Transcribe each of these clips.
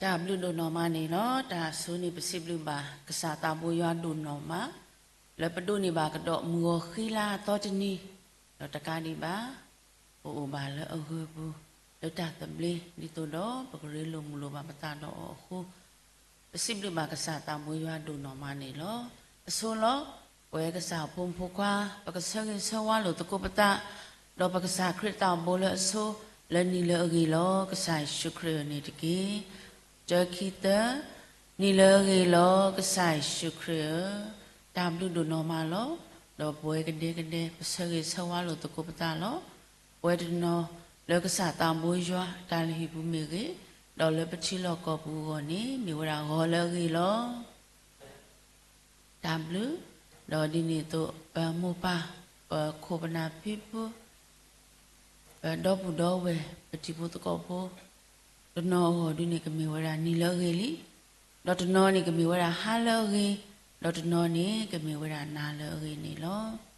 တၢ်ဘျုးဒိၣ်နီၢ်မးန့ၣ်လီၤ. တၢ်ဆိန့ၣ် ပစံးဘျုးဘၣ်ကစၢ်သးဘိယွၤဒိၣ်နီၢ်မး, လၢပဒိးန့ၢ်ဘၣ်ကဒီးမုၢ်ဂီၤဃံလၤအသီတနံၤ, ဒီးတကးဒံးဘၣ် ပအိၣ်ဘၣ်လၢအဂၢၢ်ပူၤ လၢတၢ်သဘျ့ ဒ်သိးဒီးပကရ့လိာ်မုာ်လိာ်ဘၣ်ပသးဒီးအီၤအဃိ ပစံးဘျုးဘၣ်ကစၢ်သးဘိယွၤဒိၣ်နီၢ်မးန့ၣ်လီၤ. အဆိလီၤ. ပဝဲကစၢ်ဖိမုၣ်ဖိခွါ ပကဆၢဂ့ၤဆၢဝါလိာ်သကိးပသး ဒီးပကစၢ်ခရံာ်သးဘိလၢအဆိ လၢနံၤလၢအဂ့ၤလီၤ ကစၢ်ယ့ၣ်ၡူးခရံာ်ဧၢန့ၣ်တက့ၢ်. တၢ ခံ သၢ, နံၤလၢအဂ့ၤလီၤ ကစၢ်ယ့ၣ်ၡူးခရံာ်ဧၢ, တၢ်ဘျုးဒိၣ်နီၢ်မးလီၤ. ဒီးပဝဲကဒဲကဒဲ ပဆၢဂ့ၤဆၢဝါလိာ်သကိးပသးလီၤ. ပဝဲတနီၤလၢကစၢ်သးဘိယွၤတၢ်လုၢ်ဟံၣ်ပူၤမ့ၢ်ဂ့ၤ, ဒီးလၢပထံလီၢ်ကီၢ်ပူၤအဂီၢ်န့ၣ် မ့ၢ်ဝဲဒၣ်ဂီၤလၢအဂ့ၤလီၤ. တၢ်ဘျုး, ဒီးဒ်န့ၣ်အသိး ပမိၢ်ပၢ်, ပခိၣ်ပနၢ်ဖံဖု, ပဒီပုၢ်ဒီဝဲၢ်, ပတံၤဖိသကိးဖိ, တနီၤအဂီၢ်ဒုန့ၣ် ကမ့ၢ်ဝဲဒၣ်နံၤလၢအဂ့ၤလံ, ဒီးတနီၤန့ၣ်ကမ့ၢ်ဝဲဒၣ်ဟါလၢအဂ့ၤ, ဒီးတနီၤန့ၣ်ကမ့ၢ်ဝဲဒၣ်နၤလၢအဂ့ၤန့ၣ်လီၤ.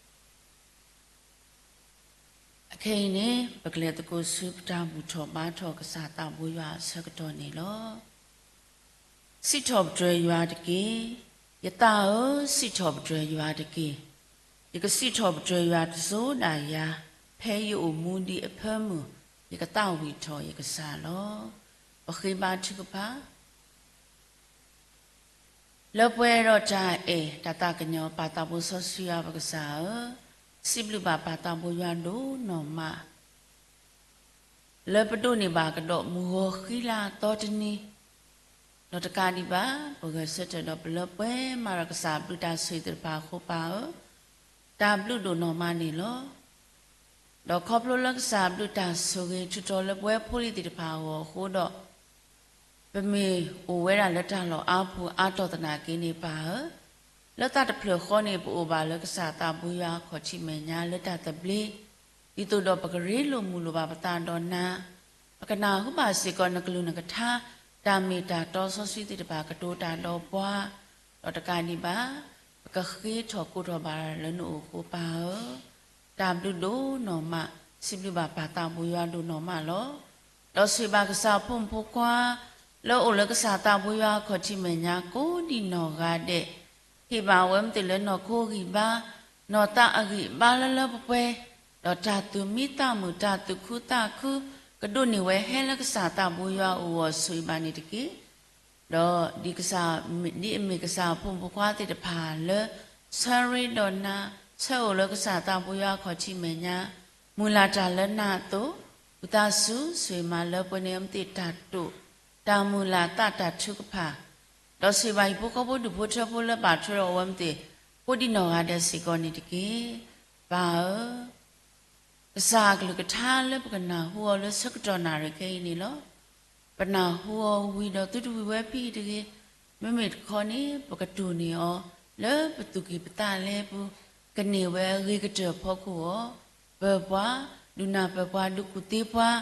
အခဲအံၤန့ၣ် ပကလဲၤသကိးဆူပတၢ်ဘူၣ်ထီၣ်ဘါထီၣ်ကစၢ်သးဘိယွၤအဆၢကတီၢ်န့ၣ်လီၤ. စံးထီၣ်ပတြၢၤယွၤတက့ၢ်. ယသးဧၢ, စံးထီၣ်ပတြၢၤယွၤတက့ၢ်. ယကစံးထီၣ်ပတြၢၤယွၤတစိၤဒၣ်ယၤ, ဖဲယအိၣ်မူဒံးအဖၢမုၢ်, ယကသးဝံၣ်ထီၣ်ယကစၢ်လီၤ. ပဃ့ဘါထုကဖၣ်. လၢပှဲၤဒီးတၢ်အဲၣ်တၢ်သးကညီၤ ပၢ်သးဘိစီဆှံယွၤပကစၢ်ဧၢ, စံးဘျုးဘၣ်ပၢ်သးဘိယွၤဒိၣ်နီၢ်မး လၢပဒိးန့ၢ်ဘၣ်ကဒီးမုၢ်ဂီၤဃံလၤအသီတနံၤ, ဒီးတကးဒံးဘၣ် ပဂဲၤဆၢထၢၣ်ဒီးပလၢပှဲၤမၤဒီးကစၢ်ဘျုးတၢ်ဆိၣ်ဂ့ၤသ့ၣ်တဖၣ်အဃိ ပၢ်ဧၢ, တၢ်ဘျုးဒိၣ်နီၢ်မးန့ၣ်လီၤ. ဒီးခီဖျိလၢကစၢ်ဘျုးတၢ်ဆိၣ်ဂ့ၤထုးထီၣ်လၢပဝဲဖိလံၤသ့ၣ်တဖၣ်အဂီၢ်အဃိဒီး ပမ့ၢ်အိၣ်ဝဲဒၣ်လၢတၢ်လီၢ်အါပူၤအါတီၢ်သနာ်က့န့ၣ် ပၢ်ဧၢ, လၢသးတဖျၢၣ်ဃီန့ၣ် ပအိၣ်ဘၣ်လၢကစၢ်သးဘိယွၤအခီၣ်ထံးမဲာ်ညါလၢတၢ်သဘျ့, ဒ်သိးဒီးပကရ့လိာ်မုာ်လိာ်ဘၣ်ပသးဒီးနၤ, ပကနၢ်ဟူဘၣ်စ့ၢ်ကီးနကလုၢ်နကထါ, တၢ်မ့ၢ်တၢ်တီစီဆှံသ့ၣ်တဖၣ်ကတိၤတၢ်ဒီးပှၤ, ဒီးတကးဒံးဘၣ် ပကဃ့ထီၣ်ကိးထီၣ်ဘၣ်လၢနအိၣ်အဃိ ပၢ်ဧၢ, တၢ်ဘျုးဒိၣ်နီၢ်မး, စံးဘျုးဘၣ်ပၢ်သးဘိယွၤဒိၣ်နီၢ်မးလီၤ. ဒီးဆိၣ်ဂ့ၤဘၣ်ကစၢ်အဖိမုၣ်ဖိခွါ လၢအအိၣ်လၢကစၢ်သးဘိယွၤအခီၣ်ထံးမဲာ်ညါကိးဒံးနီၢ်ဂၤဒဲး, ဟ့ၣ်ဘၣ်အဝဲမ့ၢ်သ့ၣ်လၢနီၢ်ခိအဂံၢ်ဘါ, နီၢ်သးအဂံၢ်ဘါလၢလၢပှဲၤပှဲၤ, ဒီးတၢ်သူၣ်မံသးမုာ် တၢ်သူၣ်ခုသးခု ကဒိးန့ၢ်ဝဲဟဲလၢကစၢ်သးဘိယွၤအအိၣ်အဂီၢ် ဆိၣ်ဂ့ၤဘၣ်န့ၣ်တက့ၢ်. ဒီးဒ်ကစၢ်, ဒ်အမ့ၢ်ကစၢ်အဖိမုၣ်ဖိခွါသ့ၣ်တဖၣ်လၢ ဆၢရ့ဒီးနၤ, ဆၢအိၣ်လၢကစၢ်သးဘိယွၤအခီၣ်ထံးမဲာ်ညါ, မုၢ်လၢ်တၢ်လၢနၤအသိး, ဝံသးစူၤဆိၣ်ဂ့ၤမးလၢပှဲၤန့ၣ် အမ့ၢ်သ့ၣ်တၢ်တိာ်, တၢ်မုၢ်လၢ်သးတၢ်ထုကဖၣ်, ဒီးဆိၣ်ဂ့ၤဘၣ်ဟံၣ်ဖိဃီဖိဒူၣ်ဖိထၢဖိလၢဘၣ်ထွဲဒီးအဝဲမ့ၢ်သ့ၣ် ကိးဒံးနီၢ်ဂၤဒဲးစ့ၢ်ကီးန့ၣ်တက့ၢ်. ပၢ်ဧၢ, ကစၢ်အကလုၢ်ကထါလၢပကနၢ်ဟူအီၤလၢဆၢကတီၢ်နၣ်ရံၣ်ခဲအံၤန့ၣ်လီၤ. ပနၢ်ဟူအီၤဝံၤဒီးသုတဝံၤဝဲဖဲအံၤတဂ့ၤ, မ့မ့ၢ်တခီန့ၣ် ပကတိၢ်န့ၢ်အီၤလၢပသူၣ်ကံၢ်ပသးလဲပူၤ, ကန့ၢ်ဝဲအဂ့ၤကတၢၢ်ဖီခိၣ်အီၤ, ပၢၤပှၤ, ဒုးနၢ်ပၢၢ်ပှၤ ဒုးကူၣ်သ့ပှၤ,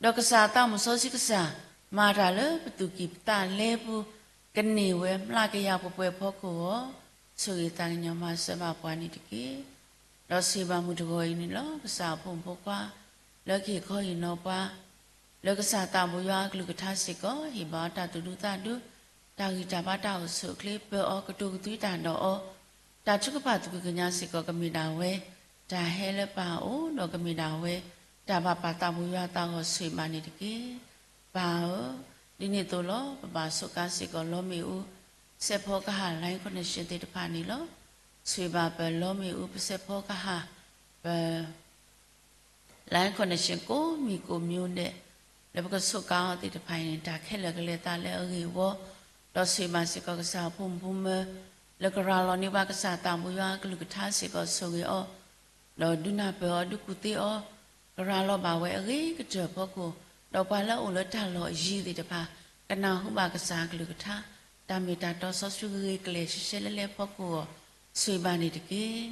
ဒီးကစၢ်သးမုၣ်စီဆှံကစၢ် မၤတၢ်လၢပသူၣ်ကံၢ်ပသးလဲပူၤ, ကန့ၢ်ဝဲမျးကယၤပှဲၤပှဲၤဖီခိၣ်အီၤ, ဆိၣ်ဂ့ၤသးကညီၤမၤစၢၤဘၣ်ပှၤန့ၣ်တက့ၢ်. ဒီးဆိၣ်ဂ့ၤဘၣ်မုၢ်တဂီၤအံၤန့ၣ်လီၤ. ကစၢ်အဖိမုၣ်ဖိခွါ လၢကဟ့ၣ်ခီဟ့ၣ်နီၤပှၤ လၢကစၢ်သးဘိယွၤအကလုၢ်ကထါစ့ၢ်ကီး ဟ့ၣ်ဘၣ်အီၤတၢ်သူၣ်ဒူသးဒူ, တၢ်ဂံၢ်တၢ်ဘါတၢ်အိၣ်ဆူၣ်အိၣ်ချ့ ပၢၤအီၤကတိၤကသွံတၢ်ဒီးအီၤ, တၢ်ထုကဖၣ်သူၣ်ဖှံသးညီစ့ၢ်ကီး ကမ့ၢ်ဒၣ်ဝဲ တၢ်ဟဲလၢပၢ်အအိၣ် ဒီးကမ့ၢ်ဒၣ်ဝဲ တၢ်ဘၣ်ပၢ်သးဘိယွၤအသးအဂီၢ် ဆိၣ်ဂ့ၤဘၣ်န့ၣ်တက့ၢ်. ပၢ်ဧၢ, ဒ်န့ၣ်အသိးလီၤ. ပဘၣ်ဆိးကါစ့ၢ်ကီးလီမ့ၣ်အူ စဲးဖီကဟၣ် line connection သ့ၣ်တဖၣ်န့ၣ်လီၤ. ဆိၣ်ဂ့ၤဘၣ်ပလီမ့ၣ်အူ ပစဲးဖီကဟၣ် ပ line connection ကိးမံၤကိးမံၤဒဲး လၢပကဆိးကါအီၤသ့ၣ်တဖၣ်အံၤန့ၣ် တၢ်ခဲလၢာ်ကလဲၤသးလၢအဂ့ၢ်အဝီ, ဒီးဆိၣ်ဂ့ၤဘၣ်စ့ၢ်ကီးကစၢ်အဖိမုၣ်ဖိမၢၤ လၢကရၤလီၤန့ၢ်ဘၣ်ကစၢ်သးဘိယွၤအကလုၢ်ကထါစ့ၢ်ကီး ဆိၣ်ဂ့ၤအီၤ ဒီးဒုးနၢ်ပၢၢ်အီၤ ဒုးကူၣ်သ့အီၤ, ကရၤလီၤဘၣ်ဝဲအဂ့ၤကတၢၢ်ဖီခိၣ်, ဒီးပှၤလၢအအိၣ်လၢတၢ်လီၢ်အယံၤသ့ၣ်တဖၣ် ကနၢ်ဟူဘၣ်ကစၢ်အကလုၢ်ကထါ, တၢ်မ့ၢ်တၢ်တီစီဆှံဂ့ၤကလဲာ်ရှဲရှဲလဲၣ်လဲၣ်ဖီခိၣ်အီၤ, ဆိၣ်ဂ့ၤဘၣ်န့ၣ်တက့ၢ်.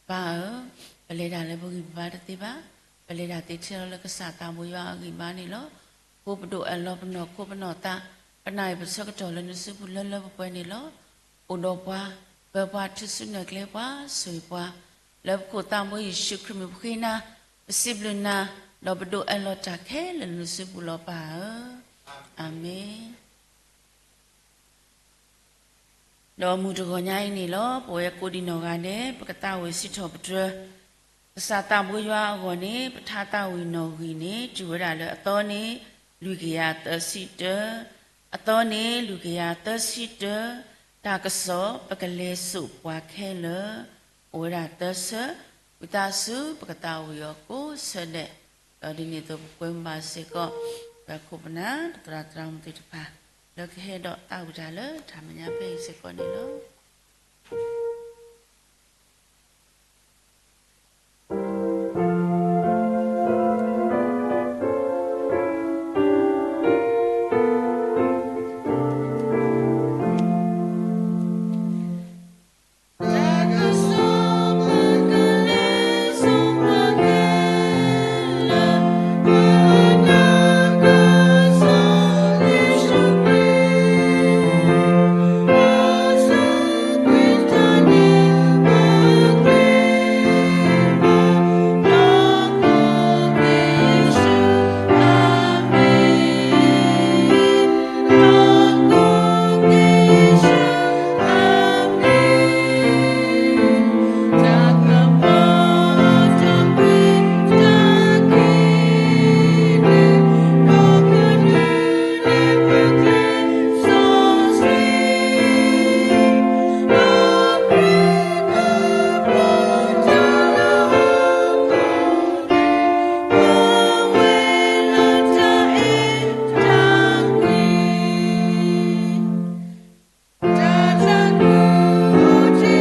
ပၢ်ဧၢ, ပလဲၤတၢ်လၢပဂံၢ်ပဘါတသ့ဘၣ်, ပလဲၤတၢ်သ့ထဲလီၤလၢကစၢ်သးဘိယွၤအဂံၢ်ဘါန့ၣ်လီၤ. အဃိပဒိးအၢၣ်လီၤပနီၢ်ခိပနီၢ်သး, ပနၢ်အံၤပဆၢကတီၢ်လၢနစုပူၤလၢလၢပှဲၤပှဲၤန့ၣ်လီၤ. အိၣ်ဒီးပှၤ, ပၢၤပှၤ ထုးစုနဲၣ်ကျဲပှၤ ဆိၣ်ဂ့ၤပှၤ, လၢပခိၣ်သးဘိယ့ၣ်ၡူးခရံာ်မံၤပဃ့နၤ, ပစံးဘျုးနၤ, ဒီးပဒိးအၢၣ်လီၤတၢ်ခဲလၢာ်လၢနစုပူၤလီၤပၢ်ဧၢ, အၤမ့ၣ်. ဒီးမုၢ်တဂီၤညါအံၤန့ၣ်လီၤ ပဝဲကိးဒံနီၢ်ဂၤဒဲး ပကသးဝံၣ်စံးထီၣ်ပတြၢၤ ကစၢ်သးဘိယွၤအဂီၢ်န့ၣ် ပထါသးဝံၣ်နီၣ်ဂံၢ်န့ၣ် တုၤဝဲဒၣ်လၢအသီန့ၣ် လွံၢ်ကယၤသၢဆံတၢ, အသီန့ၣ် လွံၢ်ကယၤသၢဆံတၢ, တၢ်ကစီၣ် ပကလဲၤစိာ်ပှၤခဲလၢာ် အိၣ်ဝဲဒၣ်သၢဆၢ, ဝံသးစူၤ ပကသးဝံၣ်အီၤကိးဆၢဒဲး, ဒီးဒ်န့ၣ်အသိး ပကွဲမုာ်ဘၣ်စ့ၢ်ကီး ပခိၣ်ပနၢ် ပသရၣ်သရၣ်မုၣ်သ့ၣ်တဖၣ် လၢကဟဲဒီးသးဝံၣ်တၢ်လၢတၢ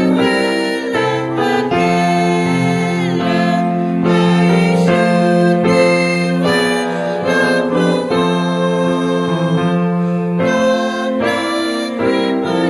်မဲာ်ညါဖဲအံၤစ့ၢ်က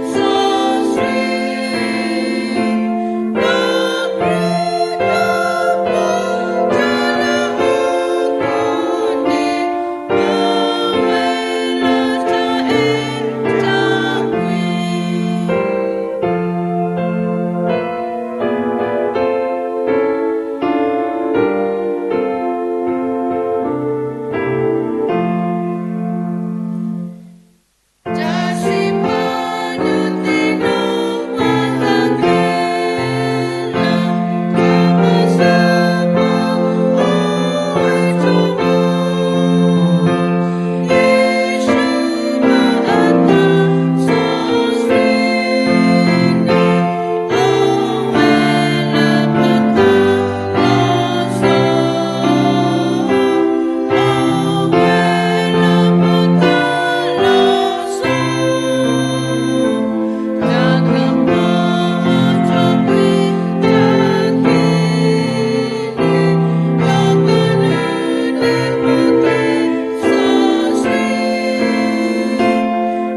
ီးန့ၣ်လ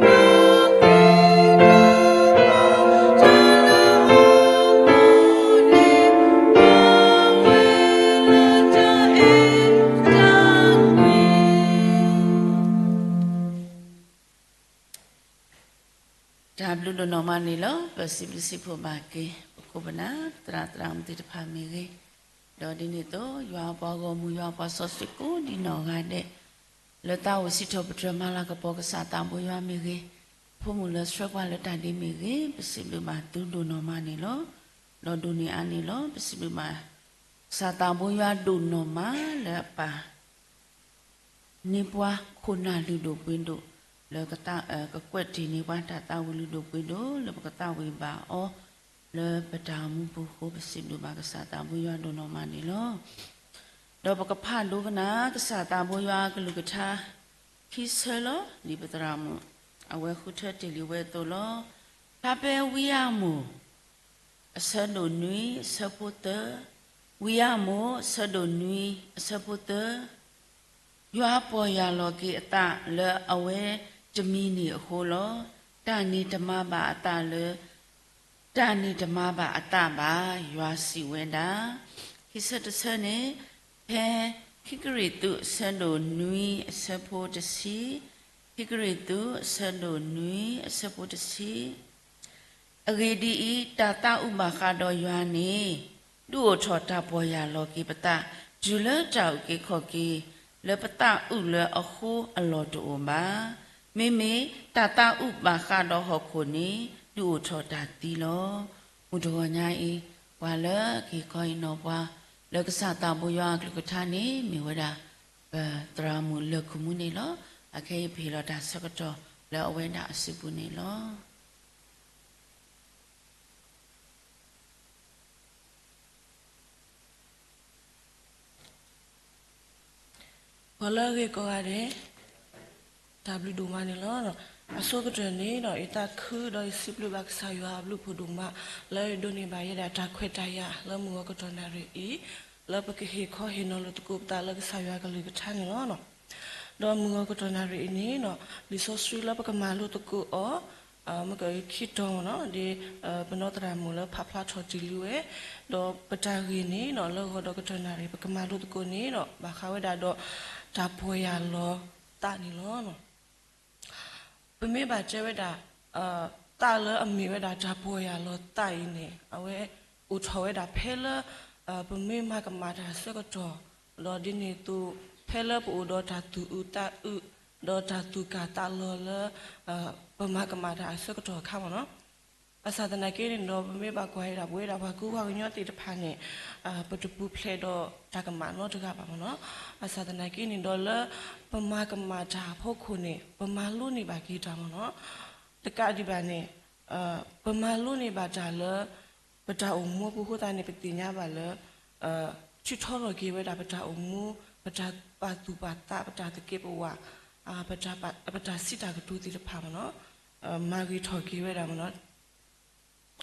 ီၤ.တၢ်ဘျုးဒိၣ်နီၢ်မးန့ၣ်လီၤ. ပစံးဘျုးစံးဖှိၣ်ဘၣ်က့ၤ ပခိၣ်ပနၢ် ပသရၣ်သရၣ်မုၣ်သ့ၣ်တဖၣ်မ့ၢ်ဂ့ၤ, ဒီးဒ်န့ၣ်အသိး ယွၤအပှၤဂီၢ်မုၢ် ယွၤအပှၤစီဆှံကိးဒံနီၢ်ဂၤဒဲး လၢသးဝံၣ်စံးထီၣ်ပတြၢၤမၤလၤကပီၤကစၢ်သးဘိယွၤမ့ၢ်ဂ့ၤ, ဖိမုၣ်လၢဆှၢပှၤလၢတၢ်ဒ့မ့ၢ်ဂ့ၤ, ပစံးဘျုးဘၣ်သုဒိၣ်နီၢ်မးန့ၣ်လီၤ. ဒီးဒိၣ်န့ၢ်အါန့ၣ်လီၤ. ပစံးဘျုးဘၣ် ကစၢ်သးဘိယွၤဒိၣ်နီၢ်မးလၢအပၢ် န့ၢ်ပှၤခိၣ်နၢ်လုၢ်ဒိၣ်ပှ့ၤဒိၣ် လၢကသး ကကွဲးတ့ၢ်န့ၢ်ပှၤတၢ်သးဝံၣ်လုၢ်ဒိၣ်ပှ့ၤဒိၣ် လၢပကသးဝံၣ်ဘၣ်အီၤ လၢပတၢ်အိၣ်မူပူၤအဃိ ပစံးဘျုးဘၣ်ကစၢ်သးဘိယွၤဒိၣ်နီၢ်မးန့ၣ်လီၤ. ဒီးပကဖးဒိကနၣ် ကစၢ်သးဘိယွၤအကလုၢ်ကထါ ခံဆၢလီၤ. ဒ်ပသရၣ်မုၣ် အဝဲဃုထၢတ့ၢ်လံဝဲအသိးလီၤ. ဖျါဖဲဝံအၤမိၣ် အဆၢဒိၣ်နွံ အဆၢဖိသၢ, ဝံအၤမိၣ် အဆၢဒိၣ်နွံ အဆၢဖိသၢ, ယွၤပီၢ်ယၢ်လီၤက့ၤအသးလၢအဝဲတမံၤန့ၣ်အဃိလီၤ. တၢ်န့ၣ်တမၤဘၣ်အသးလၢ တၢ်န့ၣ်တမၤဘၣ်အသးဘၣ်, ယွၤစံးဝဲဒၣ်. ခံဆၢတဆၢန့ၣ်, ဖဲခံကရံၣ်သူးအဆၢဒိၣ်နွံအဆၢဖိတဆံ, ခံကရံၣ်သူးအဆၢဒိၣ်နွံအဆၢဖိတဆံ အဂ့ၢ်ဒ်အံၤ, တၢ်သးအုးဘၣ်ဃးဒီးယွၤန့ၣ်, ဒုးအိၣ်ထီၣ်တၢ်ပီၢ်ယၢ်လီၤက့ၤပသး, တုၤလၢတၢ်အုၣ်က့ၤခီၣ်က့ၤလၢပသးအုးလၢအဃိအလီၢ်တအိၣ်ဘၣ်. မ့မ့ၢ်တၢ်သးအုးဘၣ်ဃးဒီးဟီၣ်ခိၣ်န့ၣ်, ဒုးအိၣ်ထီၣ်တၢ်သံလီၤ. မုၢ်တဂီၤညါအံၤ, ပှၤလၢကဟ့ၣ်ခီဟ့ၣ်နီၤပှၤ လၢကစၢ်သးဘိယွၤအကလုၢ်ကထါန့ၣ် မ့ၢ်ဝဲဒၣ် ပသရၣ်မုၣ်လၢၢ်ခိၣ်မူန့ၣ်လီၤ. အခဲအံၤပဟ့ၣ်လီၤတၢ်ဆၢကတီၢ်လၢအဝဲဒၣ်အစုပူၤန့ၣ်လီၤ. ပှၤလၢအဂ့ၤကိးဂၤဒဲး, တၢ်ဘျုးဒိၣ်မးန့ၣ်လီၤ. အဆိကတၢၢ်န့ၣ်ဒီး ယသးခုဒီးယစံးဘျုးဘၣ်ကစၢ်ယွၤအဘျုးအဖှိၣ်ဒိၣ်မး လၢအဒိးန့ၢ်ဘၣ်ယဲဒၣ်တၢ်ခွဲးတၢ်ယာ်လၢမုၢ်ဂီၤကတီၢ်နၣ်ရံၣ်အံၤ, လၢပကဟ့ၣ်ခီဟ့ၣ်နီၤလိာ်သကိးပသးလၢကစၢ်ယွၤအကလုၢ်ကထါန့ၣ်လီၤ. ဒီးမုၢ်ဂီၤကတီၢ်နၣ်ရံၣ်အံၤန့ၣ်ဒီး လံာ်စီဆှံလၢပကမၤလိသကိးအီၤ မ့ၢ်ကခံတီၤန့ၣ်ဒီး ပနီၢ်သရၣ်မုၣ်လၢဖးဖျါထီၣ်တ့ၢ်လံဝဲ, ဒီးပတၢ်ဂ့ၢ်န့ၣ်ဒီး လၢဂီၤဒီးကတီၢ်နၣ်ရံၣ် ပကမၤလိသကိးန့ၣ်ဒီး ဘၣ်ဃးဝဲဒၣ်ဒီး တၢ်ပီၢ်ယၢ်လီၤသးန့ၣ်လီၤ. ပမ့ၢ်ဘၣ်တဲဝဲဒၣ် သးလၢအမ့ၢ်ဝဲဒၣ်တၢ်ပီၢ်ယၢ်လီၤသးအံၤန့ၣ် အဝဲအိၣ်ထီၣ်ဝဲဒၣ်ဖဲလၢ ပမ့ၢ်မၤကမၣ်တၢ်အဆၢကတီၢ်, ဒီးဒ်န့ၣ်အသိး ဖဲလၢပအိၣ်ဒီးတၢ်သူၣ်အုးသးအုး, ဒီးတၢ်သူၣ်ကၢ်သးလီၤလၢ ပမၤကမၣ်တၢ်အဆၢကတီၢ်အခါမ့ၢ်နီၤ. ဘၣ်ဆၣ်သနာ်က့န့ၣ်ဒီး ပမ့ၢ်ဘၣ်ကွၢ်ဝဲဒၣ် ပဝဲဒၣ်ပှၤကူပှၤကညီသ့ၣ်တဖၣ်န့ၣ် ပတပူၤဖျဲးဒီးတၢ်ကမၣ်နီတဂၤဘၣ်မ့ၢ်နီၤ. ဘၣ်ဆၣ်သနာ်က့န့ၣ်ဒီး လၢပမၤကမၣ်တၢ်အဖီခိၣ်န့ၣ် ပမၤလိန့ၢ်ဘၣ်က့ၤတၢ်မ့ၢ်နီၤ. တကးဒံးဘၣ်န့ၣ် ပမၤလိန့ၢ်ဘၣ်တၢ်လၢ ပတၢ်အိၣ်မူအပူၤအဃိသတးန့ၣ် ပသ့ၣ်ညါဘၣ်လၢ ထုးထီထီၣ်က့ၤဝဲဒၣ်ပတၢ်အိၣ်မူ, ပတၢ်ပာ်သူၣ်ပာ်သး, ပတၢ်သကဲးပဝး, ပတၢ်စံးတၢ်ကတိၤသ့ၣ်တဖၣ်မ့ၢ်နီၤ, မၤဂ့ၤထီၣ်က့ၤဝဲဒၣ်မ့ၢ်နီၤ.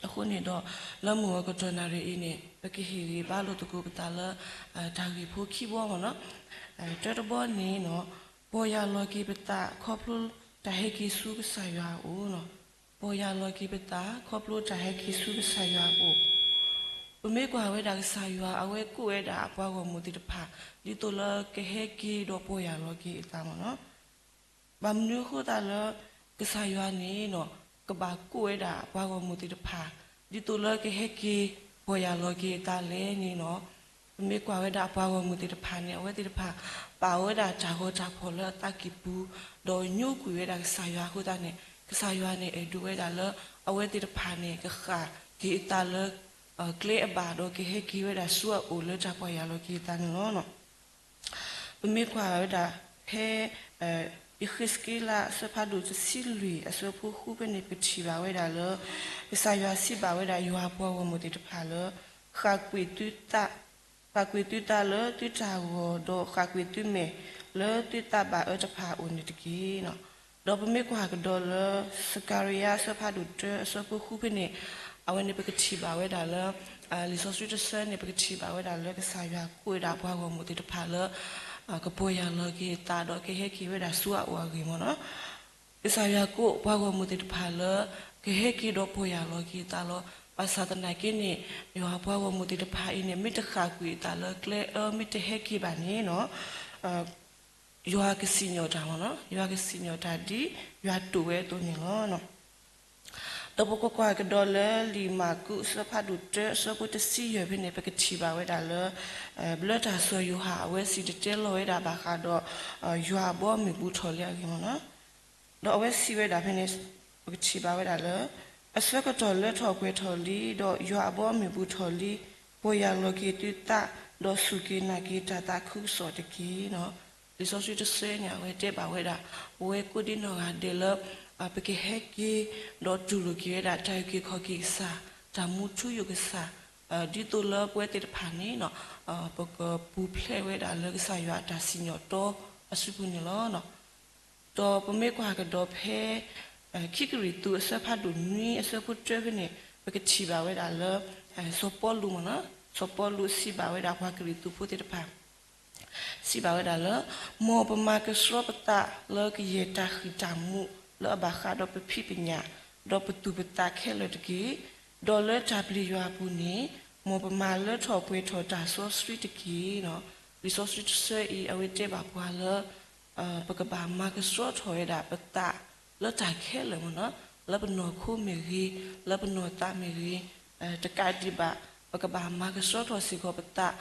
အဃိန့ၣ်ဒီး လၢမုၢ်ဂီၤကတီၢ်နၣ်ရံၣ်အံၤန့ၣ် ပကဟ့ၣ်ဂံၢ်ဘါလိာ်သကိးပသးလၢ တၢ်ဂ့ၢ်ဖိခံဘီမ့ၢ်နီၤ. တၢတဘီန့ၣ်နီၤ, ပီၢ်ယၢ်လီၤက့ၤပသးခီဖျိတၢ်ဟဲက့ၤဆူကစၢ်ယွၤအအိၣ်နီၤ. ပီၢ်ယၢ်လီၤက့ၤပသး ခီဖျိတၢ်ဟဲက့ၤဆူကစၢ်ယွၤအအိၣ်. ပမ့ၢ်ကွၢ်ဝဲဒၣ်ကစၢ်ယွၤ အဝဲကူၣ်ဝဲဒၣ်အပှၤဂီၢ်မုၢ်သ့ၣ်တဖၣ် ဒ်သိးလၢကဟဲက့ၤဒီးပီၢ်ယၢ်လီၤက့ၤအသးမ့ၢ်နီၤ. ဘၣ်မနုၤအဃိသတးလၢ ကစၢ်ယွၤန့ၣ်နီၤ ကဘၣ်ကူၣ်ဝဲဒၣ်အပှၤဂီၢ်မုၢ်သ့ၣ်တဖၣ် ဒ်သိးလၢကဟဲက့ၤပီၢ်ယၢ်လီၤက့ၤအသးလဲၣ်န့ၣ်နီၤ, ပမ့ၢ်ကွၢ်ဝဲဒၣ်အပှၤဂီၢ်မုၢ်သ့ၣ်တဖၣ်န့ၣ် အဝဲသ့ၣ်တဖၣ် ပာ်ဝဲဒၣ်တၢ်ဂီၤတၢ်ဖီၣ်လၢအသးကံၢ်ပူၤ, ဒီးညိကွံာ်ဝဲဒၣ်ကစၢ်ယွၤအဃိသတးန့ၣ် ကစၢ်ယွၤန့ၣ်အဲၣ်ဒိးဝဲဒၣ်လၢ အဝဲသ့ၣ်တဖၣ်န့ၣ် ကဃၣ်က့ၤအသးလၢ ကျဲအဘၣ်ဒီးကဟဲက့ၤဝဲဒၣ်ဆူအအိၣ်လၢတၢ်ပီၢ်ယၢ်လီၤက့ၤအသးန့ၣ်လီၤ. ပမ့ၢ်ကွၢ်ဝဲဒၣ်ဖဲ ယဃ့းစက့လးအဆၢဖးဒိၣ်တဆံလွံၢ်အဆၢဖိဃုဖဲန့ၣ် ပကထံၣ်ဘၣ်ဝဲဒၣ်လၢ ကစၢ်ယွၤစံးဘၣ်ဝဲဒၣ်ယွၤအပှၤဂီၢ်မုၢ်သ့ၣ်တဖၣ်လၢ ဃၣ်ကွံာ်သုသး, ဃၣ်ကွံာ်သုသးလၢသုတၢ်ဂီၤ ဒီးဃၣ်ကွံာ်သုမဲာ်လၢသုသးဘၣ်အၢတဖၣ်အအိၣ်န့ၣ်တက့ၢ်. ဒီးပမ့ၢ်ကွၢ်ကဒီးလၢ စကၤရယၤအဆၢဖးဒိၣ်တၢအဆၢဖိဃုဖဲန့ၣ် အဝဲန့ၣ်ပကထံၣ်ဘၣ်ဝဲဒၣ်လၢ လံာ်စီဆှံတဆၢန့ၣ် ပကထံၣ်ဘၣ်ဝဲဒၣ်လၢကစၢ်ယွၤကူၣ်ဝဲဒၣ်ပှၤဂီၢ်မုၢ်သ့ၣ်တဖၣ်လၢ ကပီၢ်ယၢ်လီၤက့ၤအသးဒီးကဟဲက့ၤဝဲဒၣ်ဆူအအိၣ်အဂ့ၢ်မ့ၢ်နီၤ. ကစၢ်ယွၤကူၣ်ပှၤဂီၢ်မုၢ်သ့ၣ်တဖၣ်လၢ ကဟဲက့ၤဒီးပီၢ်ယၢ်လီၤက့ၤအသးလီၤ. ဘၣ်ဆၣ်သနာ်က့န့ၣ် ယွၤပှၤဂီၢ်မုၢ်သ့ၣ်တဖၣ်အံၤန့ၣ် မ့ၢ်တဃၣ်ကွံာ်အသးလၢကျဲအၢမ့ၢ်တဟဲက့ၤဘၣ်န့ၣ်နီၤ ယွၤကစံၣ်ညီၣ်တၢ်မ့ၢ်နီၤ, ယွၤကစံၣ်ညီၣ်တၢ်ဒ်ယွၤတိာ်ဝဲအသိးန့ၣ်လီၤ. ဒီးပကကွၢ်ကဒီးလၢလံာ်မၢ်ကူးအဆၢဖးဒိၣ်တၢအဆၢဖိတဆံယဲၢ်ဖဲန့ၣ် ပကထံၣ်ဘၣ်ဝဲဒၣ်လၢ ဘျၢတၢ်စီၤယိၤဟၣ်အဝဲစံၣ်တဲၤတဲလီၤဝဲဒၣ်ဘၣ်ဃးဒီး ယွၤအဘီအမုၢ်ဘူးထီၣ်လံအဂ့ၢ်မ့ၢ်နီၤ. ဒီးအဝဲစံးဝဲဒၣ်ဖဲန့ၣ် ပကထံၣ်ဘၣ်ဝဲဒၣ်လၢ အဆၢကတီၢ်လၢထီၣ်ပှဲၤထီၣ်လံ, ဒီးယွၤအဘီအမုၢ်ဘူးထီၣ်လံ, ပီၢ်ယၢ်လီၤက့ၤသုသး, ဒီးစူၢ်က့ၤနာ်က့ၤတၢ်သးခုကစီၣ်တက့ၢ်. လံာ်စီဆှံတဆၢန့ၣ် အဝဲတဲဘၣ်ဝဲဒၣ် ပဝဲကိးဒံနီၢ်ဂၤဒဲးလၢ ပကဟဲက့ၤ ဒီးတူၢ်လိာ်က့ၤဝဲဒၣ် တၢ်အုၣ်က့ၤခီၣ်က့ၤကစၢ်, တၢ်မူထူယိာ်ကစၢ်, ဒ်သိးလၢပဝဲသ့ၣ်တဖၣ်န့ၣ် ပကပူၤဖျဲးဝဲဒၣ်လၢကစၢ်ယွၤအတၢ်စံၣ်ညီၣ်တီအစုပူၤန့ၣ်လီၤ. ဒီးပမ့ၢ်ကွၢ်ကဒီးဖဲ ခံကရံၣ်သူးအဆၢဖးဒိၣ်နွံအဆၢဖိတၢဖဲန့ၣ် ပကထံၣ်ဘၣ်ဝဲဒၣ်လၢ စီၤပီလူးမ့ၢ်နီၤ, စီၤပီလူးစံးဘၣ်ဝဲဒၣ်ပှၤကရံၣ်သူးဖိသ့ၣ်တဖၣ် စံးဘၣ်ဝဲဒၣ်လၢ မ်ပမၤကဆှီပသးလၢကယဲၢ်တၢ်ဃံၣ်တၢ်မူလၢအဘၣ်ဃးဒီးပဖံးပညၣ်, ဒီးပသူၣ်ပသးခဲလၢာ်တက့ၢ်. ဒီးလၢတၢ်ပျံၤယွၤအပူၤန့ၣ် မ်ပမၤလၢထီၣ်ပှဲၤထီၣ်တၢ်စီဆှံတက့ၢ်. လံာ်စီဆှံတဆၢအံၤ အဝဲတဲဘၣ်ပှၤလၢ ပကဘၣ်မၤကဆှီထီၣ်ဝဲဒၣ်ပသးလၢတၢ်ခဲလၢာ်မ့ၢ်နီၤ, လၢပနီၢ်ခိမ့ၢ်ဂ့ၤ, လၢပနီၢ်သးမ့ၢ်ဂ့ၤ, တကးဒံးဘၣ် ပကဘၣ်မၤကဆှီထီၣ်စ့ၢ်ကီးပသး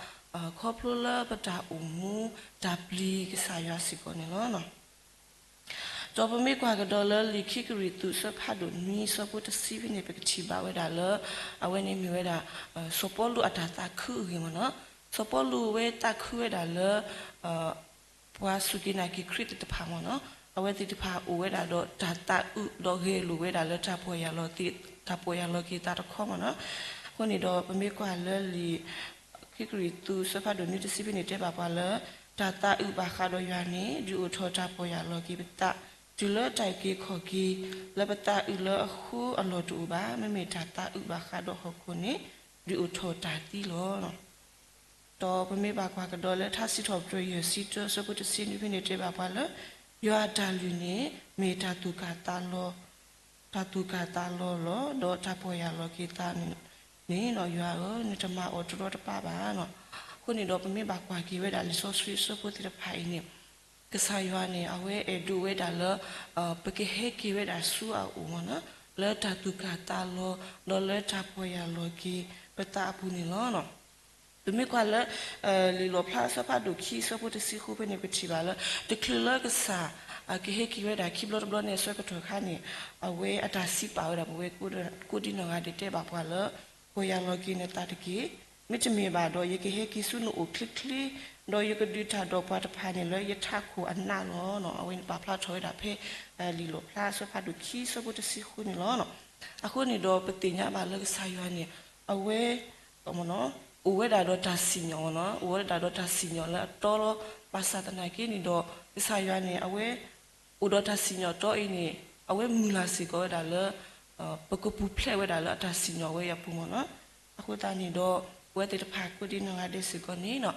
ခီဖျိလၢပတၢ်အိၣ်မူ တၢ်ပျံၤကစၢ်ယွၤစ့ၢ်ကီးန့ၣ်လီၤ. ဒီးပမ့ၢ်ကွၢ်ကဒီးလၢလံာ်ခံကရံၣ်သူး အဆၢဖးဒိၣ်နွံ အဆၢဖိတဆံဖဲန့ၣ် ပကထံၣ်ဘၣ်ဝဲဒၣ်လၢ အဝဲန့ၣ်မ့ၢ်ဝဲဒၣ် စီၤပီလူးအတၢ်သးခုအဂ့ၢ်မ့ၢ်နီၤ. စီၤပီလူးအဝဲသးခုဝဲဒၣ်လၢ ပှၤစူၢ်က့ၤနာ်က့ၤခရံာ်သ့ၣ်တဖၣ်မ့ၢ်နီၤ, အဝဲသ့ၣ်တဖၣ်အိၣ်ဝဲဒၣ်ဒီးတၢ်သးအုး ဒီးဂဲၤလိာ်ဝဲဒၣ်လၢတၢ်ပီၢ်ယၢ်လီၤက့ၤ တၢ်ပီၢ်ယၢ်လီၤက့ၤသးတခီမ့ၢ်နီၤ. အဃိန့ၣ်ဒီး ပမ့ၢ်ကွၢ်လၢလံာ် ခံကရံၣ်သူး အဆၢဖးဒိၣ်နွံတဆံဖဲန့ၣ် တဲဘၣ်ပှၤလၢ တၢ်သးအုးဘၣ်ဃးဒီးယွၤန့ၣ် ဒုးအိၣ်ထီၣ်တၢ်ပီၢ်ယၢ်လီၤက့ၤပသး တုၤလၢတၢ်အုၣ်က့ၤခီၣ်က့ၤ လၢပသးအုးလၢအဃိအလီၢ်တအိၣ်ဘၣ်. မ့မ့ၢ်တၢ်သးအုးဘၣ်ဃးဒီးဟီၣ်ခိၣ်န့ၣ် ဒုးအိၣ်ထီၣ်တၢ်သံလီၤ. ဒီးပမ့ၢ်ဘၣ်ကွၢ်ကဒီးလၢထါစံးထီၣ်ပတြၢၤယဲၢ်ဆံတၢ အဆၢဖိတဆံနွံဖဲန့ၣ် တဲဘၣ်ပှၤလၢ ယွၤအတၢ်လုၢ်န့ၣ် မ့ၢ်တၢ်သူၣ်ကၢ်သးလီၤ တၢ်သူၣ်ကၢ်သးလီၤလီၤ. ဒီးတၢ်ပီၢ်ယၢ်လီၤက့ၤသးန့ၣ် ယွၤဧၢ, နတမၤအီၤတရီတပါဘၣ်. အဃိန့ၣ်ဒီး ပမ့ၢ်ဘၣ်ကွၢ်က့ၤဝဲဒၣ်လံာ်စီဆှံအဆၢဖိသ့ၣ်တဖၣ်အံၤန့ၣ် ကစၢ်ယွၤန့ၣ် အဝဲအဲၣ်ဒိးဝဲဒၣ်လၢ ပကဟဲက့ၤဝဲဒၣ်ဆူအအိၣ်မ့ၢ်နီၤ, လၢတၢ်သူၣ်ကၢ်သးလီၤ ဒီးလၢတၢ်ပီၢ်ယၢ်လီၤက့ၤပသးအပူၤန့ၣ်လီၤ. ပမ့ၢ်ကွၢ်လၢ လံာ်လီၣ်ဖျါအဆၢဖးဒိၣ်ခံ အဆၢဖိတဆံဃုဖဲန့ၣ် ပထံၣ်ဘၣ်လၢ တချုးလၢကစၢ် ကဟဲက့ၤဝဲဒၣ်ခံဘျီတဘျီန့ၣ် အဆၢကတီၢ်ခါန့ၣ် အဝဲအတၢ်စံးပာ်ဝဲဒၣ်ပဝဲ ကိးဒံနီၢ်ဂၤဒဲး တဲဘၣ်ပှၤလၢ ပီၢ်ယၢ်လီၤက့ၤနသးတက့ၢ်. မ့တမ့ၢ်ဘၣ်ဒီး ယကဟဲက့ၤဆူနအိၣ်ချ့ချ့, ဒီးယကဒုးတၢ်ဒီးပှၤတဖၣ်န့ၣ်လၢယထးခိၣ်အနးလီၤ. အဝဲန့ၣ်ပာ်ဖျါထီၣ်ဝဲဒၣ်ဖဲ လံာ်လီၣ်ဖျါအဆၢဖးဒိၣ်ခံ အဆၢဖိတဆံဃုန့ၣ်လီၤ. အဃိန့ၣ်ဒီး ပသ့ၣ်ညါဘၣ်လၢကစၢ်ယွၤန့ၣ် အဝဲ အိၣ်ဝဲဒၣ်ဒီးတၢ်စံၣ်ညီၣ်မ့ၢ်နီၤ, အိၣ်ဝဲဒၣ်ဒီးတၢ်စံၣ်ညီၣ်လၢအတီလီၤ. ဘၣ်ဆၣ်သနာ်က့န့ၣ်ဒီး ကစၢ်ယွၤန့ၣ် အဝဲ အိၣ်ဒီးတၢ်စံၣ်ညီၣ်တီအံၤန့ၣ် အဝဲမုၢ်လၢ်စ့ၢ်ကီးဝဲဒၣ်လၢ ပကပူၤဖျဲးဝဲဒၣ်လၢအတၢ်စံၣ်ညီၣ်ဝဲအံၤအပူၤမ့ၢ်နီၤ. အဃိသတးန့ၣ်ဒီး ပဝဲသ့ၣ်တဖၣ်ကိးဒံနီၢ်ဂၤဒဲးစ့ၢ်ကီးန့ၣ်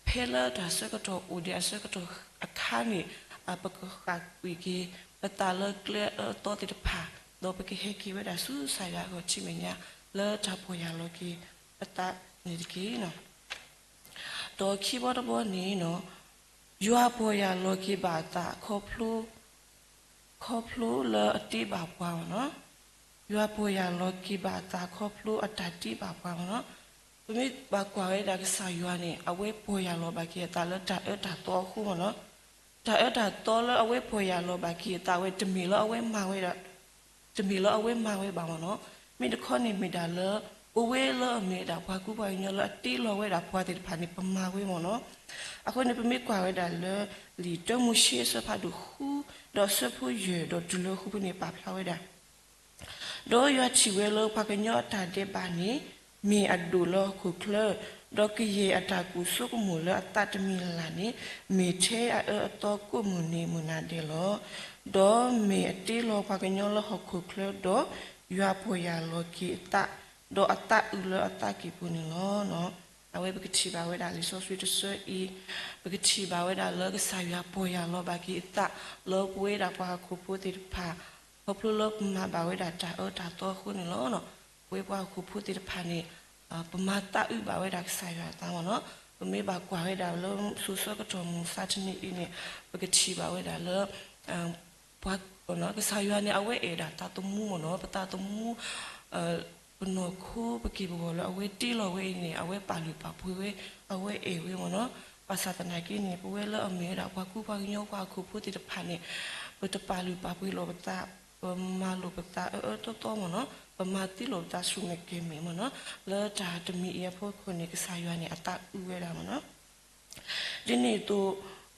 ဖဲလၢတၢ်ဆၢကတီၢ်အိၣ်ဒံးအဆၢကတီၢ်အခါန့ၣ် ပကဃၣ်ကွံာ်က့ၤ ပသးလၢကျဲအအၢအသီသ့ၣ်တဖၣ်, ဒီးပကဟဲက့ၤဝဲဒၣ်ဆူကစၢ်ယွၤအဂီၢ်ထံမဲာ်ညါ လၢတၢ်ပီၢ်ယၢ်လီၤက့ၤပသးန့ၣ်တက့ၢ်. ဒီးခံဘီတဘီန့ၣ် ယွၤပီၢ်ယၢ်လီၤက့ၤဘၣ်အသးခီဖျိ ခီဖျိလၢအတ့ဘၣ်ပှၤမ့ၢ်နီၤ, ယွၤပီၢ်ယၢ်လီၤက့ၤဘၣ်အသးခီဖျိအတၢ်တ့ဘၣ်ပှၤမ့ၢ်နီၤ. ပမ့ၢ်ဘၣ်ကွၢ်ဝဲဒၣ်ကစၢ်ယွၤန့ၣ် အဝဲပီၢ်ယၢ်လီၤဘၣ်က့ၤအသးလၢတၢ်အၢတၢ်သီအဃိမ့ၢ်နီၤ. တၢ်အၢတၢ်သီလၢအဝဲပီၢ်ယၢ်လီၤဘၣ်က့ၤအသးဝဲ တမ့ၢ်လၢအဝဲမၤဝဲဒၣ် တမ့ၢ်လၢအဝဲမၤဝဲဘၣ်မ့ၢ်နီၤ. မ့ၢ်တခီန့ၣ်မ့ၢ်ဒၣ်လၢ ပဝဲလၢအမ့ၢ်ဝဲဒၣ်ပှၤကူပှၤကညီလၢအတ့လီၤဝဲဒၣ်ပှၤသ့ၣ်တဖၣ်န့ၣ် ပမၤဝဲမ့ၢ်နီၤ. အဃိန့ၣ် ပမ့ၢ်ကွၢ်ဝဲဒၣ်လၢ လံာ်တၢမိၤၡ့အဆၢဖးဒိၣ်ဃု ဒီးအဆၢဖိယဲၢ်ဒီးတုၤလၢဃုဖဲန့ၣ် ပာ်ဖျါဝဲဒၣ် ဒီးယွၤထံၣ်ဝဲလၢပှၤကညီအတၢ်ဒဲးဘးန့ၣ် မ့ၢ်အဒိၣ်လၢဟီၣ်ခိၣ်ချၢ, ဒီးကယဲၢ်အတၢ်ကူၣ်ဆိကမိၣ်လၢအသးတမံၤလၢ်လၢ်န့ၣ် မ့ၢ်ထဲအအၢအသီကိးမုၢ်နံၤမုၢ်နၤဒဲးလီၤ. ဒီးမ့ၢ်အတ့လီၤပှၤကညီလၢဟီၣ်ခိၣ်ချၢ, ဒီးယွၤပီၢ်ယၢ်လီၤက့ၤအသး, ဒီးအသးအုးလၢအသးကံၢ်ပူၤန့ၣ်လီၤ. အဝဲပကထံၣ်ဘၣ်ဝဲဒၣ်လံာ်စီဆှံတဆၢအံၤ, ပကထံၣ်ဘၣ်ဝဲဒၣ်လၢကစၢ်ယွၤပီၢ်ယၢ်လီၤဘၣ်က့ၤအသး လၢပဝဲဒၣ်ပှၤဟီၣ်ခိၣ်ဖိသ့ၣ်တဖၣ် ခီဖျိလၢပမၤဘၣ်ဝဲဒၣ်တၢ်အၢတၢ်သီအဃိန့ၣ်လီၤ. ပဝဲပှၤဟီၣ်ခိၣ်ဖိသ့ၣ်တဖၣ်န့ၣ် ပမၤသးအုးဘၣ်ဝဲဒၣ်ကစၢ်ယွၤအသးမ့ၢ်နီၤ. ပမ့ၢ်ဘၣ်ကွၢ်ဝဲဒၣ်လၢစိၤဆၢကတီၢ်မုၢ်မဆါတနံၤအံၤန့ၣ် ပကထံၣ်ဘၣ်ဝဲဒၣ်လၢ ပှၤ ကစၢ်ယွၤန့ၣ် အဝဲအဲၣ်ဒၣ်သးသမူမ့ၢ်နီၤ, ပသးသမူ ပနီၢ်ခိပက့ၢ်ပဂီၤလၢအဝဲတ့လီၤဝဲအံၤန့ၣ် အဝဲပာ်လုၢ်ပာ်ပှ့ၤဝဲ, အဝဲအဲၣ်ဝဲမ့ၢ်နီၤ. ဘၣ်ဆၣ်သနာ်က့န့ၣ် ပဝဲလၢအမ့ၢ်ဝဲဒၣ်ပှၤကူပှၤကညီပှၤဟီၣ်ခိၣ်ဖိသ့ၣ်တဖၣ်န့ၣ် ပတပာ်လုၢ်ပာ်ပှ့ၤလိာ်ပသး, ပမၤလိာ်ပသးအၢအၢသီသီမ့ၢ်နီၤ, ပမၤသံလိာ်ပသးဆူၣ်မဲာ်ကဲၤမဲာ်မ့ၢ်နီၤ, လၢတၢ်တမံၤအံၤအဖီခိၣ်န့ၣ် ကစၢ်ယွၤန့ၣ် အသးအုးဝဲဒၣ်မ့ၢ်နီၤ. ဒ်န့ၣ်အသိး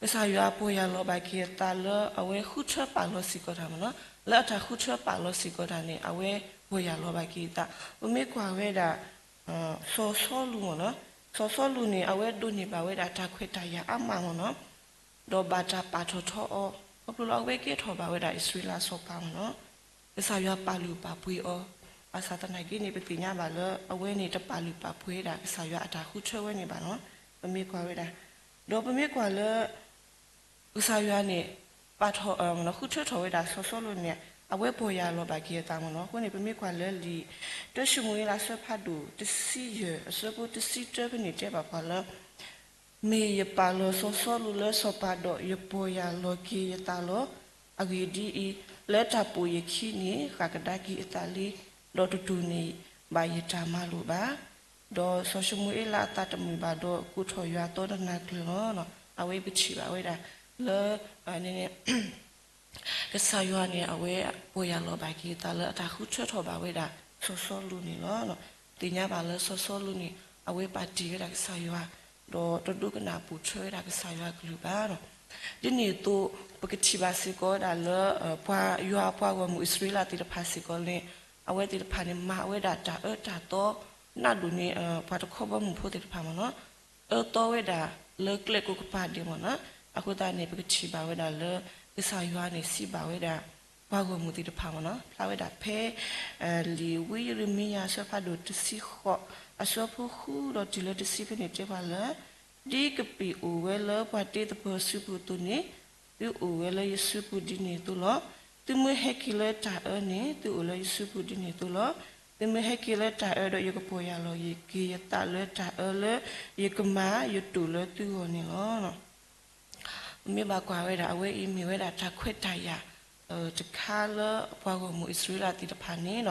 ကစၢ်ယွၤပီၢ်ယၢ်လီၤဘၣ်က့ၤအသးလၢအဝဲဃုထၢပာ်လီၤစ့ၢ်ကီးတၢ်မ့ၢ်နီၤ, လၢအတၢ်ဃုထၢပာ်လီၤစ့ၢ်ကီးတၢ်န့ၣ် အဝဲပီၢ်ယၢ်လီၤဘၣ်က့ၤအသး. ပမ့ၢ်ကွၢ်ဝဲဒၣ် စီၤစီလူးမ့ၢ်နီၤ, စီၤစီလူးန့ၣ် အဝဲဒိးန့ၢ်ဘၣ်ဝဲဒၣ်တၢ်ခွဲးတၢ်ယာ်အါမးမ့ၢ်နီၤ, ဒီးဘၣ်တၢ်ပာ်ထီၣ်ထီအီၤ, ခီဖျိလၢအဝဲကဲထီၣ်ဘၣ်ဝဲဒၣ်အံၣ်စရ့လးစီၤပၤမ့ၢ်နီၤ. ကစၢ်ယွၤပာ်လုၢ်ပာ်ပှ့ၤအီၤ, ဘၣ်ဆၣ်သနာ်က့န့ၣ် ပသ့ၣ်ညါဘၣ်လၢ အဝဲန့ၣ်တပာ်လုၢ်ပာ်ပှ့ၤဒၣ်ကစၢ်ယွၤအတၢ်ဃုထၢဝဲန့ၣ်ဘၣ်နီၤ. ပမ့ၢ်ကွၢ်ဝဲဒၣ်, ဒီးပမ့ၢ်ကွၢ်လၢ ကစၢ်ယွၤန့ၣ် ပာ်ထီၣ် ဃုထၢထီၣ်ဝဲဒၣ်စီၤစီလူးန့ၣ် အဝဲပီၢ်ယၢ်လီၤဘၣ်က့ၤအသးမ့ၢ်နီၤ. အဃိန့ၣ် ပမ့ၢ်ကွၢ်လၢလံာ်တၢၡမူၤအ့လးအဆၢဖးဒိၣ်တဆံယဲၢ် အဆၢဖိတဆံတၢဖဲန့ၣ်တဲဘၣ်ပှၤလၢ မ့ၢ်ယပာ်လီၤစီၤစီလူးလၢစီၤပၤဒီး ယပီၢ်ယၢ်လီၤက့ၤယသးလီၤ. အဂ့ၢ်ဒ်အံၤ, လၢတၢ်ပိာ်ယခံန့ၣ် ဃၣ်ကဒါက့ၤအသးလံ, ဒီးတတိၢ်န့ၢ်ဘၣ်ယတၢ်မၤလိာ်ဘၣ်. ဒီးစီၤၡမူၤအ့လးအသးတမုာ်ဘၣ်ဒီး ကိးထီၣ်ယွၤသီတနၤကျၢၤလီၤ. အဝဲပထံၣ်ဘၣ်ဝဲဒၣ်လၢ န့ၣ် ကစၢ်ယွၤန့ၣ် အဝဲပီၢ်ယၢ်လီၤဘၣ်က့ၤအသးလၢအတၢ်ဃုထၢထီၣ်ဘၣ်ဝဲဒၣ်စီၤစီလူးန့ၣ်လီၤ. သ့ၣ်ညါဘၣ်လၢစီၤစီလူးန့ၣ် အဝဲပာ်တ့ၢ်ဝဲဒၣ်ကစၢ်ယွၤ, ဒီးတဒိကနၣ်ပိာ်ထွဲဝဲဒၣ်ကစၢ်ယွၤအကလုၢ်ဘၣ်. ဒ်န့ၣ်အသိး ပကထံၣ်ဘၣ်စ့ၢ်ကီးဝဲဒၣ်လၢ ပှၤယွၤပှၤဂီၢ်မုၢ်အံၣ်စရ့လးသ့ၣ်တဖၣ်စ့ၢ်ကီးန့ၣ် အဝဲသ့ၣ်တဖၣ်န့ၣ် မၤဝဲဒၣ်တၢ်အၢတၢ်သီ နးဒိၣ်န့ၢ် ပှၤတခီဘီမုၢ်ဖိသ့ၣ်တဖၣ်မ့ၢ်နီၤ. အၢသီဝဲဒၣ်လၢကျဲကိးကပၤဒဲးမ့ၢ်နီၤ. အဃိသတးန့ၣ် ပကထံၣ်ဘၣ်ဝဲဒၣ်လၢ ကစၢ်ယွၤန့ၣ် စံးဘၣ်ဝဲဒၣ် ပှၤဂီၢ်မုၢ်သ့ၣ်တဖၣ်မ့ၢ်နီၤ ဖျါဝဲဒၣ်ဖဲ လံာ်ဝံယံးရမံယၤအဆၢဖးဒိၣ်တဆံဃိး အဆၢဖိဃုဒီးတုၤလၢတဆံဖဲန့ၣ်တဲပှၤလၢ ဒ်ကပံာ်အိၣ်ဝဲလၢပှၤတ့သပၢၤစုပူၤအသိးန့ၣ် သုအိၣ်ဝဲလၢယစုပူၤဒ်န့ၣ်အသိးလီၤ. သုမ့ၢ်ဟဲက့ၤလၢတၢ်အၢန့ၣ် သုအိၣ်လၢယစုပူၤဒ်န့ၣ်အသိးလီၤ. သုမ့ၢ်ဟဲက့ၤလၢတၢ်အၢဒီး ယကပီၢ်ယၢ်လီၤက့ၤယသးလၢတၢ်အၢလၢယကမၤယတိာ်လၢသုဂီၢ်န့ၣ်လီၤ. ပမ့ၢ်ဘၣ်ကွၢ်ဝဲဒၣ် အဝဲအံၤမ့ၢ်ဝဲဒၣ်တၢ်ခွဲးတၢ်ယာ် တခါလၢပှၤဂီၢ်မုၢ်အံၣ်စရ့လးသ့ၣ်တဖၣ်န့ၣ်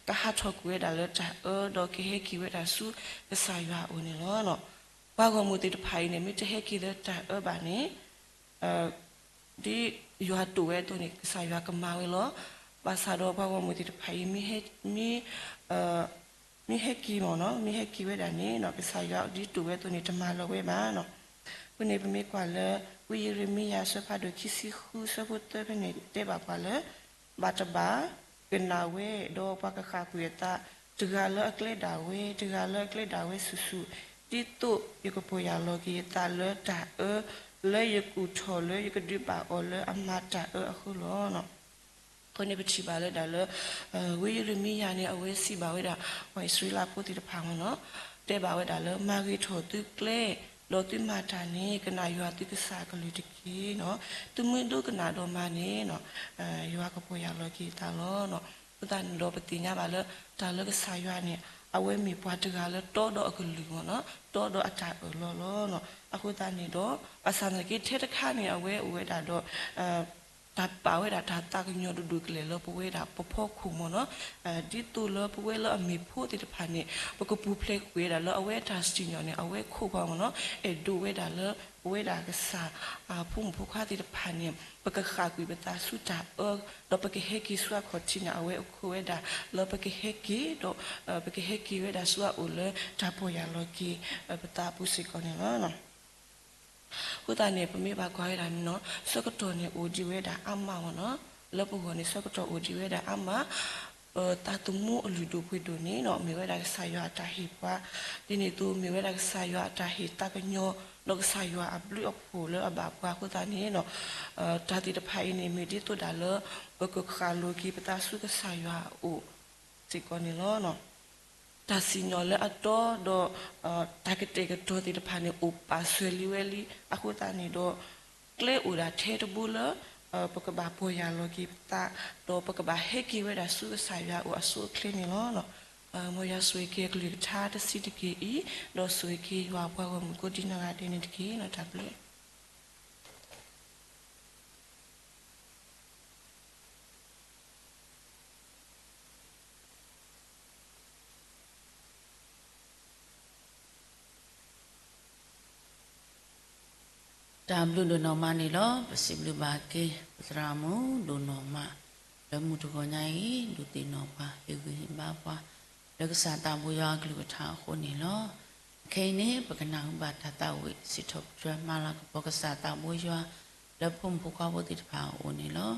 ကဟးထီၣ်ကွံာ်ဝဲဒၣ်လၢတၢ်အၢ ဒီးကဟဲက့ၤဝဲဒၣ်ဆူကစၢ်ယွၤအအိၣ်န့ၣ်လီၤ. ပှၤဂီၢ်မုၢ်သ့ၣ်တဖၣ်အံၤန့ၣ် မ့ၢ်တဟဲက့ၤလၢတၢ်အၢဘၣ်န့ၣ် ဒ်ယွၤတိာ်ဝဲအသိးန့ၣ် ကစၢ်ယွၤကမၤဝဲလီၤ. ဘၣ်ဆၣ်ဒီးပှၤဂီၢ်မုၢ်သ့ၣ်တဖၣ်အံၤ မ့ၢ်ဟဲက့ၤမ့ၢ်နီၤ မ့ၢ်ဟဲက့ၤဝဲဒၣ်န့ၣ် ကစၢ်ယွၤဒ်တိာ်ဝဲအသိးန့ၣ် တမၤလီၤဝဲဘၣ်နီၤ. အဃိန့ၣ် ပမ့ၢ်ကွၢ်လၢ ဝံယံးရမံယၤအဆၢဖးဒိၣ်ခံဆံဃု အဆၢဖိသၢဖဲန့ၣ် တဲဘၣ်ပှၤလၢ ဘၣ်တဘၣ် ကနၣ်ဝဲ ဒီးပှၤကဃၣ်ကွံာ်အသး တဂၤလၢအကျဲဒၣ်ဝဲ တဂၤလၢအကျဲဒၣ်ဝဲဆူၣ်ဆူၣ် ဒ်သိးယကပီၢ်ယၢ်လီၤက့ၤယသးလၢတၢ်အၢ လၢယကူၣ်ထီၣ်လၢယကဒုးဘၣ်အီၤလၢအမၤတၢ်အၢအဃိလီၤ. အဃိန့ၣ်ပထံၣ်ဘၣ်လၢဒၣ်လၢ ဝံယံးရမံယၤန့ၣ် အဝဲစံးဘၣ်ဝဲဒၣ် ပှၤအံၣ်စရ့လးဖိသ့ၣ်တဖၣ်မ့ၢ်နီၤ တဲဘၣ်ဝဲဒၣ်လၢ မၤဂ့ၤထီၣ်သုကျဲ ဒီးသုမၤတၢ်န့ၣ် ကနၣ်ယွၤသုကစၢ်အကလုၢ်တက့ၢ်နီၤ. သုမ့ၢ်ဒိကနၣ်ဒီးမၤန့ၣ် ယွၤကပီၢ်ယၢ်လီၤက့ၤသးလီၤ. အဃိသတးန့ၣ်ဒီး ပသ့ၣ်ညါဘၣ်လၢ တၢ်လၢကစၢ်ယွၤန့ၣ် အဝဲမ့ၢ်ပှၤတဂၤလၢတီဒီးအကလုၢ်မ့ၢ်နီၤ တီဒီးအတၢ်အၢၣ်လီၤလီၤ. အဃိသတးန့ၣ်ဒီး ဘၣ်ဆၣ်သနာ်က့ထဲတခါန့ၣ် အဝဲအိၣ်ဝဲဒၣ်ဒီး တၢ်ပာ်ဝဲဒၣ်တၢ်သးကညီၤဒိၣ်ဒိၣ်ကလဲာ်လၢပဝဲဒၣ်ပဖီခိၣ်မ့ၢ်နီၤ ဒ်သိးလၢပဝဲလၢအမ့ၢ်ဖိသ့ၣ်တဖၣ်န့ၣ် ပကပူၤဖျဲးကွံာ်ဝဲဒၣ်လၢအဝဲတၢ်စံၣ်ညီၣ်န့ၣ် အဝဲခိးပှၤမ့ၢ်နီၤ အဲၣ်ဒိးဝဲဒၣ်လၢ ပဝဲဒၣ်ကစၢ် ဖိမုၣ်ဖိခွါသ့ၣ်တဖၣ်န့ၣ် ပကဃၣ်ကွံာ်ပသးဆူတၢ်အၢ ဒီးပကဟဲက့ၤဆူအခီၣ်ထံးန့ၣ် အဝဲအခိးဝဲဒၣ်လၢပကဟဲက့ၤဒီး ပကဟဲက့ၤဝဲဒၣ်ဆူအအိၣ်လၢတၢ်ပီၢ်ယၢ်လီၤက့ၤ ပသးအပူၤစ့ၢ်ကီးန့ၣ်လီၤ. အဃိသတးန့ၣ် ပမ့ၢ်ဘၣ်ကွၢ်ဝဲဒၣ်န့ၣ်နီၤ ဆၢကတီၢ်န့ၣ်အိၣ်ဒံးဝဲဒၣ်အါမးမ့ၢ်နီၤ လၢပဂီၢ်န့ၣ် ဆၢကတီၢ်အိၣ်ဒံးဝဲဒၣ်အါမး ပသးသမူအလုၢ်ဒိၣ်ပှ့ၤဒိၣ်န့ၣ်နီၤ မ့ၢ်ဝဲဒၣ်ကစၢ်ယွၤအတၢ်ဟ့ၣ်ပှၤ ဒ်န့ၣ်အသိး မ့ၢ်ဝဲဒၣ်ကစၢ်ယွၤအတၢ်ဟ့ၣ်သးကညီၤ ဒီးကစၢ်ယွၤအဘျုးအဖှိၣ်လၢအဘၣ်ပှၤအဃိသတးန့ၣ်နီၤ တၢ်သ့ၣ်တဖၣ်အံၤန့ၣ် မ့ၢ်ဒ်သိးဒၣ်လၢ ပကဃၣ်လိၤက့ၤပသးဆူကစၢ်ယွၤအအိၣ်စ့ၢ်ကီးန့ၣ်လီၤ. တၢ်စံၣ်ညီၣ်လၢအတီဒီး တၢ်ကတဲာ်ကတီၤသ့ၣ်တဖၣ်န့ၣ် အိၣ်ပာ်စၢၤလံဝဲလံ အဃိသတးန့ၣ်ဒီး ကျဲအိၣ်ဒၣ်ထဲတဘိလၢ ပကဘၣ်ပီၢ်ယၢ်လီၤက့ၤပသး ဒီးပကဘၣ်ဟဲက့ၤဝဲဒၣ်ဆူကစၢ်ယွၤအအိၣ်အဆိအချ့န့ၣ်လီၤ. မ်ယွၤဆိၣ်ဂ့ၤက့ၤအကလုၢ်ကထါတဆံးတက့ၢ်အံၤ ဒီးဆိၣ်ဂ့ၤက့ၤယွၤပှၤဂီၢ်မုၢ်ကိးဒံနီၢ်ဂၤဒဲးန့ၣ်တက့ၢ်. တၢ်ဘျုး တၢ်ဘျုးဒိၣ်နီၢ်မးန့ၣ်လီၤ. ပစံးဘျုးဘၣ်က့ၤ ပသရၣ်မုၣ်ဒိၣ်နီၢ်မး လၢမုၢ်တဂီၤညါအံၤ ဒုးသ့ၣ်နီၣ်ပှၤ ဟ့ၣ်ဂံၢ်ဟ့ၣ်ဘါပှၤ လၢကစၢ်သးဘိယွၤအကလုၢ်ကထါအဃိန့ၣ်လီၤ. ခဲအံၤန့ၣ် ပကနၢ်ဟူဘၣ်တၢ်သးဝံၣ် စံးထီၣ်ပတြၢၤမၤလၤကပီၤကစၢ်သးဘိယွၤ လၢဖိမုၣ်ဖိခွါဖိသ့ၣ်တဖၣ်အအိၣ်န့ၣ်လီၤ.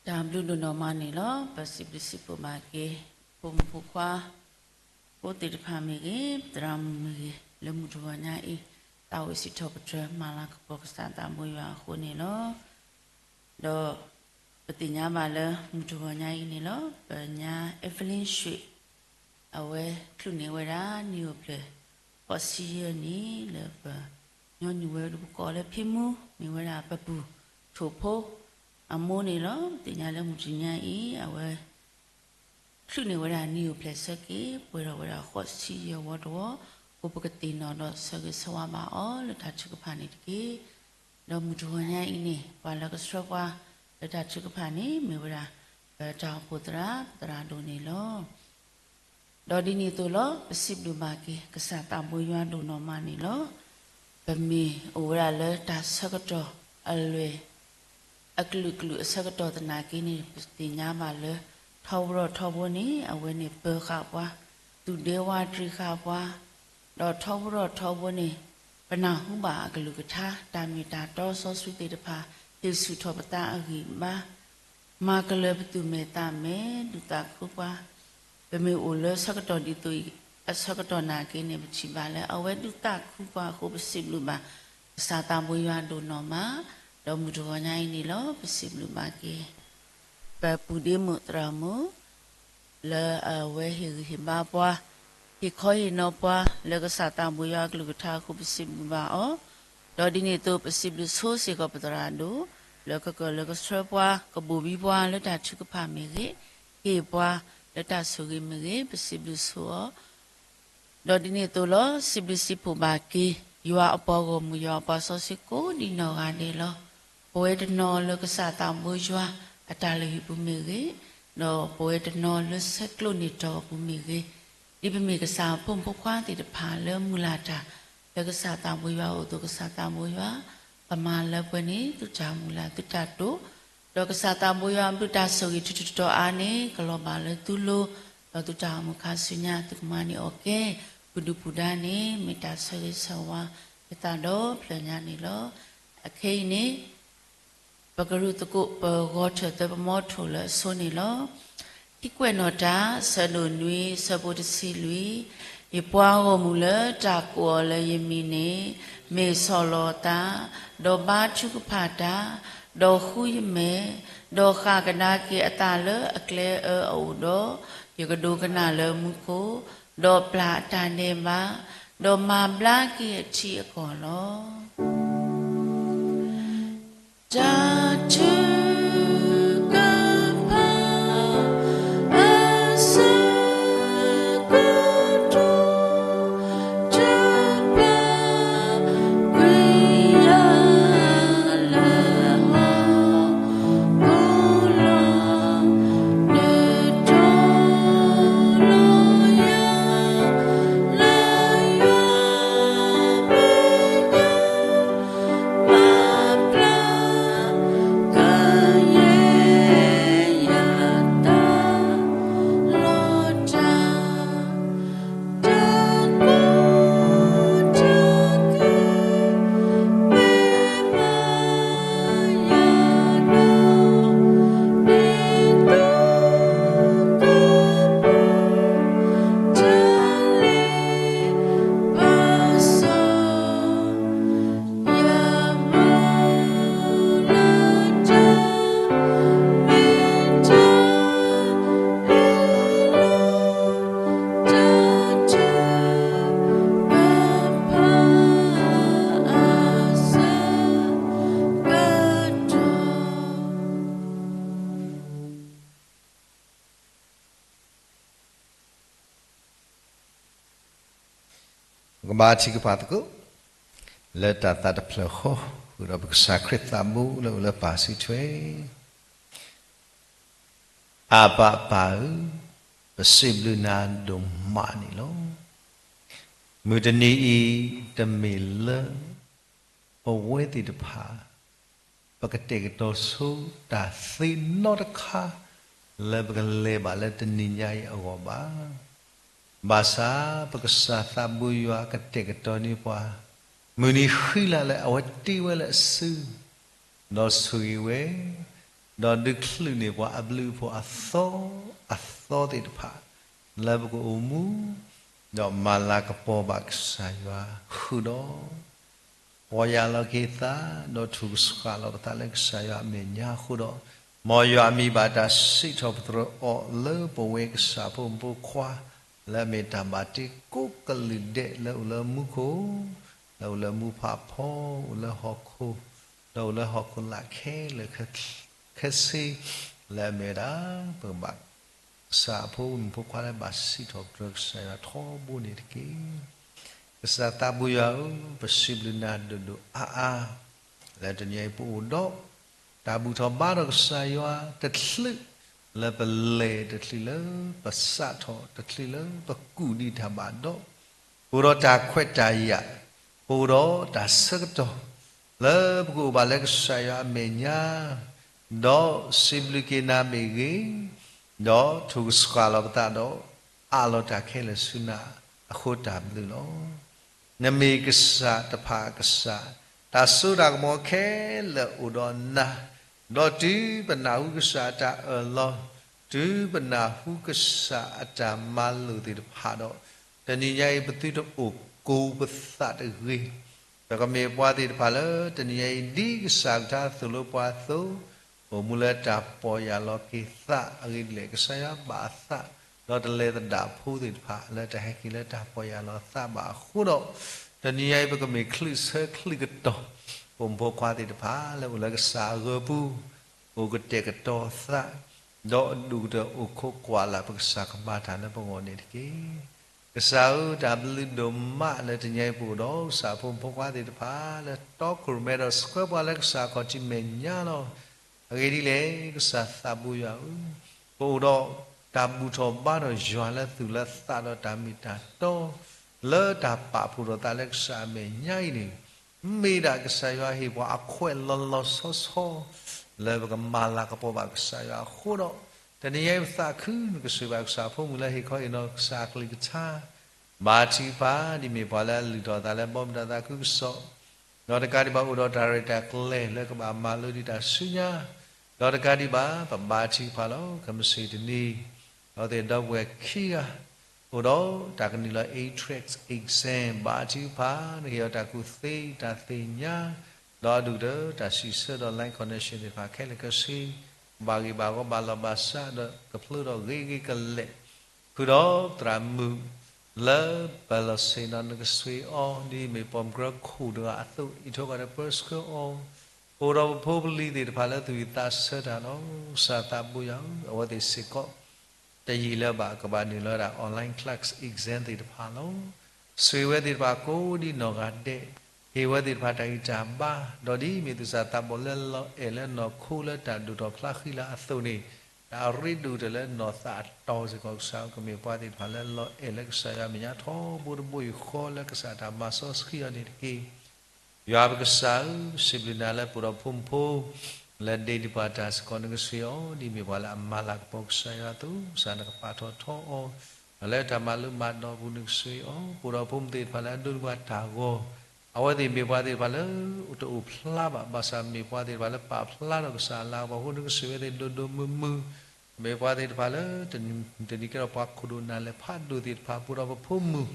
တၢ်ဘျုးဒိၣ်နီၢ်မးန့ၣ်လီၤ. ပစံးဘျုးစံးဖှိၣ်ဘၣ်က့ၤ ဖိမုၣ်ဖိခွါ ဖိသ့ၣ်တဖၣ်မ့ၢ်ဂ့ၤ, သရၣ်မုၣ်မ့ၢ်ဂ့ၤ, လၢမုၢ်တဂီၤညါအံၤ သးအိၣ်စံးထီၣ်ပတြၢၤ မၤလၤကပီၤကစၢ်သးဘိယွၤအဃိန့ၣ်လီၤ. ဒီးပသ့ၣ်ညါဘၣ်လၢမုၢ်တဂီၤညါအံၤန့ၣ်လီၤ, ပညါ Evelyn ရွှေ အဝဲချုးန့ၢ်ဝဲဒၣ် နံၣ်အိၣ်ဖျဲၣ် ဃိးဆံယဲၢ်နံၣ် လၢပညီနုၢ်ဝဲဒၣ် ပကိးလၢဖံမူ မ့ၢ်ဝဲဒၣ်ပပုၢ်ထိၣ်ဖိ အမိၢ်န့ၣ်လီၤ. ပသ့ၣ်ညါလၢမုၢ်တနံၤညါအံၤ အဝဲ ချုးန့ၢ်ဝဲဒၣ်နံၣ်အိၣ်ဖျဲၣ်ဆၢက့ၤ ပှဲၤထီၣ်ဝဲဒၣ်ဃိးဆံယဲၢ်ဝီတဝီ, အဃိပကသ့ၣ်နီၣ်ဒီးဆၢဂ့ၤဆၢဝါဘၣ်အီၤလၢတၢ်ထုကဖၣ်န့ၣ်တက့ၢ်. ဒီးမုၢ်တဂီၤညါအံၤန့ၣ် ပှၤလၢကဆှၢပှၤလၢတၢ်ထုကဖၣ်န့ၣ် မ့ၢ်ဝဲဒၣ် ပတၢ်အိၣ်ဖှိၣ်သရၣ် ပသရၣ်ဒိၣ်န့ၣ်လီၤ. ဒီးဒ်န့ၣ်အသိးလီၤ, ပစံးဘျုးဘၣ်က့ၤ ကစၢ်သးဘိယွၤဒိၣ်နီၢ်မးန့ၣ်လီၤ. ပမ့ၢ်အိၣ်ဝဲဒၣ်လၢတၢ်ဆၢကတီၢ်အလွဲၢ် အကလုာ်ကလုာ်အဆၢကတီၢ်သနာ်က့န့ၣ် ပသ့ၣ်ညါဘၣ်လၢ ထီဘိထီဘိန့ၣ် အဝဲန့ၣ်ပၢၤဃာ်ပှၤ, သူၣ်ဒ့ဝးတရံးဃာ်ပှၤ, ဒီးထီဘိထီဘိန့ၣ် ပနၢ်ဟူဘၣ်အကလုၢ်ကထါ တၢ်မ့ၢ်တၢ်တီစီဆှံသ့ၣ်တဖၣ် ဟ့ၣ်ဆူၣ်ထီၣ်ပသးအဂံၢ်အဘါ မၤကလၢၤပသူၣ်မဲာ်သးမဲာ် ဒုးသးခုပှၤ, ပမ့ၢ်အိၣ်လၢဆၢကတီၢ်ဒ်သိးအံၤ အဆၢကတီၢ်နာ်က့န့ၣ် ပထံၣ်ဘၣ်လၢအဝဲဒုးသးခုပှၤအဃိ ပစံးဘျုးဘၣ် ကစၢ်သးဘိယွၤဒိၣ်နီၢ်မး, ဒီးမုၢ်တဂီၤညါအံၤန့ၣ်လီၤ ပစံးဘျုးဘၣ်က့ၤ ပပုၢ်ဒ့မုၣ်သရၣ်မုၣ် လၢအဝဲဟ့ၣ်ဂံၢ်ဟ့ၣ်ဘါပှၤ, ဟ့ၣ်ခီဟ့ၣ်နီၤပှၤ လၢကစၢ်သးဘိယွၤအကလုၢ်ကထါအဃိ ပစံးဘျုးဘၣ်အီၤ, ဒီးဒ်န့ၣ်အသိး ပစံးဘျုးဆိစ့ၢ်ကီးပသရၣ်ဒိၣ် လၢကကၢၢ်လၢကဆှၢပှၤ ကဘိၣ်ဘံပှၤလၢတၢ်ထုကဖၣ်မ့ၢ်ဂ့ၤ, ဟ့ၣ်ပှၤလၢတၢ်ဆိၣ်ဂ့ၤမ့ၢ်ဂ့ၤ, ပစံးဘျုးဆိအီၤ ဒီးဒ်န့ၣ်အသိးလီၤ, စံးဘျုးစံးဖှိၣ်ဘၣ်က့ၤ ယွၤအပှၤဂီၢ်မုၢ် ယွၤအပှၤစီဆှံကိးဒံနီၢ်ဂၤဒဲးလီၤ. ပဝဲတနီၤလၢကစၢ်သးဘိယွၤအတၢ်လုၢ်ဟံၣ်ပူၤမ့ၢ်ဂ့ၤ, ဒီးပဝဲတနီၤလၢဆဲးကျိးန့ၢ်တီၢ်ပူၤမ့ၢ်ဂ့ၤ, ဒ်ပမ့ၢ်ကစၢ်အဖိမုၣ်ဖိခွါသ့ၣ်တဖၣ်လၢမုၢ်လၢ်တၢ် လၢကစၢ်သးဘိယွၤအအိၣ်အသိး ကစၢ်သးဘိယွၤ ကမၤလၢပှဲၤန့ၣ် သုတၢ်မုၢ်လၢ်သုတၢ်တိာ် ဒီးကစၢ်သးဘိယွၤအဘျုးတၢ်ဆိၣ်ဂ့ၤထူးထူးတီၤတီၤအါန့ၣ် ကလီၤဘၣ်လၢသုလိၤ, ဒီးသုတၢ်အိၣ်မူခါဆူညါ သုကမၤန့ၢ်အီၣ်ကဲ ပဒုၣ်ပဒါန့ၣ် မ့ၢ်တၢ်ဆၢဂ့ၤဆၢဝါ ယသးဒီဖျၢၣ်ညါန့ၣ်လီၤ. အခဲအံၤန့ၣ် ပကရူၢ်သကိး ပဂီၤထၢၣ်သၢပမီထိၣ်လၢအဆိန့ၣ်လီၤ. ဟံးကွဲးနီၣ်တၢ် ဆၢဒိၣ်နွံ ဆၢဖိတဆံလွံၢ်, ယပှၤဂီၢ်မုၢ်လၢတၢ်ကိးအီၤလၢယမံၤန့ၣ် မ့ၢ်ဆီၣ်လီၤအသး, ဒီးဘါထုကဖၣ်တၢ်, ဒီးဃုယမဲာ်, ဒီးဃၣ်ကဒါက့ၤအသးလၢအကျဲအၢအအိၣ်ဒီး, ယကဒိကနၣ်လၢမူခိၣ်, ဒီးပျၢ်အတၢ်ဒဲးဘး, ဒီးမၤဘျါက့ၤအထံအကီၢ်လီၤ. တၢ်ထုကဖၣ်အဆၢကတီၢ် တၢ်ပျၢ်ကွံာ်ယၤလၢဟီၣ်ခိၣ်လီၤ, နတီၤလီၤယၤလၢယွၤမဲာ်ညါ မၤဘျါကယဲၢ် ယတၢ်လီၤတၢ် တၢ်ကိၢ်တၢ်ဂီၤ မ့ၢ်မၤယၤဒီး နတၢ်လ့ပစီ ပကဘါထုကဖၣ်သကိး လၢတၢ်သးတဖျၢၣ်ဃီ ဃုာ်ဒီးပကစၢ်ခရံာ်သးဘိလၢအိၣ်လၢပၢ်စုထွဲ အၢ်ဘၣ်ပၢ်ဧၢ, ပစံးဘျုးနၤဒိၣ်မးန့ၣ်လီၤ. မုၢ်တနံၤအံၤ တမ့ၢ်လၢ ပဝဲသ့ၣ်တဖၣ် ပကတဲာ်ကတီၤဆိတၢ်သ့နီတခါ လၢပကလဲၤဘၣ်လၢတနံၤညါအံၤအဂီၢ်ဘၣ်. ဘၣ်ဆၣ် ပကစၢ်သးဘိယွၤကတဲာ်ကတီၤန့ၢ်ပှၤ မုၢ်နံၤဃံလၤလၢအဝဲတ့ဝဲလၢအစု ဒီးဆိၣ်ဂ့ၤဝဲ ဒီးဒုးချုးန့ၢ်ပှၤအဘျုးအဖှိၣ်အသီအသီသ့ၣ်တဖၣ် လၢပကအိၣ်မူ ဒီးမၤလၤကပီၤဘၣ်ကစၢ်ယွၤဃုာ်ဒီး ပီၢ်ယၢ်လီၤက့ၤသး ဒီးထုးကဆှၣ်လီၤပသးလၢကစၢ်ယွၤအမဲာ်ညါအဃိဒီး, မ်ယွၤအမံၤဘၣ်တၢ်စံးထီၣ်ပတြၢၤအီၤလၢပဝဲကစၢ်ဖိမုၣ်ဖိခွါ လၢအမ့ၢ်တၢ်ဘၣ်တ့ကိးကလုာ်ဒဲး လၢအိၣ်လၢမူခိၣ်, လၢအိၣ်လၢမူဖးဖီ, အိၣ်လၢဟီၣ်ခိၣ်, ဒီးအိၣ်လၢဟီၣ်ခိၣ်လာ်ခဲလၢာ် ခဲဆ့, လၢအမ့ၢ်ဝဲဒၣ် ပကဘၣ် ကစၢ်အဖိမုၣ်ဖိခွါလၢဘၣ်စံးထီၣ်ပတြၢၤကစၢ်ယွၤထီဘိန့ၣ်တက့ၢ်. ကစၢ်သးဘိယွၤဧၢ, ပစံးဘျုးနၤဒိၣ်ဒိၣ်အါအါ, လၢတနံၤအံၤပအိၣ်ဒီး တၢ်ဘူၣ်ထီၣ်ဘါထီၣ်ကစၢ်ယွၤတချုးလၢပလဲၤ, တချုးလၢပစးထီၣ်, တချုးလၢပကူၣ်ဒံးတၢ်ဘၣ်ဒီး ပအိၣ်ဒီးတၢ်ခွဲးတၢ်ယာ်, ပအိၣ်ဒီးတၢ်ဆၢကတီၢ် လၢပကအိၣ်ဘၣ်လၢကစၢ်ယွၤအမဲာ်ညါ, ဒီးစံးဘျုးက့ၤနၤမ့ၢ်ဂ့ၤ, ဒီးထုးကဆှၣ်လီၤပသးဒီး အးလီၤတၢ်ခဲလၢာ်ဆူနၤအဃိတၢ်ဘျုးလီၤ. နမ့ၢ်ကစၢ်တဖၣ်အကစၢ်, တၢ်စိတၢ်ကမီၤခဲလၢာ်အိၣ်ဒီးနၤ, ဒီးတုၤပနၢ်ဟူကစၢ်အတၢ်အၢၣ်လီၤ, တုၤပနၢ်ဟူကစၢ်အတၢ်မၤလိာ်သ့ၣ်တဖၣ်ဒီး, တနံၤညါအံၤပသုတအိၣ်ကိးပသးတဂ့ၤ. ပကမ့ၢ်ပှၤသ့ၣ်တဖၣ်လၢတနံၤညါအံၤ ဒ်ကစၢ်ကထါသိၣ်လိပှၤအသိး, အိၣ်မူလၢတၢ်ပီၢ်ယၢ်လီၤက့ၤသးအဂ့ၢ်ဒ်လဲၣ်, ကစၢ်ယွၤဘၣ်အသး, ဒီးတလဲၤသဒၣ်ဖိသ့ၣ်တဖၣ် လၢတၢ်ဟဲက့ၤလၢတၢ်ပီၢ်ယၢ်လီၤသးဘၣ်အဃိဒီး, တနံၤညါအံၤပကမ့ၢ်ချုးဆၢချုးကတီၢ်, ပဖိမုၣ်ဖိခွါသ့ၣ်တဖၣ်လၢအိၣ်လၢကစၢ်အဂၢၤပူၤ, အိၣ်ကတဲာ်ကတီၤသး, ဒီးအဒိၣ်ကတၢၢ်အိၣ်ခိးကွၢ်လၢ် ပကစၢ်ကမၤတၢ်လၢပဂီၢ်န့ၣ်တက့ၢ်. ကစၢ်ဧၢ, တၢ်ဘျုးဒိၣ်မးလၢတနံၤအံၤပအိၣ်ဒီး ကစၢ်ဖိမုၣ်ဖိခွါသ့ၣ်တဖၣ်လၢတီခိၣ်ရိၣ်မဲဒီးဆှၢပှၤလၢကစၢ်ခီၣ်ထံးမဲာ်ညါလီၤ. အဂ့ၢ်ဒ်လဲၣ်, ကစၢ်သးဘိယွၤဧၢ, ပအိၣ်ဒီးတၢ်ဘူၣ်ထီၣ်ဘါထီၣ်ယွၤလၢသူၣ်လၢသးဒီးတၢ်မ့ၢ်တၢ်တီ လၢတၢ်ပာ်ဖှိၣ်ထီၣ်သးလၢကစၢ်အမဲာ်ညါအံၤန့ၣ်, မ့ၢ်ဒၣ်ကစၢ်ယွၤဟ့ၣ်ပှၤအခွဲးလီၤလီၤဆီဆီ လၢပကမၤလၤကပီၤဘၣ်ကစၢ်ယွၤအဃိဒီး, တနံၤညါအံၤပသးခု နကဆိၣ်ဂ့ၤဘၣ်ကစၢ်ဖိမုၣ်လၢဟ့ၣ်ခီဟ့ၣ်နီၤကစၢ်အကလုၢ်ကထါ ဘါထုကဖၣ် ဒ်မ့ၢ်ပှၤလၢအလုၢ်ထီၣ်အသးလၢဘီမုၢ်တၢ်သးခုကစီၣ်, ဒီးတကးဒံးဘၣ်အိၣ်ဒီးတၢ်ရဲၣ်တၢ်ကျဲၤလၢကဘၣ်မၤလိဒံးတၢ်ဆူညါ, ဒီးတကးဒံးဘၣ် ပဘါထုကဖၣ်လီၤ ခဲမုၢ်ဆ့ၣ်တနံၤ, ဒီးသ့ၣ်ဒီပုၢ်ဝဲၢ်ခံဂၤ အိၣ်ဒီးတၢ်ကနုာ်လီၤ A-TREC exam ဘါထုကဖၣ် နကဟ့ၣ်အီၤတၢ်ကူၣ်သ့တၢ်သ့ၣ်ညါ, ဒီးအဒိၣ်ကတၢၢ်တၢ်စံးဆၢဒီး line connection သ့ၣ်တဖၣ်ခဲလၢာ်ခဲဆ့ ဘၣ်ဂ့ၢ်ဘၣ်ဝီဘၣ်လီၢ်ဘၣ်စးဒီးကဖျိဒီးဂ့ၤဂ့ၤကလဲာ် ဃုာ်ဒီးသရၣ်မုၣ်လၢပလီၢ်ဆ့ၣ်နီၤ နကဆှၢအီၤ ဒ်မ့ၢ်ပိာ်မုၣ်ကရၢခိၣ်တဂၤအသိး အံးထွဲကွၢ်ဒီးပၢဆှၢအီၤ, အိၣ်ဒီးပဖိပလံၤသ့ၣ်တဖၣ်လၢသူၣ်ဝံၣ်သးဆၢတၢ်လီၤ. ကစၢ်သးဘိယွၤဧၢ, အဝဲသ့ၣ်စ့ၢ်ကီး တယံာ်လၢၤဘၣ် ကဘၣ်နုာ်လီၤဝဲဒၣ် online class exam သ့ၣ်တဖၣ်လီၤ. ဆိၣ်ဂ့ၤဝဲသ့ၣ်တဖၣ်ကိးဒံနီၢ်ဂၤဒဲး, ဟ့ၣ်ဝဲသ့ၣ်တဖၣ်တၢ်ဂံၢ်တၢ်ဘါ, ဒီးဒ်မ့ၢ်သူၣ်စၢ်သးဘီၣ်လၢလီၤအဲၣ်လၢနီၢ်ခိလၢတၢ်ဒိၣ်ထီၣ်ဖျါဃံလၤအသိးန့ၣ်, တၢ်ရ့ဒိၣ်ကတၢၢ်လၢနီၢ်သးအတီၤစ့ၢ်ကီး ကစၢ်ဧၢ ကမ့ၢ်ပှၤသ့ၣ်တဖၣ်လၢလီၤအဲၣ်လၢကစၢ်ယွၤအမဲာ်ညါထီဘိတဘိယူၢ်ဃီလၢကစၢ်တၢ်မၤစီဆှံအီၤန့ၣ်တက့ၢ်. ယွၤပကစၢ်ဧၢ, ပစံးဘျုးနၤလၢပအိၣ်ဒီးဖိမုၣ်ဖိ လၢဒ့ဒံးပှၤတၢ်စ့ၢ်ကီး နကဆိၣ်ဂ့ၤအီၤ ဒ်မ့ၢ်ပှၤလၢအမၤလၤကပီၤကစၢ်ယွၤအသိး ကစၢ်နကပာ်ထီၣ်ထီအီၤ, ဒီးလၢတၢ်မၤလိမၤဒိးအပူၤ နကဆိၣ်ဂ့ၤအီၤ, ပအိၣ်ဒီးဖိမုၣ်သ့ၣ်တဖၣ်လၢအဒိးန့ၢ်ပှၤတၢ်ဂီၤ, အဝဲသ့ၣ်မ့ၢ်ပှၤသ့ၣ်တဖၣ်လၢ တအိၣ်ဖျါဘၣ်, ဘၣ်ဆၣ်မ့ၢ်ပှၤသ့ၣ်တဖၣ်လၢပာ်ဖျါထီၣ်ကစၢ်အလၤကပီၤအဃိ နကဆိၣ်ဂ့ၤအဝဲသ့ၣ်ဒိၣ်ဒိၣ်မုၢ်မုၢ်, မ့ၢ်ပှၤသ့ၣ်တဖၣ်လၢ တနံၤကဲထီၣ်ပှၤခိၣ်ဒိၣ်နၢ်လဲၢ်ဖးဒိၣ်သ့ၣ်တဖၣ်, ပအိၣ်ဒီးပဖိမုၣ်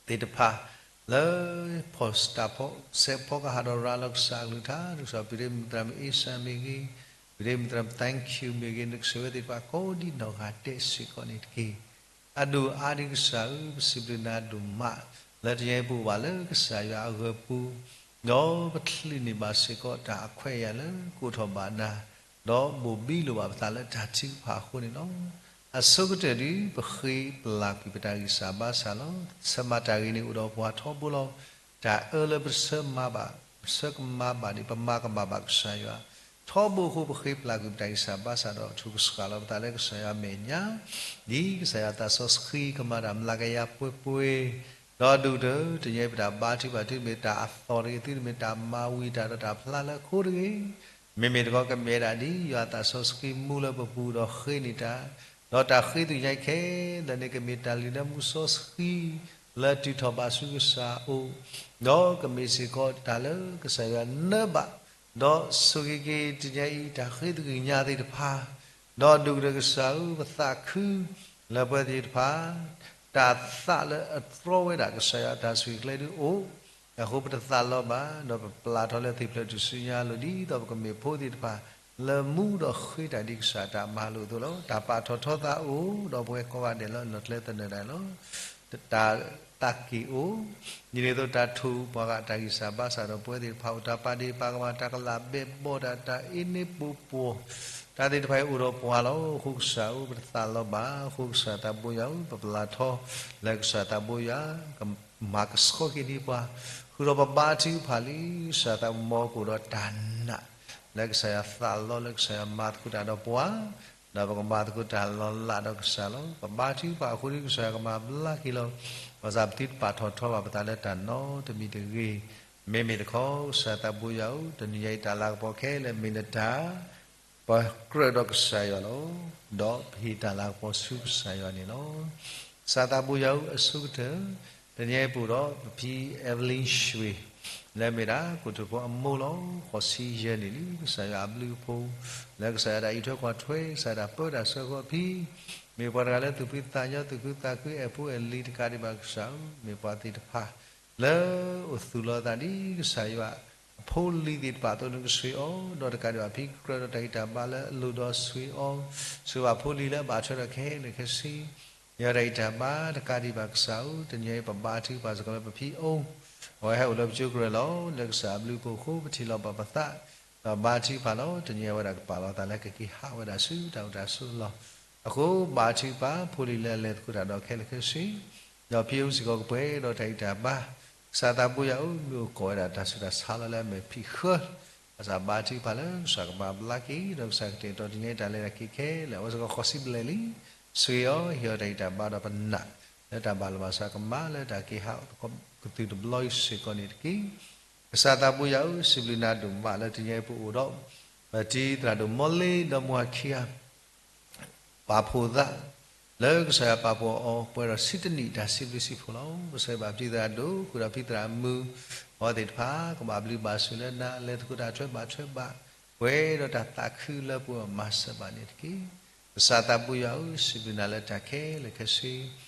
သ့ၣ်တဖၣ် လၢဖီၣ်စဲးဖီကဟးဒီးရၤလီၤကစၢ်အကလုၢ်ကထါ, ဒ်ကစၢ်ပတမ့ၢ်သရၣ်မုၣ်အ့စၢ်မ့ၢ်ဂ့ၤ, ပတမ့ၢ်သရၣ်မုၣ် thank you မ့ၢ်ဂ့ၤ, နကဆိၣ်ဂ့ၤဝဲသ့ၣ်တဖၣ်ကိးဒံနီၢ်ဂၤဒဲးစ့ၢ်ကီးန့ၣ်တက့ၢ်. အဒိၣ်အါဒံးကစၢ်ဧၢ, ပစံးဘျုးနၤဒိၣ်မး, လၢတနံၤအံၤပအိၣ်ဘၣ်လၢကစၢ်ယွၤအဂၢၤပူၤ, ဒီးပချုးန့ၢ်ဘၣ်စ့ၢ်ကီးတၢ်အခွဲးအယာ်လၢကအိၣ်ထီၣ်ဘၣ်နၤ, ဒီးဘိၣ်ဘံလိာ်ဘၣ်ပသးလၢတၢ်ထုကဖၣ်အဃိန့ၣ်လီၤ. အဆိကတၢၢ်ဒုး ပဃ့ပလၢ်ကွံာ်ပတၢ်ဂံၢ်စၢ်ဘါစၢ်လီၤ. ဆၢမၤတၢ်ဂ့ၤန့ၣ်အိၣ်ဒီးပှၤထီဘိလီၤ. တၢ်အၢလၢပဆၢမၤဘၣ်, ပဆၢကမၤဘၣ်န့ၣ် ပမၤကမၣ်ဘၣ်ကစၢ်ယွၤ ထီဘိအဃိ ပဃ့ပလၢ်ကွံာ်ပတၢ်ဂံၢ်စၢ်ဘါစၢ်ဒီးထုးကဆှၣ်လီၤပသးလၢကစၢ်ယွၤအမဲာ်ညါ, ဒ်ကစၢ်ယွၤသးစီဆှံကမၤတၢ်မျးကယၤပှဲၤပှဲၤ, ဒီးဒိၣ်ကတၢၢ် တနံၤအံၤပတၢ်ဘါထုကဖၣ် သုတမ့ၢ်တၢ်အသီၣ်တဂ့ၤ, သုတမ့ၢ်တၢ်မၤဝံၤတၢ်ဒီးတၢ်ဖျါလၢအခိတဂ့ၤ, မ့မ့ၢ်တခီကမ့ၢ်ဝဲဒၣ်ဒ်ယွၤသးစီဆှံမူလၢပပူၤဒီးဃ့န့ၢ်တၢ်, ဒီးတၢ်ဃ့သွံၣ်ညါခဲလၢာ်န့ၣ် ကမ့ၢ်တၢ်လၢမူစီဆှံ လၢအတုၤထီၣ်ဘၣ်ဆူကစၢ်အအိၣ်, ဒီးကမ့ၢ်စ့ၢ်ကီးတၢ်လၢကစၢ်ယွၤနၢဘၣ် ဒီးဆိၣ်ဂ့ၤက့ၤတနံၤအံၤ တၢ်ဃ့သဂံၢ်ညါသ့ၣ်တဖၣ်, ဒီးဒိၣ်ကတၢၢ်ကစၢ်ဧၢ ပသးခုလၢပဝဲသ့ၣ်တဖၣ် တၢ်သးလၢအတြီဝဲဒၣ်ကစၢ်ယွၤအတၢ်ဆိၣ်ဂ့ၤကျဲဒုအိၣ်, အဃိပတသးလီၤဘၣ်, ဒီးပပျၢ်ထီၣ်လၢသ့ၣ်ဖျၢၣ်ထူၣ်စုညါအလိၤ ဒ်သိးပကမ့ၢ်ဖိသ့ၣ်တဖၣ် လၢမူဒီးဃ့တၢ်ဒ်ကစၢ်တၢ်မၤလိာ်အသိးလီၤ. တၢ်ပာ်ထီၣ်ထီသးအိၣ်, ဒီးပဝဲကိးဂၤဒဲးလၢအလီၢ်ကျဲသနၢၣ်ဒၣ်လီၤ. တၢ်သးက့ၢ်အိၣ်, ဒ်န့ၣ်အသိးတၢ်ထိၣ်ပှၤဂၤတၢ်ဂံၢ်စၢ်ဘါစၢ်ဒီးပဝဲသ့ၣ်တဖၣ်အိၣ် တၢ်ပာ်ဒ့ၣ်ပာ်ကမၣ် တၢ်ကလၢ်ဘဲဘီၣ်တၢ် တၢ်အ့န့ၣ်ပူၤပှီၢ် တၢ်သ့ၣ်တဖၣ်အံၤအိၣ်ဒီးပှၤလီၤ. အဃိကစၢ်ဧၢ ပတသးလီၤဘၣ်. အဃိကစၢ်သးဘိယွၤဧၢ ပပျၢ်ထီၣ်လၢကစၢ်သးဘိယွၤ ကမၤကဆှီက့ၤန့ၢ်ပှၤ, ဃုာ်ဒီးပဘါထုကဖၣ်လံ ကစၢ်သးဘိယွၤ ကအိၣ်ဒီးတၢ်နာ် လၢကစၢ်ယွၤသးလီ လၢကစၢ်ယွၤမၤသကိးတၢ်ဒီးပှၤ ဒီးပကမၤသကိးတၢ်လီၤလးဒီးကစၢ်လီၤ. ပဘါထုကဖၣ်အဃိဒီး ကစၢ်ယွၤကမၤဘျါက့ၤလီၤ. ဘၣ်ဆၣ်ပသုတပာ်ထီၣ်ထီဘၣ်ပသးလၢတၢ်နီတမံၤတဂ့ၤ. မ့မ့ၢ်တခီ ကစၢ်သးဘိယွၤဧၢ တနံၤအံၤတၢ်လၤကပီၤခဲလၢာ်မ့ၢ်နတၢ် ပကြၢးဒီးကစၢ်ယွၤလီၤ. ဒီးပဟ့ၣ်တၢ်လၤကပီၤဆူကစၢ်ယွၤန့ၣ်လီၤ. ကစၢ်သးဘိယွၤဧၢ အဆိကတၢၢ် တနံၤအံၤပအိၣ်ဒီးပဖံ Evelyn ရွှေ လၢအမ့ၢ်ဒၣ်ကိတိာ်ဖိအမိၢ်လီၤ. ဃိးဆံယဲၢ်နံၣ်လံ ကစၢ်ယွၤအဘျုးအဖှိၣ် လၢကစၢ်ယွၤတၢ်အံးထွဲကွၢ်ထွဲ ကစၢ်ယွၤတၢ်ပၢတၢ်ဆှၢဃီအဖံ မ့ၢ်ပှၤတဂၤလၢသူၣ်ဖှံသးညီ သူၣ်ခုသးခု အဲၣ်ဖိအဲၣ်လံၤတကးဒံးဘၣ်ကစၢ်ဧၢ, မ့ၢ်ပှၤသ့ၣ်တဖၣ် လၢအိၣ်သူၣ်လီၤသးဒ်ကစၢ်ယွၤ အဖိလံၤသ့ၣ်တဖၣ်အသိး နကဆိၣ်ဂ့ၤအီၤ ဒီးတကးဒံးဘၣ်ဖံကြၢးဒီးတၢ်ဂံၢ်တၢ်ဘါလၢအလိၣ်ဒီးဆိၣ်ဂ့ၤအီၤ, ဆိၣ်ဂ့ၤဘၣ်ဖိလံၤလၢအဘၣ်ထွဲဒီးခဲလၢာ်ခဲဆ့ ယွၤတၢ်ဂံၢ်တၢ်ဘါတကးဒံးဘၣ်ကစၢ်ဧၢ, တနံၤအံၤပဘါထုကဖၣ်စ့ၢ်ကီးလၢပဖံအိၣ်, အဝဲဟဲအိၣ်လၢပကၠိကရၢၢ်လီၤ. လၢကစၢ်အဘျုးအဖှိၣ်အဃိ ပထံၣ်လိာ်ဘၣ်ပသး ဒီးဘါထုကဖၣ်လီၤ. တနံၤအံၤအဝဲဒၣ်ကပာ်လီၤသးလၢကက့ၤဟးဝဲဒၣ်ဆူတၢ်အိၣ်တၢ်ဆိးလီၢ် အဃိဘါထုကဖၣ်ဖိလံၤလၢအလဲၤသကိးတၢ်ဒီးခဲလၢာ်ခဲဆ့ ဒီးဖံအိၣ်စ့ၢ်ကီးကပှဲၤဒီးတၢ်ဂံၢ်တၢ်ဘါ, ကစၢ်သးဘိယွၤဧၢ မ့ၢ်အိၣ်ကိးဝဲဒၣ်တၢ်ဆူးတၢ်ဆါလီၤလၢအမဲာ်ဖံးဃၢ, ဘၣ်ဆၣ်ဘါထုကဖၣ်လၢကစၢ်ကမၤဘျါက့ၤ ဒီးကစၢ်ကတဲာ်ကတီၤတနံၤအံၤတၢ်လဲၤတၢ်က့ၤခဲလၢာ် အဝဲစ့ၢ်ကီးဃိးဆံဘျဲၣ်လံ, ဆိၣ်ဂ့ၤအီၤ ဟ့ၣ်အီၤတၢ်ဂံၢ်တၢ်ဘါဒီးပနာ် လၢတၢ်ဘၣ်လီၤဘၣ်စးကမၣ်လၢတၢ်က့ၤဟးကသုၣ်တဘျီအံၤစ့ၢ်ကီးန့ၣ်တက့ၢ်. ကစၢ်သးဘိယွၤဧၢ စံးဘျုးနၤဒိၣ်မးလၢတနံၤအံၤပအိၣ်ဒီး ပတံၤသရၣ်ဒိၣ်မီလ့ဒီးမိၢ်အခံဂၤ ပာ်ဖှိၣ်သး လၢကစၢ်ယွၤပာ်ဖှိၣ်အီၤ ပှဲၤဒီးဆံတနံၣ်တၢ်စံးဘျုးစံးဖှိၣ်လီၤ. ပဆၢဂ့ၤဘၣ်ပတံၤသရၣ်ဒိၣ် ဃုာ်ဒီးဖံသရၣ်မုၣ် အဝဲသ့ၣ်တဖၣ် ကဘၣ်ဘျုးဘၣ်ဆိၣ်လၢနၤ လဲၤသကိးတၢ်ထွဲဘၣ်ထွဲဘၣ် ပှဲၤဒီးတၢ်သးခုလၢပမၤစၢၤဘၣ်န့ၣ်တက့ၢ်. ကစၢ်သးဘိယွၤဧၢ စံးဘျုးနၤလၢတၢ်ခဲလၢာ်ခဲဆ့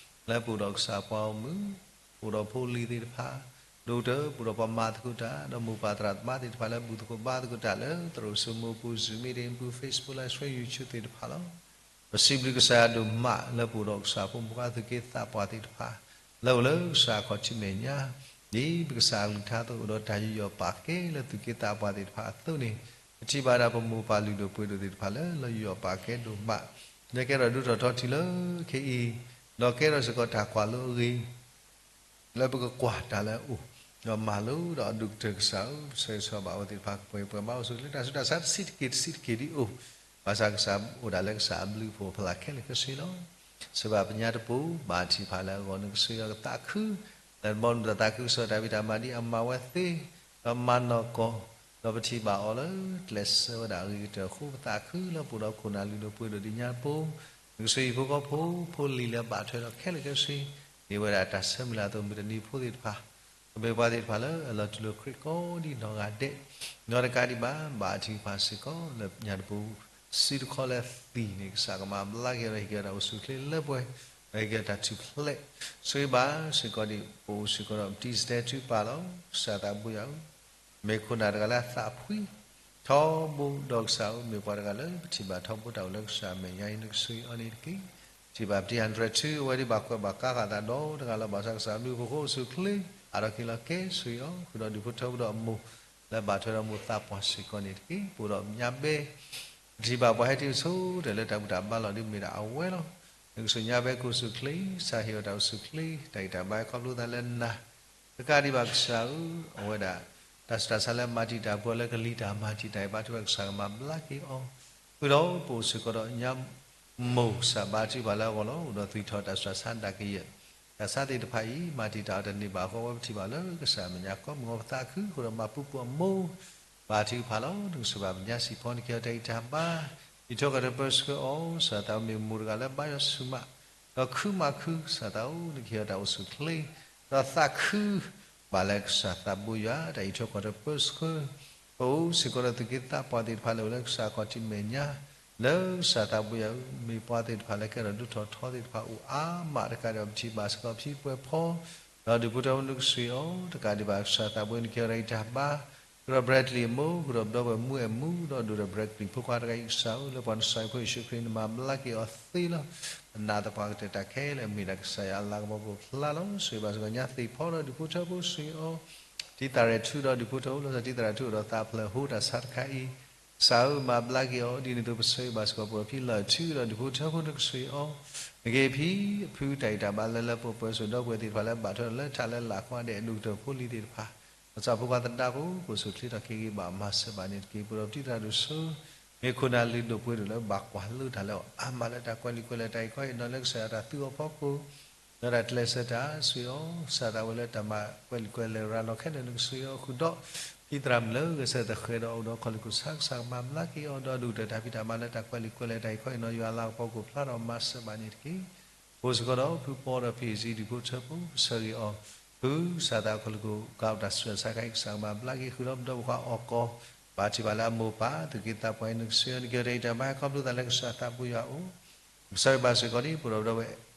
လၢပအိၣ်ဒီးကစၢ်ပှၤဂီၢ်မုၢ် ပအိၣ်ဒီးဖိလံၤသ့ၣ်တဖၣ် ဒိၣ်ကတၢၢ် ပအိၣ်ဒီးပှၤမၤသကိးတၢ် ဒီးမိၢ်ပၢ်သရၣ်သမါသ့ၣ်တဖၣ်လၢဘူၣ်သကိးဘါသကိးတၢ်လၢ သရိာ်စိမိၢ်ပူၤ Zoom meeting ပူၤ Facebook Live Stream YouTube သ့ၣ်တဖၣ်လီၤ. ပစံးဘျုးကစၢ်ယွၤဒိၣ်မးလၢပအိၣ်ဒီးကစၢ်ဖိမုၣ်ဖိခွါသူၣ်က့သးပှၢ်သ့ၣ်တဖၣ် လၢအိၣ်လၢကစၢ်အခီၣ်ထံးမဲာ်ညါ ဒ်ပကစၢ်အကလုၢ်ကထါအသိး အိၣ်ဒီးတၢ်ယူးယီၣ်ပာ်ကဲလၢသူၣ်က့သးပှၢ်သ့ၣ်တဖၣ်အသိးန့ၣ် ပထံၣ်ဘၣ်ဒၣ်ပမိၢ်ပၢ်လုၢ်ဒိၣ်ပှ့ၤဒိၣ်သ့ၣ်တဖၣ်လၢ လီၤယူးယီၣ်ပာ်ကဲဒိၣ်မး လၢကဲထီၣ်ဒုးထီၣ်ထီထံးလၢခဲအံၤ ဒီးကဲထီၣ်စ့ၢ်ကီးတၢ်ကွၢ်လိအဂ့ၤ လၢပကကွၢ်တၢ်လၢအအိၣ် ဒီးမၤလိဒီးအဒိၣ်ကတၢၢ်ကစၢ်ဧၢ ပဆၢဂ့ၤဆၢဝါဘၣ်အဝဲသ့ၣ်တဖၣ် ကပှဲၤပှဲၤဘၣ်အိၣ်ဆူၣ်ချ့ တၢ်ဆူးတၢ်ဆါတဆံးတက့ၢ်တဆံးတက့ၢ်ဒ်အိၣ် ဘၣ်ဆၣ်ကစၢ်အိၣ်ဒၣ်လၢကစၢ်အဘျုးအဖှိၣ် ဖဲလၢခဲလၢာ်ခဲဆ့လီၤ. စံးဘၣ်ပညါတပူၤ ဘါထုကဖၣ်လၢအဂီၢ် နကဆိၣ်ဂ့ၤအီၤကသးခု လၢတဘီနုၤတၢ်သးခုကစီၣ်တၢ်ဖံးတၢ်မၤဒ်အမၤဝဲသ့ ဒီးမၤနီၢ်ကီၢ် ဒီးပထံၣ်ဘၣ်အီၤလၢကျဲးစၢးဝဲဒၣ်အဂ့ၤကတၢၢ်အဃိ ပသးခုလၢပအိၣ်ဒီးခိၣ်နၢ်လုၢ်ဒိၣ်ပှ့ၤဒိၣ်ဒ်ညါတပူၤ နကဆိၣ်ဂ့ၤဟံၣ်ဖိဃီဖိ ဖိလံၤလၢအဘၣ်ထွဲဒီးခဲလၢာ်ခဲဆ့ ဒ်ဝဲဒၣ်တၢ်ဆၢမုၢ်လၢ်အသိး မုၢ်တနံၤဖိသ့ၣ်တဖၣ် ကမ့ၢ်ပှၤသ့ၣ်တဖၣ်လၢအလီၤတူၢ်လိာ်ခရံာ်ကိးဒ်နီၢ်ဂၤဒဲး နီၢ်တကးဒံးဘၣ် ဘါထုကဖၣ်စ့ၢ်ကီးလၢညါတပူၤ စုတခီလၢသံန့ၣ် ကစၢ်ကမၤဘျါက့ၤဒီးဟ့ၣ်က့ၤအီၤတၢ်အိၣ်ဆူၣ်ချ့လၢပှဲၤ ဒီးဟ့ၣ်က့ၤအီၤတၢ်ထူၣ်ဖျဲး ဆိၣ်ဂ့ၤဘၣ်စ့ၢ်ကီးဒ်ပအိၣ်စ့ၢ်ကီးဒီး ပတံၤစတဲထုကဖၣ်လီၤ. ကစၢ်သးဘိယွၤဧၢ မ့ၢ်ခိၣ်နၢ်တဂၤလၢအသးဖှံ ထီဘိဒီးကစၢ်ဧၢ မ့ၢ်ပှၤတဂၤလၢပထံၣ်ဘၣ်ထီဘိတၢ်အိၣ်လၢကစၢ်အမဲာ်ညါအံၤ နကဆိၣ်ဂ့ၤအီၤန့ၣ်တက့ၢ်. ထံၣ်ဘၣ်ပတံၤ hundred two အဝဲဒ်ဘၣ်ကွဲးဘၣ်ကါဃာ်သးဒီတဂၤလီၤ. ဘၣ်ဆၣ်ကစၢ်အဘျုးအဖှိၣ်အဃိအိၣ်ဆူၣ်ချ့ အါထီၣ်က့ၤလီၤကဲ ဆိၣ်ဂ့ၤအီၤ ဃုာ်ဒီးဒူၣ်ဖိထၢဖိဒီးအမိၢ် လၢဘၣ်ထွဲဒီးမိၢ်သးပှၢ်စ့ၢ်ကီးန့ၣ်တက့ၢ်. ပအိၣ်ဒီးညါဘဲ ပထံၣ်ဘၣ်ပှၤဟဲတုၤဆိတၢ်လၢတၢ်ဘူၣ်တၢ်ဘါလီၤဒ်မ့ၢ်ဒၣ်အဝဲလီၤ. နကဆိၣ်ညါဘဲကအိၣ်ဆူၣ်ချ့ ကစၢ်ဟ့ၣ်အီၤတၢ်အိၣ်ဆူၣ်ချ့ တၢ်ဂံၢ်တၢ်ဘါခီဖျိသးလၢနၤ တကးဒံးဘၣ်ကစၢ်ဧၢ အဝဲဒၣ် တၢ်ဆူးတၢ်ဆါလၢမၤတံာ်တာ်ပှၤလၢကလံၤတၢ်မၤတံာ်တာ်အံၤ ဘါထုကဖၣ်ကစၢ်ကမၤဘျါက့ၤအီၤ, ဃုာ်ဒီးပအိၣ်စ့ၢ်ကီးဒီးညါ မိၢ်ကစၢ်ဘါထုကဖၣ်လၢအဂီၢ်လီၤ. အိၣ်ဒီးသွံၣ်ထီၣ်တၢ်ဆူးတၢ်ဆါဒၣ်ကယဲၢ် တၢ်ဆါသ့ၣ်တဖၣ်အံၤ မၤတံာ်တာ်အီၤတန့ၢ်ဘၣ်အဃိ အဝဲပထံၣ်ဘၣ်လၢကစၢ်အမဲာ်ညါကိးမုၢ်ဂီၤ ပသးခုဃုာ်ဒီးမၤပူၤပူၤအမိၢ် ဘါထုကဖၣ်လီၤ. နကဆိၣ်ဘၣ်ပညါစံးဖီန့ၣ် ကဟ့ၣ်အီၤတၢ်ဂံၢ်တၢ်ဘါ အံးထွဲကွၢ်ထွဲပၢဆှၢအီၤ ကစၢ်သးမ့ၢ်မိၢ်တဂၤလၢဘါယွၤဆူၣ်မး ဒီးခုမၤခု ကစၢ်သးဧၢ နကဟ့ၣ်အီၤတၢ်အိၣ်ဆူၣ်ချ့ ဒီးသးခု ဘၣ်လၢကစၢ်သးဘိယွၤ တၢ်အံးထွဲကွၢ်ထွဲပၢဆှၢ ပအိၣ်စ့ၢ်ကီးဒီးသူၣ်က့သးပှၢ်သ့ၣ်တဖၣ်လၢအိၣ်လၢကစၢ်အခီၣ်ထံးမဲာ်ညါ, လၢကစၢ်သးပူၤယၤဧၢ, မ့ၢ်ပှၤသ့ၣ်တဖၣ်လၢကဲထီၣ်ဒိၣ်ထီၣ်ထီသ့ၣ်တဖၣ်အိၣ်အါမးတကးဒံးဘၣ် ပထံၣ်ဘၣ်စ့ၢ်ကီးဖံပှဲၤဖီ, ဒီးဒုးဖိထၢဖိနကစၢ်အံၤအီၤ, တကးဒံးဘၣ်ကစၢ်သးပူၤနကဟ့ၣ်အီၤတၢ်အံၤတၢ်ဘါ, ဃုာ်ဒီး Bradley အမိၢ်, ဃုာ်ဒီးပဒီပုၢ်ဝဲၢ်မုၣ်အဲၣ်မူ, ဒီးဒိၣ်ဒီး Bradley ဖိခွါတဂၤအံၤကစၢ်ဧၢ, လၢပှၤနစၢ်အံၤဖိယ့ၣ်ၡူးခရံာ် နမၤဘျါက့ၤအီၤသ့လီၤ. အနးသပှၢ်ကတၢၢ်တၢ်ခဲလၢာ် မ့ၢ်ဒၣ်ကစၢ်ယွၤအလၤကပီၤကအိၣ်ဖျါလီၤ. ဆိၣ်ဂ့ၤဘၣ်စ့ၢ်ကီးညါသ့ၣ်ဖီဒီးဒုးဖိထၢဖိစ့ၢ်ကီးအီၤ, တံၤသၣ်ရဲၣ်ထူဒီးဒုးဖိထၢဖိ လီၤဆီတံၤသၣ်ရဲၣ်ထူအိၣ်ဒီးသးဖျၢၣ်ဟိတၢ်ဆါတခါအံၤ, ကစၢ်ဧၢ မၤဘျါက့ၤအီၤ, ဒ်န့ၣ်အသိးပဆိၣ်ဂ့ၤဘၣ်စ့ၢ်ကီး ပှၤဖံလၢၢ်ထူဒီးဒုးဖိထၢဖိနကစၢ်အံၤအီၤ, နကဟ့ၣ်ဖံအဖုတၢ်အံၤတၢ်ဘါလၢလၢပှဲၤပှဲၤ ဆိၣ်ဒီပုၢ်ဝဲၢ်သ့ၣ်တဖၣ်လၢဘၣ်ထွဲဒီးလၢထးလၢလာ်ခွါဒဲး အဒိၣ်ကတၢၢ်ဖိလံၤသ့ၣ်တဖၣ်, လီၤဆီဖိခွါသဒါဖိ ကိးဆူၣ်ချ့ထီၣ်က့ၤဂ့ၤဘၣ်မၤစၢၤဘၣ်န့ၣ်တက့ၢ်. ပဒီးပတံၤသရၣ်ဒိၣ်စိ မ့ၢ်ခိၣ်နၢ်လုၢ်ဒိၣ်ပှ့ၤဒိၣ်လၢဘၣ်ကွၢ်လိတၢ်လၢအါမးလၢတၢ်ကွဲးလံာ်ကွဲးလဲၢ်တၢ်အံၤခီအံၤ ဒီးလၢကစၢ်ယွၤတၢ်သူအီၤဖီခိၣ် ဒီးတၢ်ကျဲးစၢးတၢ်စံးအီၤ, ကစၢ်သးဝဲလၢတၢ်မၤကွဲးလံာ်ကွဲးလဲၢ်ရၤလီၤခဲလၢာ်နကစၢ်အံၤအီၤ, ဃုာ်ဒီး တံၤသရၣ်မုၣ်လၢဂဲၤဆၢထၢၣ်ဃဲၤဒီးအိၣ်ဒီးခီၣ်လ့ၢ်ခိၣ်ဆါ ကစၢ်ကမၤဘျါက့ၤအီၤ, ဒီးဒိၣ်ကတၢၢ်တၢ်ဖံးတၢ်မၤလၢတၢ်ကွဲးလံာ်ကွဲးလဲၢ်တၢ်အံၤခီအံၤ ယွၤအလၤကပီၤကအိၣ်ဖျါဒီးမၤစၢၤဘၣ်န့ၣ်တက့ၢ်. အိၣ်စ့ၢ်ကီးဒီးဖုပီဒီးဖံအံၤဒုးဖိထၢဖိ ကစၢ်ဂ့ၤအီၤ, ဖုကစၢ်သးခီၣ်လ့ၢ်ခိၣ် ကအိၣ်တၢ်ဆူးတၢ်ဆါခါအံၤ ကစၢ်ကမၤဘျါက့ၤ ဃုာ်ဒီးပဒီပုၢ်ဝဲၢ်ခွါအီၣ်ကီၢ် ဘၣ်ထံးဘၣ်လၢအမိၢ်ပၢ် သူၣ်က့သးပှၢ်အံၤ နကစၢ်အံၤ နကဟ့ၣ်အီၤတၢ်အံၤတၢ်ဘါ ခီဖျိသးလၢကစၢ်သးပူၤယၤအအိၣ်, ကစၢ်ဂ့ၤဘၣ်စ့ၢ်ကီးဒ် ပဒီပုၢ်ဝဲၢ်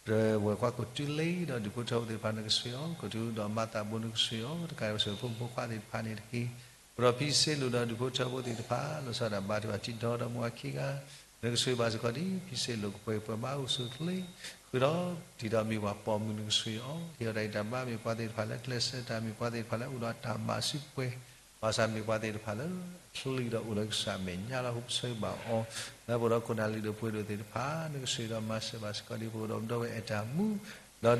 ဒီးဝဲၢ်ခွါကိးတုလ့ဒီးဒုးဖိထၢဖိသ့ၣ်တဖၣ်နကစၢ်အံၤအီၤ, ကိးတုဒီးမၤသးဘိနကစၢ်အံၤအီၤ, တကးဒံးဘၣ်စ့ၢ်ကီးဖိမုၣ်ဖိခွါသ့ၣ်တဖၣ်န့ၣ်တက့ၢ်. ပဒီးဖံစ့လိာ်ဒီးဒုးဖိထၢဖိသ့ၣ်တဖၣ် လီၤဆီဒၣ်တၢ်ဘါထုကဖၣ်တံၤဒီးဒီးမိၢ်အခံဂၤ နကစၢ်ဂ့ၤဘၣ်စ့ၢ်ကီးဒ် ဖံစ့လိာ်ကပှဲၤပှဲၤဘါအိၣ်ဆူၣ်အိၣ်ချ့ ဃုာ်ဒီးတံၤဒီးမ့ၢ်ပှၤပိာ်မုၣ်နကစၢ်အံၤအီၤ, ဟ့ၣ်အီၤတၢ်အံၤတၢ်ဘါ မ့ၢ်ပှၤသ့ၣ်တဖၣ်လၢကျဲးစၢးတၢ် မ့ၢ်ပှၤသ့ၣ်တဖၣ်လၢအိၣ်ဒီးတၢ်မၤစုပှဲၤ ဘၣ်ဆၣ်မ့ၢ်ပှၤသ့ၣ်တဖၣ်လၢ ချံးဒီးအိၣ်လၢကစၢ်အမဲာ်ညါလီၤ. အဃိပဆိၣ်ဂ့ၤဘၣ်အီၤ လၢပအိၣ်ဒီးခိၣ်နၢ်လုၢ်ဒိၣ်ပှ့ၤဒိၣ်သ့ၣ်တဖၣ် နကစၢ်ဂ့ၤဒီးမၤစၢၤဘၣ်စ့ၢ်ကီးဒ် ပအိၣ်ဒီးပဒီပုၢ်ဝဲၢ်အဲၣ်တၢ်မူ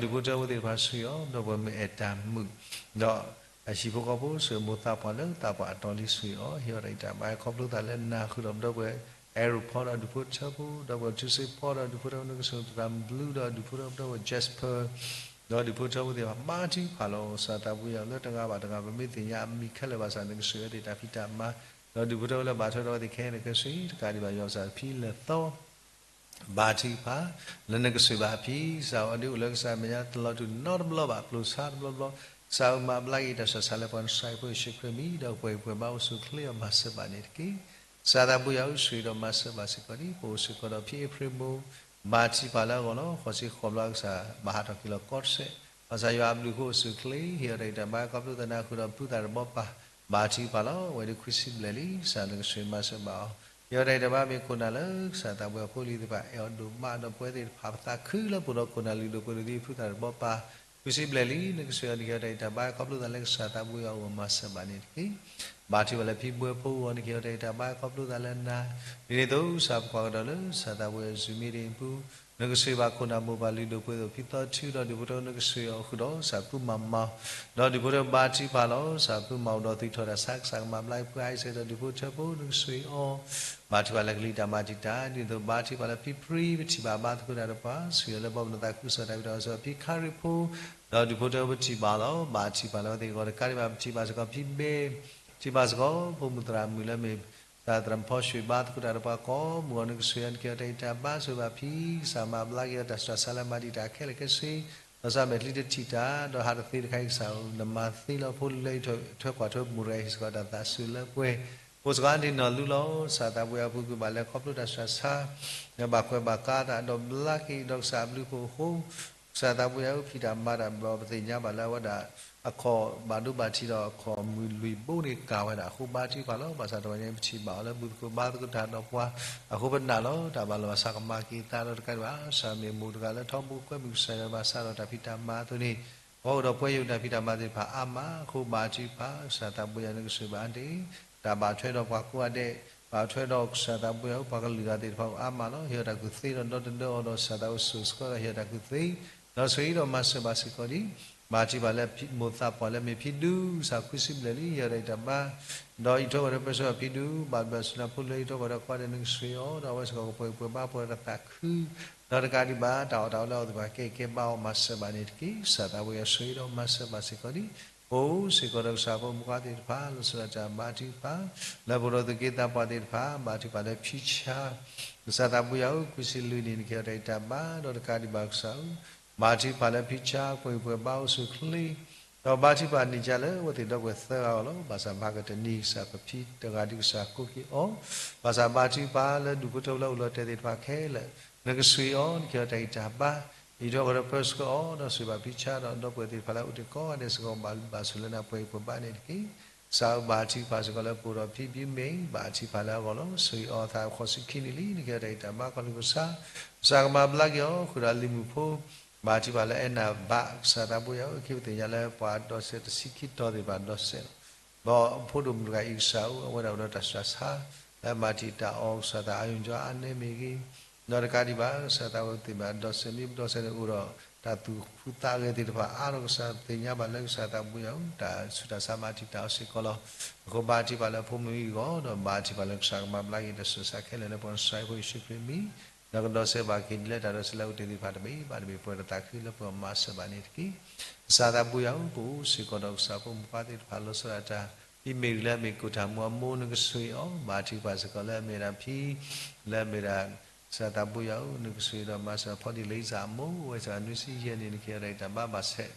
ဒီးဒုးဖိထၢဖိသ့ၣ်တဖၣ်စ့ၢ်ကီးအီၤ, ပဒီပုၢ်ဝဲၢ်မုၣ်အဲၣ်တၢ်မုာ် ဒီးအဟံၣ်ဖိဃီဖိစ့ၢ်ကီး မိၢ်သးပှၢ်လၢသးပှၢ်အတီၤလံစ့ၢ်ကီးအီၤ, ဟ့ၣ်အီၤတၢ်အံၤတၢ်ဘါ ခီဖျိသးလၢနၤ ဃုာ်ဒီးပဒီပုၢ်ဝဲၢ် အဲၣ်ရိၣ်ဖီဒီးဒုးဖိထၢဖိ ဒီးပဒီပုၢ်ဝဲၢ်ထူစ့ဖီဒီးဒုးဖိထၢဖိ နကစၢ်ဂ့ၤ သရၣ်မုၣ်ဘျူးဒီးဒုးဖိထၢဖိ ပဒီပုၢ်ဝဲၢ် Jasper ဒီးဒုးဖိထၢဖိသ့ၣ်တဖၣ် ဘါထုကဖၣ်လီၤ. ကစၢ်သးပူၤယၤလၢတဂၤဘၣ်တဂၤ ပမ့ၢ်သ့ၣ်ညါအမံၤခဲလၢာ်ဘၣ်ဆၣ် နကစၢ်ဂ့ၤဝဲသ့ၣ်တၢ်ဖံးတၢ်မၤ ဒီးဒုးဖိထၢဖိလၢဘၣ်ထွဲဒီးအဝဲသ့ၣ်ခဲအံၤနကစၢ်ဂ့ၤ တကးဒံးဘၣ်ယွၤကစၢ်ဖံလၢာ်သီ ဘါထုကဖၣ် လၢနကစၢ်ဂ့ၤဘၣ်အဖံ ကစၢ်အီၤဒ်အိၣ်လၢကစၢ်အမဲာ်ညါတလီၤတူာ်နီတဘျီဘၣ် အကျိၤဆါတဘျီဘျီ ကစၢ်ဧၢ မၤဘျါက့ၤတၢ်ဆူးတၢ်ဆါလၢပှၤနစၢ်အံၤဖိယ့ၣ်ၡူးခရံာ်အမံၤ ဒီးပှဲၤပှဲၤဘါအိၣ်ဆူၣ်အိၣ်ချ့အီၤ မၤစၢၤဘၣ်န့ၣ်တက့ၢ်. ကစၢ်သးပူၤယၤဧၢ ဆိၣ်ဂ့ၤဒီးမၤစၢၤဘၣ်စ့ၢ်ကီးဒ် ပအိၣ်စ့ၢ်ကီးဒီးဖံအ့ဖြ့ၣ်မိၢ် ဘါထုကဖၣ်လၢအဂီၢ်လီၤ. ဃိးဆံဃိးဘျီကစၢ်ဘၣ်ဟးထီၣ်က့ၤလီၤကီၢ်တစဲး ဘၣ်ဆၣ်ယွၤအဘျုးအဃိအိၣ်ဆူၣ်အိၣ်ချ့ ဟ့ၣ်အီၤတၢ်ဂံၢ်တၢ်ဘါ ခီဖျိသးနၤ ဃုာ်ဒီးဖုသၣ်တဘီပၢ် ဘါထုကဖၣ်လီၤ. အဝဲဒၣ်ခွံဆံဘျဲၣ်လံ ကစၢ်နကစၢ်ဂ့ၤမၤစၢၤဘၣ်အီၤ ဟ့ၣ်အီၤတၢ်ဂံၢ်တၢ်ဘါ မ့ၢ်ခိၣ်နၢ်လၢကစၢ်သးပူၤဖိလံၤသ့ၣ်တဖၣ် အဲၣ်အီၤဒိၣ်မး ဒီးပဝဲသ့ၣ်တဖၣ်ပသးခုလၢပအိၣ်ဒီးခိၣ်နၢ်လုၢ်ဒိၣ်ပှ့ၤဒိၣ်သ့ၣ် ဖုသၣ်တဘီပၢ် ခွံဆံဘျဲၣ်လံ နကစၢ်ဂ့ၤ နကဟ့ၣ်အီၤတၢ်ဂံၢ်တၢ်ဘါ ခီဖျိသးလၢကစၢ်သးပူၤယၤအအိၣ် မၤစၢၤဘၣ်န့ၣ်တက့ၢ်. ဘါထုကဖၣ်လၢဖံဘှဲဖိအဂီၢ် နကဟ့ၣ်အီၤတၢ်ဂံၢ်တၢ်ဘါ ခီဖျိသးလၢနၤ ဒ်န့ၣ်အသိး ကစၢ်ပကွၢ်ကဒီးလၢ ကစၢ်သးပူၤယၤ Zoom meeting အပူၤ နကစၢ်ဂ့ၤဘၣ်ခိၣ်နၢ်မိၢ်ပၢ်လုၢ်ဒိၣ်ပှ့ၤဒိၣ် ဖံသီထူဒီးဒုးဖိထၢ နကစၢ်ဂ့ၤအီၤဃုာ်ဒီး ကစၢ်ဖုမၤမၤ ဒီးဒုးဖိထၢ ဘါထုကဖၣ်လီၤ. ကစၢ်ဖုမၤအိၣ်ဒီးသုးထီၣ်တၢ်ဆါ ကစၢ်ကမၤဘျါဖုအါအံၤစ့ၢ်ကီး ဒုးဖိထၢဖိ နကစၢ်ဂ့ၤအီၤ ဘါထုကဖၣ်လၢကလံၤတၢ်မၤတံာ်တာ် ဒ်သိး ဘါထုကဖၣ်လၢဖံပြံ ပထံၣ်ဘၣ်ဘါသကိးတၢ်ဒီးပှၤ ဆိၣ်ဂ့ၤလၢပဘၣ်ပနသးခုကစီၣ်တၢ်ဖံးတၢ်မၤစ့ၢ်ကီး ဖံခါရံၣ်ဖိ ဒီးဒုးဖိထၢ ပထံၣ်ဘၣ်လီၤ. ဘါထုကဖၣ်လၢအဝဲသ့ၣ်အဂီၢ် တကးဒံးဘၣ် ပထံၣ်ဘၣ်စ့ၢ်ကီးဖံဘဲ ထံၣ်ဘၣ်စ့ၢ်ကီး ဖိမုၣ်သရၣ်မုၣ်လၢမ့ၢ် သရၣ်မုၣ်ဖီၡ့ၣ် ဘါသကိးတၢ်ဒီးပှၤကိးမုၢ်အဂီၢ် နကစၢ်ဂ့ၤ နကဟ့ၣ်အီၤတၢ်ဂံၢ်တၢ်ဘါ ဆိၣ်ဂ့ၤဘၣ်ဖံ ကစၢ်မၤဘျါက့ၤအီၤတၢ်ဆူးတၢ်ဆါလၢမၤတံာ်တာ်ခဲလၢာ်ခဲဆ့ လီၤဆီမဲာ်ချံတထံၣ်တၢ် ဒီးဟးတသ့တခါအံၤ ကစၢ်ဧၢ နမၤသ့လီၤ ဖိလၢအထွဲကွၢ်ထွဲမုၢ်တဂၤအံၤစ့ၢ်ကီး တၢ်သးစူၤလၢပှဲၤ အိၣ်စ့ၢ်ကီးအါန့ၢ်နီၢ်လူလီၤ. ကစၢ်သးပူၤယၤ ပူၤကွံာ်ဘၣ်လၢခီဖျိတၢ်ဆူးတၢ်ဆါ လၢဘၣ်ကွဲးဘၣ်ကါတၢ် ဒီးဘျါက့ၤဒီးကစၢ်အဘျုးအဖှိၣ်အဃိ ကစၢ်သးပူၤယၤဧၢ ဖံးတၢ်မၤတၢ်ဘျီ ပသ့ၣ်ညါဘၣ်လၢအဝဲဒၣ် အခီၣ်ဘၣ်ဒိဘၣ်ထံးဒီးအခီၣ်မုၢ်လွံၢ်ဘိန့ၣ် ကၤဝဲဒၣ်အဃိ ဘါထုကဖၣ်လီၤ. ဘၣ်ဆၣ်တဂီၤညါအံၤ ပထံၣ်ဘၣ်အီၤလၢ ဘူၣ်သကိးဘါသကိးတၢ်ဒီးပှၤအဃိ ပနာ်လီၤ တၢ်ဘၣ်လီၤဘၣ်ဆၣ်ကမၤက့ၤသးဒီးတကးဒံးဘၣ် ကစၢ်မ့ၢ်မိၢ်တဂၤလၢထီဘိကွဲမုၢ်ကစၢ်ယွၤဘၣ်ဆၣ်ဒီးတၢ်ဖံးတၢ်မၤအသိးန့ၣ် ပှၤအိၣ်ဒီးပှဲၤယိာ်တၢ်ဖံးတၢ်မၤသ့ၣ်တဖၣ်အါမးအဃိ ဘါထုကဖၣ် ကစၢ်သးပူၤယၤ နကစၢ်ဂ့ၤဘၣ်အါန့ၣ် တၢ်ဘၣ်ထွဲဒီးပှၤကိးဂၤဒဲး ဘၣ်ထွဲဒီးကစၢ်သးပူၤယၤဧၢ ပှၤကလုာ်ဂၤသ့ၣ်တဖၣ်အိၣ်အါမးလီၤ. ဟ့ၣ်အီၤတၢ်ကူၣ်သ့ဒီးဒီတဒၢအီၤဒီး ကစၢ်သးဝဲစိာ်စ့ၢ်ကီးဒီး ဟ့ၣ်အီၤတၢ်ကူၣ်သ့ ဒီးဆိၣ်ဂ့ၤဒီးမၤစၢၤဘၣ်စ့ၢ်ကီးဒ် ဘါထုကဖၣ်လၢမိၢ်သးပှၢ်လၢမ့ၢ်ဖံဒူ ကစၢ်ခွံဆံဘျဲၣ်လံ ဟ့ၣ်အီၤတၢ်ဂံၢ်တၢ်ဘါ ဒီးအံးထွဲကွၢ်ထွဲပၢဆှၢအီၤဖံဒူ ဘၣ်ဘျၢၣ်စူၤနၤဖိလၢအံးထွဲကွၢ်ထွဲကိးဂၤဒဲး နကစၢ်ဂ့ၤအီၤ ဒီးအဝဲစ့ၢ်ကီးကပှဲၤပှဲၤဘါပှဲၤတၢ်သးခု ဒီးတကးဒံးဘၣ် တၢ်အီၣ်တၢ်အီလၢအအိၣ်သ့ၣ်တဖၣ် ကဲအံၤကဲဘါအီၤ မၤစၢၤဘၣ်န့ၣ်တက့ၢ်. ကစၢ်သးပူၤယၤ ဆိၣ်ဂ့ၤဒီးမၤစၢၤဘၣ်စ့ၢ်ကီးဒ် ပအိၣ်စ့ၢ်ကီးဒီးကစၢ်ဖိမုၣ်ဖိခွါသ့ၣ်တဖၣ် လီၤဆီဒၣ်တၢ်ဘါထုကဖၣ် လၢပအိၣ်ဒီးသူၣ်က့သးပှၢ်သ့ၣ်တဖၣ် ဘါထုကဖၣ်လၢဖံဆါ ကစၢ်သးပူၤယၤဧၢ ခွံဆံလွံၢ်နံၣ် နကဟ့ၣ်အီၤတၢ်ဂံၢ်တၢ်ဘါ ဒီးတကးဒံးဘၣ်ကစၢ်ဧၢ ဘါထုကဖၣ်လၢဖံဆါ ပှဲၤပှဲၤဘါအိၣ်ဆူၣ်အိၣ်ချ့ ဒီးဘါထုကဖၣ်န့ၢ်ကၢ်လၢအဝဲသ့ၣ်ဒီပုၢ်ဝဲၢ်သၢဂၤအဂီၢ်လီၤ. ဘၣ်ဆၣ်မၤကတၢၢ်တနံၤ ကစၢ်ပဖံတဂၤဒီးကစၢ်ကိးက့ၤအီၤ, ဘၣ်ဆၣ်ဘါထုကဖၣ်လၢဒူၣ်ဖိထၢဖိလၢအိၣ်လီၤတဲာ်သ့ၣ်တဖၣ်ခဲလၢာ်, နကဆှၢအီၤ နကဟ့ၣ်အီၤတၢ်ဂံၢ်တၢ်ဘါ, အံးထွဲဃီၤဒီးပၢဆှၢအီၤ ဒီးဆိၣ်ဂ့ၤဘၣ်ဖံဆါဒီးဒီပုၢ်ဝဲၢ်သ့ၣ်တဖၣ်လၢအအိၣ်တ့ၢ်ကိးဂၤဒဲးစ့ၢ်ကီး ဘၣ်ဘျုးဘၣ်ဆိၣ်လၢနပှဲၤအံၤပှဲၤဘါန့ၣ်တက့ၢ်. ကစၢ်ဧၢဘါထုကဖၣ်စ့ၢ်ကီးလၢပအိၣ်ဒီးဖံဖံမ့ၢ် ဘါထုကဖၣ်လၢအဂီၢ်လီၤ. ဆိၣ်ဂ့ၤအီၤသးဃိးဆံခံနံၣ်လံ နကဟ့ၣ်အီၤတၢ်ဂံၢ်တၢ်ဘါခီဖျိကစၢ်, ကစၢ်ကမၤဘျါက့ၤအီၤ ဃုာ်ဒီးလံၤမုၣ်ဖိ ဘါထုကဖၣ်လၢအဲၣ်နၤဘၣ် ကစၢ်သးဘိယွၤဧၢ ခံပသ့ၣ်ညါလၢပှၤဒီးစဲးတဆံခံတီၤသ့ၣ်တဖၣ်ဒီးစဲးလီၤ. ဒီးဖိဒိၣ်မုၣ်တဂၤအံၤကစၢ်ဧၢ အဝဲဒၣ်အိၣ်ဒီးတၢ်ဆူးတၢ်ဆါ လၢမၤတံာ်တာ်အီၤ ကစၢ်သးအါယုၢ်ကၠီအါနဲမ့ၢ်ဂ့ၤ, ဒီးတကးဒံးဘၣ် ကစၢ်သးဝဲသ့ၣ်ဘၣ်ဒီးစဲးမ့ၢ်ပဒီးစဲးန့ၣ်အိၣ်ဒီး တၢ်သူၣ်ဖှံသးဂဲၤသ့ၣ်တဖၣ်အါဒီးကစၢ်သ့ၣ်ညါဘၣ်လၢကစၢ်သးဘိယွၤဧၢ တၢ်ဆူးတၢ်ဆါမၤတံာ်တာ်အီၤစ့ၢ်ကီးလီၤ. အဃိဘါထုကဖၣ်လၢဖိမုၣ်အံၤအဂီၢ် ဒီးဘါထုကဖၣ်လၢကစၢ်ကမၤဘျါက့ၤတၢ်ဆူးတၢ်ဆါခဲလၢာ်လၢပှၤနစၢ်ဖိယ့ၣ်ၡူးခရံာ်အမံၤ, ဒီးကဒီးစဲးဘၣ်က့ၤဒ်လၢတၢ်ဒီးစဲးလၢအအိၣ်တ့ၢ်သ့ၣ်တဖၣ်တဘ့ၣ်ဘၣ်တဘ့ၣ် ပှဲၤဒီးသးခုလၢပှၤမၤစၢၤဘၣ်န့ၣ်တက့ၢ်. ကစၢ်သးဘိယွၤဧၢ ပအိၣ်စ့ၢ်ကီးဒီးကစၢ်ဖိမုၣ်ဖိသ့ၣ်တဖၣ်လီၤဆီဒၣ်တၢ် ဖံမ့ၢ်ဂ့ၤလၢအမ့ၢ်ကိၣ်ထၣ်မူအမိၢ် နကဆိၣ်ဂ့ၤအီၤ ဘါထုကဖၣ်စ့ၢ်ကီးလၢအမ့ၢ်ဒၣ်ဖံ လၢအမ့ၢ်ဒၣ် ကစၢ်သးဘိယွၤဧၢ နကဆိၣ်ဂ့ၤဒီးမၤစၢၤဖီဒံၣ်လံစၢ်အမိၢ် အဝဲစ့ၢ်ကီးနွံဆံယဲၢ်နံၣ် နကဟ့ၣ်အီၤတၢ်ဂံၢ်တၢ်ဘါဘၣ်ဆဲး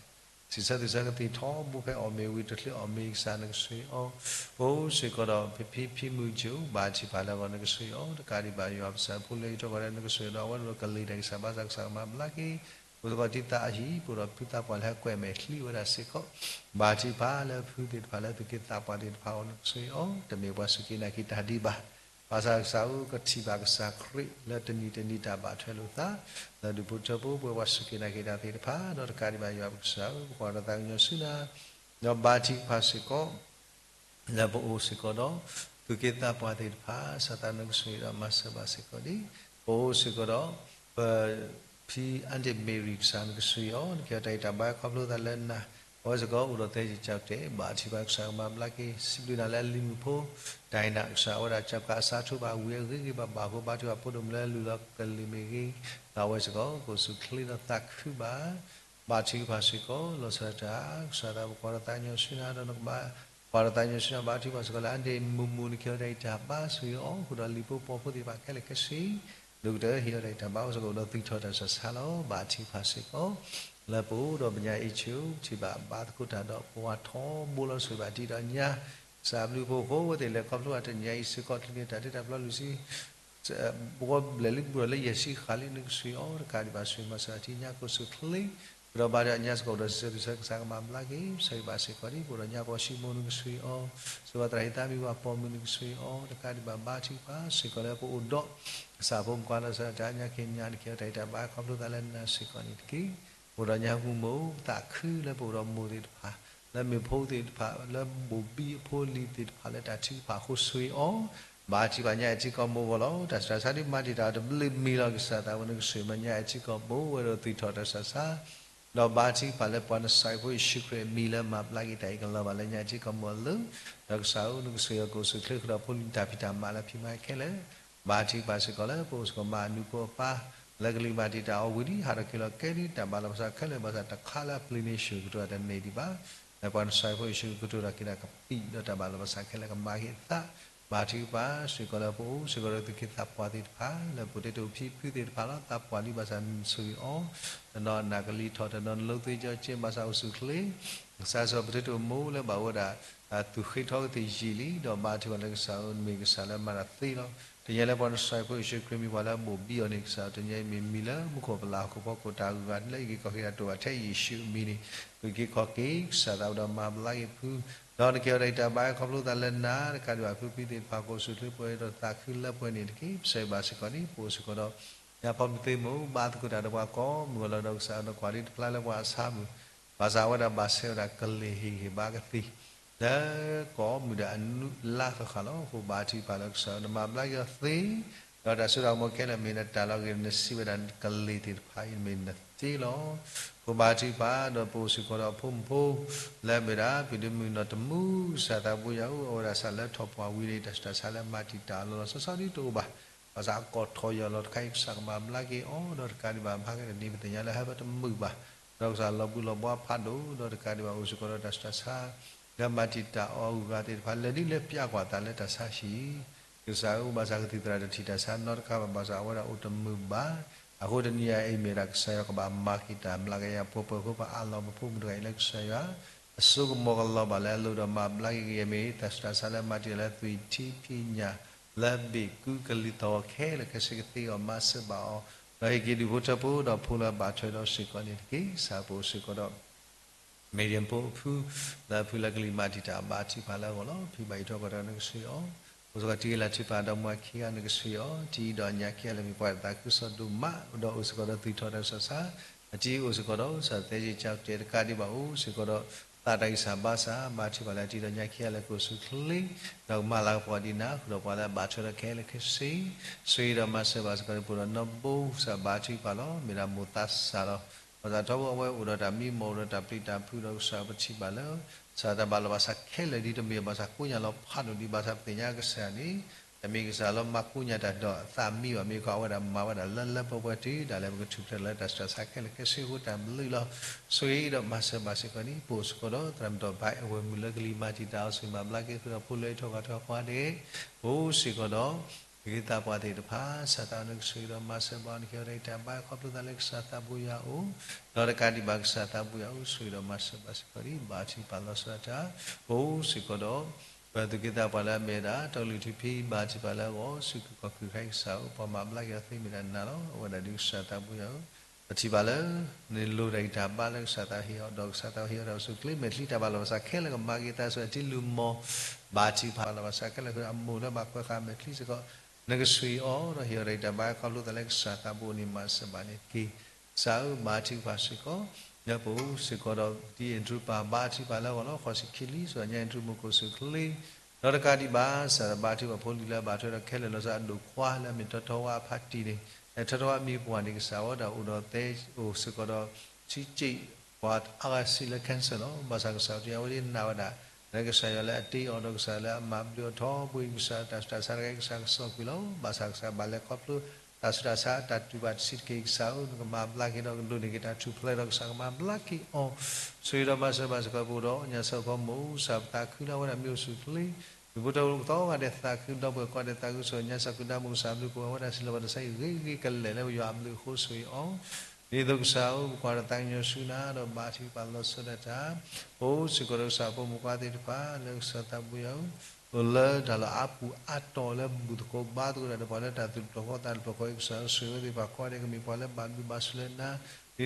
စံးဆၢသုဆၢကသံၣ်ထီဘိဖဲအီၣ်မ့ၤဝံၤတချုးအီၣ်မ့ၤကစၢ်နကဆိၣ်ဂ့ၤအီၤ, ပအိၣ်စ့ၢ်ကီးဒီးဖံဖံဖံမုၢ်ကၠိ ဘါထုကဖၣ်လၢအဂီၢ်နကဆိၣ်ဂ့ၤအီၤ တကးဒံးဘၣ်ယွၤပစၢ်ဖိလၢယထီၣ်ကီၢ်ဒီးနကဆိၣ်ဂ့ၤဒီးအဝဲဒၣ်ဒီးကလံၤတၢ်ဂံၢ်စၢ်ဘါစၢ်ကစၢ်ကမၤဘျါက့ၤ ပအိၣ်စ့ၢ်ကီးထံသးအဟံၣ် ပအိၣ်ဒီးဖုသးပှၢ်လၢဟဲကွဲးမဲာ်ချံဝဲဒၣ်စ့ၢ်ကီး, ဘါထုကဖၣ်လၢဖုသ့ၣ်တဖၣ်လၢသူၣ်က့သးပှၢ်သ့ၣ်တဖၣ်အဂီၢ်နကဆိၣ်ဂ့ၤအီၤ တမ့ၢ်ပှၤစူၢ်က့ၤနာ်က့ၤတၢ်ဒံးဘၣ် ဘၣ်ဆၣ်ကစၢ်ဧၢကထံၣ်ဘၣ်ကစၢ်ခရံာ်လၢတနံၤတနံၤတၢ်ဘၣ်ထွဲလိာ်သး လၢဒူၣ်ဖိထၢဖိပဝဲပှၤစူၢ်က့ၤနာ်က့ၤတၢ်သ့ၣ်တဖၣ် ဒီးတကးဒံးဘၣ်ယွၤပကစၢ်ဧၢ ပကွၢ်ဒီးသးကညီၤဆူနၤ ဒီးဘါထုကဖၣ်စ့ၢ်ကီး လၢပအိၣ်စ့ၢ်ကီးဒီး သူၣ်က့သးပှၢ်သ့ၣ်တဖၣ် ကစၢ်သးနကဆိၣ်ဂ့ၤဒီးမၤစၢၤဘၣ်စ့ၢ်ကီးဒံး ပအိၣ်စ့ၢ်ကီးဒီး ပ ဖံအါဒ့ၣ်မ့ၤရံၣ်ကစၢ်နကဆိၣ်ဂ့ၤအီၤ နကဟ့ၣ်အီၤတၢ်ဂံၢ်တၢ်ဘါခီဖျိသးလၢနၤ အဝဲစ့ၢ်ကီးအိၣ်ဒီးသဲက့ၤကၠီတဲာ် ဘါထုကဖၣ်ကစၢ်ကမၤဘျါက့ၤ စံးဘျုးနၤလၢအလံၤမုၣ်ဖိ ဒိးနၤကစၢ် အဝဲဒၣ်ကၠီကးအစးထီၣ်ဘၣ်ဝံၤအဂ့ၤဂ့ၤဘၣ်ဘၣ်အဃိ ဘါထုကဖၣ်ဖိဒိၣ်မုၣ်လၢလူၤလီၤကလံၤမ့ၢ်ဂ့ၤ ဒီးအဝဲစ့ၢ်ကီး ကအိၣ်ဆူၣ်ချ့ဒီးသးခုဘၣ် ဘါထုကဖၣ်စ့ၢ်ကီး လီၤဆီဒၣ်တၢ် ကစၢ်သးပကကွၢ်ဒီးသးကညီၤဆူနၤဒီးနကဘၣ် ကွၢ်ဒီးသးကညီၤဆူနၤ ဘါထုကဖၣ်စ့ၢ်ကီးလၢအါဒ့ၣ်မုၢ်မုၢ် နကဟ့ၣ်အီၤတၢ်ဂံၢ်တၢ်ဘါဆိၣ်ဂ့ၤအီၤ ဃုာ်ဒီးလံၤဖိပိာ်ဖိသ့ၣ်တဖၣ်ခဲလၢာ်ခဲဆ့ ဒိၣ်ကတၢၢ်ဟ့ၣ်အီၤတၢ်ဂံၢ်တၢ်ဘါအိၣ်စ့ၢ်ကီးဒီးသူၣ်ထီၣ်တၢ်ဆူးတၢ်ဆါလီၤ. ဘါထုကဖၣ်စ့ၢ်ကီး လၢပအိၣ်ဒီးပညါအံၤဆူၣ် ထံၣ်ဘၣ်ဘါသကိးတၢ်ဒီးပှၤထီဘိလီၤဆိၣ်ဂ့ၤဘၣ်တံၢ်ဒီးညါ ကစၢ်ဘျုးဖိဃိဝဲသ့ၣ်လဲၤခီဖျိဘၣ်တနံၤအံၤစ့ၢ်ကီး ချုးန့ၢ်တၢ်တ့တၢ်ဖျီလွံၢ်ဆံ ပဂီၢ်ဘျဲၣ်လံဘူးဒီးလၢယဲၢ်ဆံဃၣ်လံ နကဆိၣ်ဂ့ၤအီၤ တကးဒံးဘၣ်ဆိၣ်ဂ့ၤမၤစၢၤအီၤထံညါကအိၣ်ဆူၣ်ချ့ ကဒီးဘါဒီးညါစ့ၢ်ကီးဒီးစံးဆၢသုဆၢကစၢ်ကမၤဘျါက့ၤ ဆၢဂ့ၤဘၣ်စ့ၢ်ကီးဒံး ပအိၣ်ဒီးညါပှၤၡံမိၣ်နကဆိၣ်ဂ့ၤအီၤ စၢၤဝဲသရၣ်ဟံးသါမံၤပှၤပိာ်မုၣ်နကဆိၣ်ဂ့ၤအီၤ တကးဒံးဘၣ်ဘါထုကဖၣ်စ့ၢ်ကီးလၢပအိၣ်ဒီး ကစၢ်ဖိမုၣ်ခွါလီၤဆီဒၣ်တၢ်ညါက့ၤညါ နကဟ့ၣ်အီၤတၢ်ဂံၢ်တၢ်ဘါခီဖျိသးလၢနၤစ့ၢ်ကီးန့ၣ်တက့ၢ်. ပအိၣ်ဒီးညါဟူးမုၢ် သးခုလၢပအိၣ်ဒီးမိၢ်သ့ၣ်တဖၣ် လၢမ့ၢ်ဖိသ့ၣ်တဖၣ် လၢဘိၣ်ဘံအဖိအလံၤသ့ၣ်တဖၣ်လၢတၢ်ထုကဖၣ်အဃိဆိၣ်ဂ့ၤအီၤ ဘါထုကဖၣ်ညါအဲၣ်ထံကီၢ်မိၢ်အဂီၢ်လီၤ. တၢ်ဆူးတၢ်ဆါဒ်မၤတံာ်တာ်အီၤတဘျုးမံၤလီၤ. ကစၢ်သးဝဲနကဆိၣ်ဂ့ၤမၤညါအဲၣ်ထံကီၢ်မိၢ်ဝဲဒီးသူၣ်ထီၣ်တၢ်ဆူးတၢ်ဆါ ဒီးဘါထုကဖၣ်လၢပှၤနစၢ်ဖိယ့ၣ်ၡူးခရံာ်အမံၤလၢမၤဘျါက့ၤတၢ်အံၤကလီၤဘၣ်လၢညါအဲၣ်ထံကီၢ်မိၢ်အလိၤ ဒီးကစၢ်ဧၢ နကဆိၣ်ဂ့ၤကအိၣ်ဆူၣ်ချ့ဃုာ်ဒီးဖိလံၤတၢ်ဖံးတၢ်မၤလၢဖံးမၤခဲလၢာ် ဘါထုကဖၣ်စ့ၢ်ကီးလၢပအိၣ်စ့ၢ်ကီးမၤအနူဖိအပၢ် လၢကလံၤမၤတံာ်တာ်အီၤဝံၤလံ ဟးထီၣ်က့ၤလီၤကဲလံ တၢ်ဘၣ်လီၤပသးခဲလၢာ် ဘၣ်ဆၣ်တခါလၢအပျံၤန့ၢ်ဆူၣ်ကတိၤတၢ်တန့ၢ်ဒံးဘၣ် လၢပှၤနစၢ်ဖိယ့ၣ်ၡူးကတိၤတၢ်က့ၤတၢ်ကပံာ်ဒီးတၢ်ဘၣ်လီၤပသးခဲလၢာ်ကမၤက့ၤအသး ဘါထုကဖၣ်စ့ၢ်ကီးလၢပအိၣ်စ့ၢ်ကီးဒီးသူၣ်က့သးပှၢ်သ့ၣ်တဖၣ် လၢပအိၣ်တ့ၢ်တအိၣ်ဖံဖုသ့ၣ်တဖၣ်လီၤ. သးပှၢ်လံဘၣ်ဆၣ်နဆိၣ်ဂ့ၤအီၤ တနီၤနၢ်ကလံၤထီၣ် တနီၤနလိသ့ကၠီက့ဘၣ်ဆၣ်အိၣ်ဆူၣ်ချ့ ကစၢ်စ့ၢ်ကီးပအိၣ်တ့ၢ်တအိၣ်မိၢ်လၢဘၣ်ဝဲဒၣ် သူၣ်ဃ့ထီကသ့ၣ်ယံာ်လံ ဒီးဘါထုကဖၣ်လၢကစၢ်ဧၢ နမ့ၢ်ကစၢ်လၢမၤတၢ်သ့လီၤ. တနံၤအံၤလၢပှၤနစၢ်ဖိယ့ၣ်ၡူးခရံာ်မံၤပှၤလၢအဘိၣ်ဘံအီၤန့ၣ် ကစၢ်တနံၤအံၤမ့ၢ်မံၤလၢမူခိၣ်ပလၢ်ဟီၣ်ခိၣ်ဖီခိၣ်တၢ်ဂုၤဂၤလၢအဂ့ၤကီၢ်ဂ့ၤတၢ်တိာ်ဘၣ်ထဲယ့ၣ်ၡူးအမံၤန့ၣ် ဂုာ်က့ၤခီၣ်က့ၤ ကစၢ်သးဝဲဒီးမၤဘျါက့ၤဖု ဒီးနကဟ့ၣ်အီၤတၢ်ဂံၢ်တၢ်ဘါခီဖျိသးလၢနၤ တကးဒံးဘၣ်ဖုဖံသ့ၣ်တဖၣ်ကအိၣ်ဆူၣ်ချ့ပှဲၤဒီးသးခုလၢပှဲၤန့ၣ်တက့ၢ်. ပဆၢဂ့ၤဘၣ်စ့ၢ်ကီးန့ၣ် ပအိၣ်စ့ၢ်ကီးဒီး ညါဖီမုၢ်သ့မိၢ် ဘါသကိးတၢ်ဒီးပှၤကိးမုၢ်အလီၢ်ဒီးကစၢ်ဒီးကွၢ်လံတဖျါလၢပှၤအဆါမုၢ် ဘၣ်ဆၣ်အဝဲဒၣ်ဘၣ်ဆဲးဝဲဒၣ်ကလ့ၢ်ဟ့ၣ်ဂံၢ်ဟ့ၣ်ဘါကသ့ လၢကိးမုၢ်ဒၣ်အနုၢ်လါဃၣ်ဃၣ်လီၤ. အဃိဘါထုကဖၣ်လၢကစၢ်နမၤဘျါက့ၤအီၤသ့ ဒီးတၢ်စိတၢ်ကမီၤခဲလၢာ်မ့ၢ်နတၢ်လီၤဂ့ၤ နစံးဝဲဒၣ်ကလ့ၢ်သ့ၣ်တဖၣ်အံၤမ့ၢ်နသ့လီၤ. အဃိဘါထုကဖၣ်ဒီးပအိၣ်စ့ၢ်ကီးဒီးအဖိမုၣ်ဖိ လၢအမ့ၢ်ဒၣ် ပှၤဒုးမုၢ်နီၢ်တမူ ကစၢ်သးဘိယွၤဧၢ အဝဲဒၣ်စးလၢထီၣ်ပှၢ်ဝံၤန့ၣ် တၢ်ဆူးတၢ်ဆါလၢမၤတံာ်တာ်အလီၢ်လီၤဆီဆီဒ်တအိၣ်ဘၣ် ဘၣ်ဆၣ်အကီၢ်ထီၣ်ယၢ်လီၤတခါအံၤ ကစၢ်ကမၤဘျါက့ၤအီၤ ဒီးတကးဒံးဘၣ်မၤက့ၤတနံၤ ပသ့ၣ်ညါလၢဟဲဖဲတမုာ်ဘၣ် ဒီးကစၢ်လီၤဘှံးလီၤဘှါဖးဒိၣ် ဒီးတကးဒံးဘၣ်အိၣ်စ့ၢ်ကီးဒီးတၢ်ဆူးတၢ်ဆါ လၢမၤတံာ်တာ်အီၤအဂုၤအဂၤသ့ၣ်တဖၣ် လဲၤဒ်လဲၣ်ပျၢ်ကွၢ်သးလၢတၢ်ဆါဟံၣ် ကစၢ်ဧၢ ဘၣ်ဆၣ်ကသံၣ်သရၣ်တထံၣ်တၢ်ဆါနီတခါဘၣ် ဘၣ်ဆၣ်အဝဲဒၣ်အိၣ်တမုာ်ဘၣ်. အဃိတနံၤအံၤမ့ၢ်ဒၣ်ကစၢ်ယွၤကဘၣ်မၤက့ၤတၢ်မျးကယၤပှဲၤပှဲၤအဃိ ပအးလီၤပဖိမုၣ်တဂၤအံၤလၢကစၢ်ယွၤ ဆိကမိၣ်ကလီၤဘၣ်လၢအလိၣ်ဒီးမၤဘျါက့ၤကယဲၢ်မ့ၢ် တၢ်ဆူးတၢ်ဆါလၢမၤတံာ်တာ်လၢသွံၣ်ထံဖံးညၣ် လၢအဘ့ၣ်ကူကလံၤသီၣ်ဂီၤခဲလၢာ်ခဲဆ့ကသ့အီၤမၤစၢၤဘၣ်အီၤ, ဒီးဟ့ၣ်က့ၤဒူၣ်ဖိထၢဖိဒီးဖိလၢအဘၣ်ထွဲဒီးစ့ၢ်ကီးန့ၣ်တက့ၢ်. ကစၢ်ပအိၣ်စ့ၢ်ကီးဒီး မ့ၢ်ဒံဖိအဖု လၢအဖုလၢကလံၤမၤတံာ်တာ်ဘါထုကဖၣ်လၢအဂီၢ်လီၤ. ဖံဘၣ်ယိၣ်ထီၣ်ကီၢ်ထံးနကဆှံအီၤ, အိၣ်စ့ၢ်ကီးတံၤလၢ်ထုကဖၣ်ဒီးမူအခံဂၤနကဆှံအီၤ, တံၤဒီးညၣ်ခံဂၤလၢမ့ၢ်ပှၤတသးခုကစီၣ်ဒိၣ်မး ဒီးအိၣ်စ့ၢ်ကီးဒီးသူၣ်ထီၣ်တၢ်ဆူးတၢ်ဆါ, အတံၤအိၣ်စ့ၢ်ကီးဒီးကစၢ်သဲစ့ၣ်ကၠီတဲာ်တကးဒံးဘၣ်အိၣ်စ့ၢ်ကီးဒီး သးတၢ်ဂံၢ်စၢ်ဘါစၢ် ဘါထုကဖၣ်လၢအတံၤဒီးညၣ်ခံဂၤလၢကအိၣ်ဆူၣ်ချ့ ဒီးကမၤလၤကပီၤဒံးနၤ ဃုာ်ဒီးပှၤလၢအဘၣ်ထွဲဒီးခဲလၢာ်ခဲဆ့ ဆှံဒီးမၤစၢၤဘၣ်စ့ၢ်ကီးန့ၣ် ပအိၣ်ဒီးနီၢ်ဘိကစၢ်ဘါထုကဖၣ်လီၤ. မ့ၢ်ဒၣ်မိၢ်သးစၢ်လီၤ. မိၢ်သးထီဘိအဝဲအိၣ်ဒီးတၢ်မံမီၢ် အိၣ်ဒီးတၢ်ပျံၤတၢ်ဖုးဒီးကစၢ်ပထံၣ်ဘၣ်လၢ ကစၢ်တၢ်ဘၣ်လီၤဘၣ်စးခဲလၢာ်ဒ်တမ့ၢ်ဘၣ်ဆၣ် ကိးညါလီၤဖးဒိၣ်ဒံးဘၣ်ဆၣ် ပသ့ၣ်ညါကစၢ်န့ၣ် တမ့ၢ်ကစၢ်လၢမၤကိးညါတၢ်ဒီးအသးမံဘၣ် မ့ၢ်ခီအဝဲဒၣ်မၤဝဲဒၣ်လၢလၢပှဲၤပှဲၤတုၤဒၣ်လဲာ် ပကထူၣ်ဖျဲးလၢတၢ်ဆူးတၢ်ဆါခဲလၢာ်ခဲဆ့အဃိတၢ်ဘျုးလီၤ. ဆှံဒီးမၤစၢၤဘၣ်စ့ၢ်ကီးန့ၣ် ပအိၣ်စ့ၢ်ကီးဒီးသရၣ်မုၣ်ဒီးဘါအဝဲၢ်မုၣ်လၢကလံၤမၤတံာ်တာ်အီၤ ဆှံမၤဘျါက့ၤဃုာ်ဒီးဖိလၢအထီၣ်ကီၢ်ထီၣ်ခွါဒဲး ပအိၣ်စ့ၢ်ကီးဒီး ပဂံၢ်သးပှၢ်သ့ၣ်တဖၣ် ကစၢ်သးနကဆှံဒီးမၤစၢၤဘၣ်အီၤ နကဟ့ၣ်အီၤတၢ်အံးတၢ်ဘါခီဖျိသးလၢကစၢ်သးဘိယွၤအအိၣ် ဒီးတကးဒံးဘၣ်ကစၢ်သးဘိယွၤအအိၣ် ဆှံဒီးမၤစၢၤဘၣ်စ့ၢ်ကီးဒံး ဘါထုကဖၣ်လီၤဆီဒၣ်တၢ် ပအိၣ်စ့ၢ်ကီးဒီး ပသူၣ်က့သးပှၢ်လၢအမ့ၢ်ဝဲဒၣ် တီကလုာ်ထူဖံ ဘါထုကဖၣ်လၢအဂီၢ် ဆူကီၢ်ခူၣ်ခါအံၤကစၢ်ဧၢ ပှၤမၤဘျါက့ၤအီၤသ့မ့ၢ်ဒၣ်နၤလီၤ. အဝဲဒၣ်ဒုးကစၢ်သးဘိယွၤဧၢ ပထံၣ်ဘၣ်လၢ နလိၣ်တၢ်ဂံၢ်တၢ်ဘါလၢကစၢ်သးဟ့ၣ်အီၤ ဒီးကစၢ်သးဟ့ၣ်အီၤတၢ်အိၣ်ဆူၣ်အိၣ်ချ့ မဲာ်ချံတၢ်ဘၣ်လီၤဘၣ်စးခဲလၢာ်ကမၤက့ၤသးဆူအတံၤလုၢ်မီၢ် ဘါထုကဖၣ်ဘၣ်လီၤဘၣ်စးခဲလၢာ်ဃုာ်ဒီးအမိၢ်လၢဘၣ်ကွဲးဃာ်မဲာ်ချံစ့ၢ်ကီး နကဆှံအီၤ ဒီးဟ့ၣ်အီၤတၢ်ဂံၢ်တၢ်ဘါခီဖျိသးလၢကစၢ်သးဘိအအိၣ်န့ၣ် မၤစၢၤဘၣ်န့ၣ်တက့ၢ်. ကစၢ်ဧၢ ဘါထုကဖၣ်စ့ၢ်ကီး လၢပအိၣ်စ့ၢ်ကီးဒီး ဒ်အ့ၣ်ဒရူးပၢ်ဘါထုကဖၣ်လၢအဂီၢ်လီၤ. ဃိးဆံခံနံၣ် ဆူညါအ့ၣ်ဒရူးမိၢ်ကအိၣ်ဆူၣ်အိၣ်ချ့ ဒီးတကးဒံးဘၣ် ကစၢ်ဘါထုကဖၣ်ဖိလံၤလၢအဘၣ်ထွဲဒီးခဲလၢာ်လီၤဆီအဒိၣ်ခွါလၢအမ့ၢ်ထီထီဝါအဖါတံၢ်န့ၣ် ထီထီဝါမံၤပှၢ်န့ၣ် ကစၢ်ဝဲဒၣ်အိၣ်ဒီးသဲအိၣ်စ့ၢ်ကီးဒီး ထံက့ၣ် ပှၤအါဂၤဆံးလၢ cancer လီၤ. ဘၣ်ဆၣ်ကစၢ်တဲအဝဲဒၣ်နာ်ဝဲဒၣ် လၢကစၢ်ယွၤလၢအတ့အီၤဒီးကစၢ်လၢအမၤဘျုးအီၤထီဘိအံၤ ကစၢ်တၢ်ဆူးတၢ်ဆါတခါအံၤ ကစၢ်ကစီၣ်ကွံာ်လီၤ. ဘၣ်ဆၣ်ကစၢ်ဘၣ်လဲၤခီဖျိ တၢ်ဆူးတၢ်ဆါတၢ်တူၢ်ဘၣ်တဆံးတက့ၢ် ကစၢ်ဧၢ နကမၤဘျါက့ၤဒီးကဒိးန့ၢ်က့ၤတၢ်ထူၣ်ဖျဲးဒီးကစၢ်ကမၤဘျါက့ၤအီၤ ဆှံဒီးမၤစၢၤဘၣ်စ့ၢ်ကီးပအိၣ်ဒီး ညၣ်ဆၣ်ဖိမုၣ် စၢ်ပသးခုလၢအဝဲဒၣ်မ့ၢ်အိၣ်ဆူၣ်အိၣ်ချ့ ဒူၣ်ဖိထၢဖိကသီဂၤဒဲးသးခုဒီပုၢ်ဝဲၢ်ကိးဂၤဒဲးသးခု ဆူညါစၢ်ဃုာ်ဒါမိၢ်ကစၢ်ဘျုးဖှိၣ်အဝဲဒၣ်စံးလီၤဘၣ်တၢ်ဆါအံၤဂ့ၤဂ့ၤကလဲာ်လၢပယွၤအဘျုးအဃိဆှံအီၤ ဒ်သိးကစၢ်ဧၢ ပကွၢ်ဒီးသးကညီၤဆူနၤ ဒီးဘါထုကဖၣ်လီၤဆီဒၣ်တၢ် ပအိၣ်စ့ၢ်ကီးဒီးကစၢ်ဖိမုၣ်ဖိခွါသ့ၣ်တဖၣ် လၢကစၢ်သးဘိယွၤဧၢ အိၣ်လၢတၢ်လီၢ်အါပူၤအါတီၤလၢဘူၣ်သကိးဘါသကိးတၢ်ဒီးပှၤလၢတၢ်သူၣ်တဖျၢၣ်ဃီသးတဖျၢၣ်ဃီအံၤ ကစၢ်ဧၢ ဆှၢဝဲသ့ၣ်တဖၣ်ကိးဂၤဒဲးကမ့ၢ်ပှၤလၢဘၣ်ဘျုးဘၣ်ဆိၣ်လၢနၤ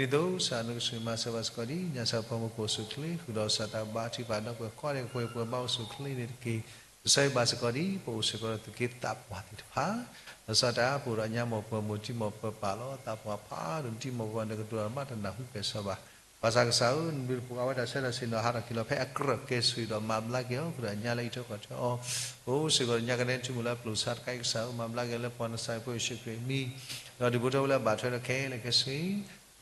ဒ်သိးကစၢ်နကဆှၢမၤစၢၤဘၣ်စ့ၢ်ကီးဒ် ညၣ်ဆၣ်ဖိမုၣ်ကအိၣ်ဆူၣ်အိၣ်ချ့ ဃုာ်ဒီးကစၢ်သးဘါထုကဖၣ်ဒီးပှၤကိးဂၤဒဲးကပှဲၤပှဲၤဘၣ်အိၣ်ဆူၣ်အိၣ်ချ့န့ၣ်တက့ၢ်. ကစၢ်ယွၤဘၣ်စ့ၢ်ကီးဒ် ပအိၣ်စ့ၢ်ကီးဒီးသူၣ်က့သးပှၢ်သ့ၣ်တဖၣ် လီၤဆီဒၣ်တၢ် ပအိၣ်ဒီးညါမိၢ်ပှၢ်မိၢ်တံၤမိၢ်ပှၢ်ပၢ်လီၤ သးပှၢ်ဖးဒိၣ်တံၤမိၢ်ပှၢ်ဒီးကတိၤတၢ်မးတနၢ်ဟူကဲၣ်ဆိးဘၣ် ဘၣ်ဆၣ်ကစၢ်ဧၢ နဘျုးတပူၤဃာ်ဝဲတၢ်ဆၢတၢ်ဆ့ၣ်နီၤ ဟးထီၣ်က့ၤလီၤဖဲအကြၢးကဲဆှံဒီးမၤဘျါက့ၤအီၤ ဃုာ်ဒီးညါလၢအံးထွဲကွၢ်ထွဲအီၤ ပအိၣ်စ့ၢ်ကီးဒီးညါကနဲထူမူၤလၢပျိာ်ဆါတခါအံၤ ကစၢ်ဧၢ မၤဘျါက့ၤလၢပှၤနစၢ်ဖိယ့ၣ်ၡူးခရံာ်အမံၤ ဒီးဒူၣ်ဖိထၢဖိလၢအဘၣ်ထွဲဒီးခဲလၢာ်ခဲဆ့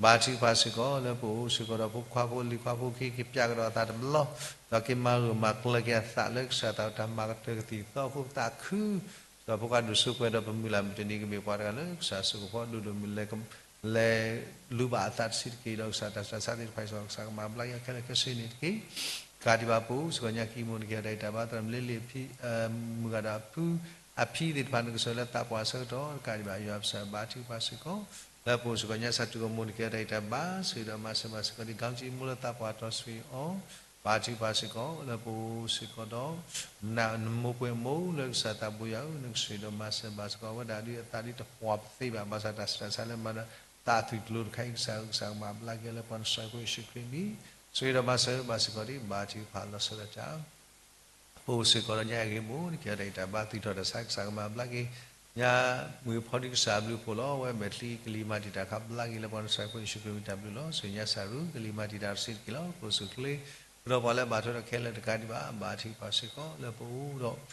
ဘါထုကဖၣ်စ့ၢ်ကီး လၢပအိၣ်စ့ၢ်ကီးဒီးဖိခွါဖိလံၤခွါဖိခံ က့ၤပၠးကဒီးအသးတဘျီ ဒီးက့ၤမၤဂၢၢ်မၤကျၢၤက့ၤအသးလၢကစၢ်သးတၢ်မၤကတၢၢ်ကသံၣ်သီအဃိ သးခု ဒီးဖိခွါဒိၣ်စိပှဲၤဒီးပမုၢ်လၢ်မုၢ်တနံၤကမ့ၢ်ပှၤတဂၤလၢကစၢ်စိကဖီဒိၣ်ဒိၣ်မုၢ်လဲၤ လဲၤလူၤဘၣ်အသးတဆံးတက့ၢ် ဒီးကစၢ်တၢ်ဆူးတၢ်ဆါသ့ၣ်တဖၣ်အံၤ ကစၢ်ကမၤဘျါက့ၤအီၤခဲလၢာ်ခဲဆ့န့ၣ်တက့ၢ်. တကးဒံးဘၣ်ပအိၣ်စ့ၢ်ကီးညါကံၢ်မိၢ်နကဟ့ၣ်အီၤတၢ်ဂံၢ်တၢ်ဘါ သရၣ်မုၣ်လ့လ့ၣ်အဖံ မုၢ်ဂၤဒီးအဖံ အဖံသ့ၣ်တဖၣ်နကစၢ်လၢသးပှၢ်အဆၢကတီၢ် တကးဒံးဘၣ်ယွၤပစၢ်ဘါထုကဖၣ်စ့ၢ်ကီး လၢပအိၣ်စ့ၢ်ကီးညါစၢ်တူၢ်ကီၢ်မိၢ်နကဟ့ၣ်အီၤတၢ်ဂံၢ်တၢ်ဘါ ဆှံဒီးမၤစၢၤဘၣ်စ့ၢ်ကီးဒ် ကီကၠံမိၢ်လၢသးပှၢ်တီဆှံအီၤ ဘါထုကဖၣ်စ့ၢ်ကီး လၢပအိၣ်စ့ၢ်ကီးဒီး နမိၢ်ပှၢ်မိၢ်လၢကစၢ်သးဘိယွၤဧၢ နကဆှံဒီးမၤစၢၤဘၣ်စ့ၢ်ကီး အဝဲဒၣ်ဒ်အသးဒ်တပှၢ်ပသ့ဘၣ် ဘၣ်ဆၣ်တၢ်ဆူးတၢ်ဆါလၢမၤဒီးသးအသွံၣ်ကျိၤတခါအံၤ ကစၢ်ဧၢ ကစၢ်ကမၤဘျါက့ၤလၢပှၤနစၢ်ဖိယ့ၣ်ၡူးခရံာ်အမံၤ ဆှံဒီးမၤစၢၤဘၣ်စ့ၢ်ကီးဒ် ဘါထုကဖၣ်လီၤဆီဒၣ်တၢ် ပအိၣ်စ့ၢ်ကီးဒီးညါအဂ့ၢ်မိၢ် နကဟ့ၣ်အီၤတၢ်ဂံၢ်တၢ်ဘါ သွံၣ်ထီၣ်တၢ်ဆါ ကစၢ်ကမၤဘျါက့ၤ ညါမုၢ်ဖီဒံကစၢ်အဘျုးအဖှိၣ်လီၤ. အဝဲမဲာ်ချံကလံၤမၤတံာ်တာ်ခါဘျါက့ၤလၢပှၤနစၢ်ဖိယ့ၣ်ၡူးခရံာ်မံၤတၢ်ဘျုးလီၤ. ဆူညါစၢ်ရူ ကလံၤမၤတံာ်တာ်တဆံးတက့ၢ်လီၤ. ကအိၣ်ဆူၣ်အိၣ်ချ့ ဃုာ်ဒီးပှၤလၢအဘၣ်ထွဲဒီးခဲလၢာ်တကးဒံးဘၣ် ဘါထုကဖၣ်စ့ၢ်ကီး လၢပအိၣ်ဒီး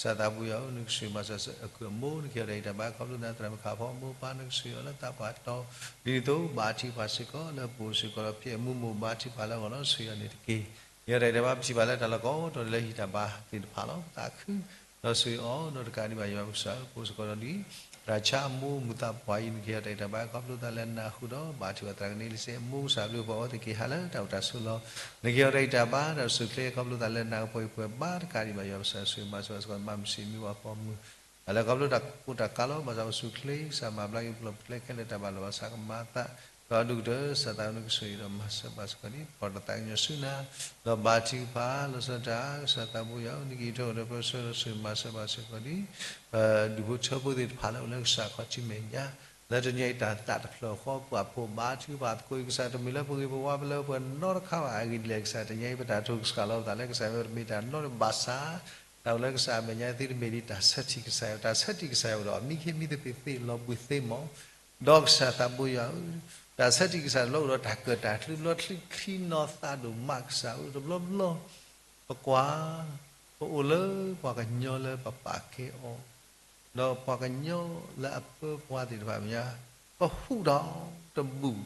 ကစၢ်သးဘိယွၤဧၢ နကဆှံမၤစၢၤအကုၢ်အမိၢ် နကဟ့ၣ်အီၤတၢ်ဂံၢ်တၢ်ဘါ ခီဖျိသးသရၣ်မုၣ်ခါဖီမိၢ်ပၢ် နကဆှံအီၤလၢသးပှၢ်တီ ဒ်သိးဘါထုကဖၣ်စ့ၢ်ကီး လၢပအိၣ်စ့ၢ်ကီးဒီးဖံအမူမိၢ် ဘါထုကဖၣ်လၢအဂီၢ်လီၤ. ဆှံအီၤန့ၣ်တက့ၢ်. ယွၤတၢ်ဂံၢ်တၢ်ဘါ ပထံၣ်ဘၣ်လၢတၢ်လီၢ်ကိးတီၤလၢဟံးတၢ်ဘါသ့ၣ်တဖၣ်လီၤ. သးခု ဒီးဆှံအီၤ ဒီးတကးဒံးဘၣ်ယွၤပကစၢ်ဧၢ ပအိၣ်စ့ၢ်ကီးဒီးဒ် ရၣ်ဆါအမိၢ်မုာ်သးပှၢ်အံၤ နကဟ့ၣ်အီၤတၢ်ဂံၢ်တၢ်ဘါ ခီဖျိသးလၢနၢ်ဟူဒီး ဘါထုကဖၣ်သရၣ်ကန့လံစ့ အမိၢ်ကစၢ်ဘျုးဖှိၣ်အဝဲသ့ၣ်က့ၤဟးလၢတၢ်အိၣ်တၢ်ဆိးလီၤ. နကဟ့ၣ်အီၤတၢ်ဂံၢ်တၢ်ဘါ တၢ်အိၣ်ဆူၣ်အိၣ်ချ့ ခီဖျိသးလၢနၢ်ဟူပှဲၤပှဲၤဘါ တကးဒံးဘၣ်ယွၤပကစၢ် ဆှံမၤစၢၤဘၣ်စ့ၢ်ကီး မၤမုာ်ဆံးမံဝဲအဖိမုၣ် ဘၣ်လဲၤခီဖျိတၢ်ကိၢ်တၢ်ကးလီၤ. ဘၣ်ဆၣ်အိၣ်ဆူၣ်အိၣ်ချ့ ကစၢ်မၤဘျါက့ၤပျီၢ်ပကျဲခဲလၢာ် တၢ်ဘၣ်လီၤဘၣ်စးကမၤအသး ဒီးဒုၣ်ကတၢၢ် ကစၢ်သးနကစၢ်အံၤဒီးမၤစၢၤဘၣ်စ့ၢ်ကီးဒံး ပှၤတသးကညီၤဆူနၤ, ဒီးဘါထုကဖၣ်လီၤဆီဒၣ်တၢ် ကစၢ်သးဘိယွၤဧၢ နက့ၤထီၣ်ဒီးပၢဆှၢဒီးစၢၤမၤစၢၤဘၣ်စ့ၢ်ကီးဒံး ပဒူၣ်ဖိထၢဖိသ့ၣ်တဖၣ်လၢအိၣ်လၢကစၢ်ခီၣ်ထံးမဲာ်ညါ, လၢတနံၤအံၤတၢ်သးတဖျၢၣ်ဃီ ပှၤဖှီၣ်ဘါထုကဖၣ်သကိးကစၢ် တမ့ၢ်လၢပဂ့ၤပဝါပလၢပှဲၤနီတခါဘၣ် အဂ့ၢ်ဒ်လဲၣ် ကစၢ်တနံၤအံၤ ပတၢ်တိၢ်ကစၢ်လီၤပသးလၢကစၢ်ယွၤတမ့ၢ်တၢ်နီတဘၣ်ဆၣ် တၢ်အိၣ်လၢကစၢ်အမဲာ်ညါသုတမ့ၢ်ဒ်တၢ်ဆၢထံၣ်ကစၢ်ယွၤ တၢ်ဆၢထံၣ်ကစၢ်ယွၤဒီး မံခ့မံသပ့ၤသ့လီၤဘှံးသ့မီၢ် ဒီးကစၢ်သးဘိယွၤဧၢ, တၢ်ဆၢထံၣ်ကစၢ်လီၤအိၣ်ဒီးတၢ်ကၢၣ်တၢ်ချံဘျီ ချံခံနီၤသးဒိၣ်မးကစၢ်ဧၢ တဘျီဘျီ ပကွၢ် ပအိၣ်လၢပှၤကညီလၢပပာ်ကဲအီၤ, ဒီးပှၤကညီလၢအပၢပှၤသ့ၣ်တဖၣ်မဲာ်ညါ ပဟူးဒီးတဘူၣ်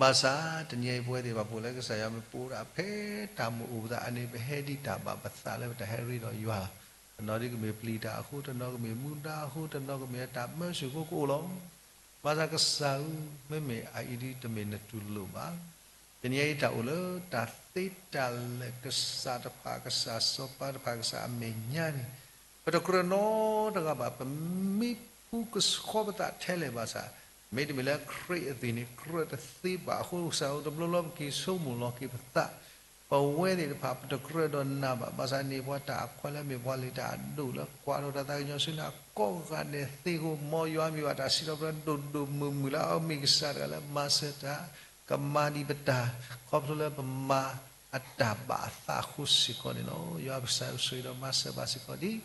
ဘၣ်ဆၣ်တနံၤအံၤပဝဲသ့ၣ်တဖၣ်ပအိၣ်လၢကစၢ်ယွၤမ့ၢ်ပအိၣ်ဒၣ် ဖဲတၢ်မ့ၢ်အိၣ်ပသးအန့ၣ် ပဟဲဒံးတၢ်ဘၣ်ပသးလၢပတၢ်ဟဲရ့ဒီးယွၤ, တနီၤဒ်ကမ့ၢ်ပျံၤတၢ်အဃိ, တနီၤကမ့ၢ်မူဒါအဃိ, တနီၤကမ့ၢ်အတၢ်မၢဆူၣ်အဃိကအိၣ်လီၤ. ဘၣ်ဆၣ်ကစၢ်ဧၢ, မ့မ့ၢ်အအံၤဒ်တမ့ၢ်နတူၢ်လိာ်ဘၣ်. တနံၤအံၤတၢ်အိၣ်လၢတၢ်သ့တၢ်လၢာ်ကစၢ်တဖၣ် ကစၢ်စီၤပၤတဖၣ် ကစၢ်အမဲာ်ညါန့ၣ် ပတကြၢးနီတဂၤဘၣ် ပမ့ၢ်ဖှူကဆှီပသးထဲလဲၣ်ဘၣ်ဆၣ်, မ့တမ့ၢ်လၢခရံာ်အသွံၣ်န့ၣ် ကြၢးတသ့ဘၣ်အဃိ ကစၢ်ဧၢ တဘျီဘျီပက့ၤဆိကမိၣ်လီၤက့ၤပသး, ပဝဲသ့ၣ်တဖၣ် ပတကြၢးဒီးနၤဘၣ်, ဘၣ်ဆၣ်န့ၣ် ပှၤတၢ်အခွဲးလၢမ့ၢ်ပှၤလံာ်တၢ်အဒိၣ်လၢကွၢ်ဒီးတၢ်သးကညီၤဆူနၤ ကိးဂၤဒဲးသ့အဃိ မ်ယွၤမ့ၢ်ဘၣ်တၢ်စံးထီၣ်ပတြၢၤဒိၣ်ဒိၣ်မုၢ်မုၢ်လၢ အမ့ၢ်ကစၢ်တဂၤလၢမၤစၢၤတၢ်, ကမၤဒံးပတၢ် ခီဖျိလၢပမၤအတၢ်ဘၣ်အသးအဃိစ့ၢ်ကီးန့ၣ်လီၤ. ယွၤပကစၢ်ဆိၣ်ဂ့ၤဒီးမၤစၢၤဘၣ်စ့ၢ်ကီးဒံး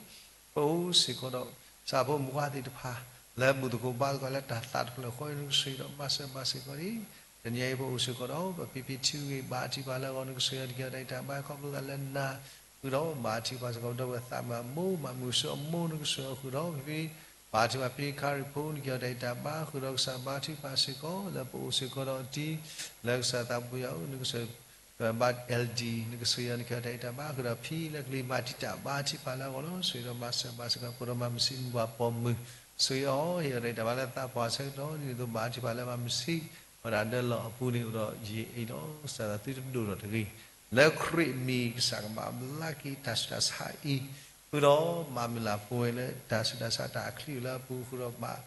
ပအိၣ်စ့ၢ်ကီးဒီး ဆၣ်ဖိမုၣ်ဖိသ့ၣ်တဖၣ် လၢဘူၣ်သကိးဘါသကိးလၢတၢ်သးတဖျၢၣ်ဃီ နကဆိၣ်ဂ့ၤဒီးမၤစၢၤဘၣ်စ့ၢ်ကီးဒံး, တနံၤအံၤပအိၣ်စ့ၢ်ကီးဒီး ပဖံဖံထူဂ့ၤ ဘါထုကဖၣ်လၢအဂီၢ် နကဆိၣ်ဂ့ၤအီၤ နကဟ့ၣ်အီၤတၢ်အံးတၢ်ဘါ ခီဖျိသးလၢနၤ, ဃုာ်ဒီးဘါထုကဖၣ်စ့ၢ်ကီး ဒီပုၢ်ဝဲၢ်သးမုၢ်အမိၢ် မၤမုၢ်ဆူအမိၢ် နကဆိၣ်ဂ့ၤအီၤဃုာ်ဒီး ဖံဖံ ဘါထုကဖၣ်ဖံခါရံၣ်ဖိ နကဟ့ၣ်အီၤတၢ်အံးတၢ်ဘါ ဃုာ်ဒီးကစၢ်ဘါထုကဖၣ်စ့ၢ်ကီး လၢပအိၣ်စ့ၢ်ကီးဒီးတံၤ လၢကစၢ်သးဘိယွၤဧၢ နကဆိၣ် ဘါ L D နကဆိၣ်ဂ့ၤအီၤ နကဟ့ၣ်အီၤတၢ်အံးတၢ်ဘါ ဃုာ်ဒီးဖံလၢကလံၤမၤတံာ်တာ်ဘါထုကဖၣ်လၢအဂီၢ်လီၤ. ဆိၣ်ဂ့ၤဒီးမၤစၢၤဘၣ်စ့ၢ်ကီး ပှၤဒီးမၤမုၢ်ဆံးမုၢ်ပှၢ်ပိာ်မုၣ် ဆိၣ်ဂ့ၤအီၤ ဟ့ၣ်အီၤတၢ်အံးတၢ်ဘါလၢသးပှၢ်ဆၢကတီၢ် ဒ်သိးဘါထုကဖၣ်လၢမၤမုၢ်ဆံး ဝဲဒၣ်ဒၢလီၢ်အပူၤန့ၣ် အိၣ်ဒီးယံာ်အ့ၣ်လီၤ. ကစၢ်သးသုတဒိၣ်ထီၣ်တဂ့ၤ လၢခရံာ်အမံၤ ကစၢ်ကမၤဘျါက့ၤတၢ်ဆူးတၢ်ဆါအံၤ ဃုာ်ဒီးမၤမုၢ်လၢ်ပဝဲလၢတၢ်ဆူးတၢ်ဆါတၢ်အချံအံၤလၢအပူၤ ဃုာ်ဒီးဘၣ်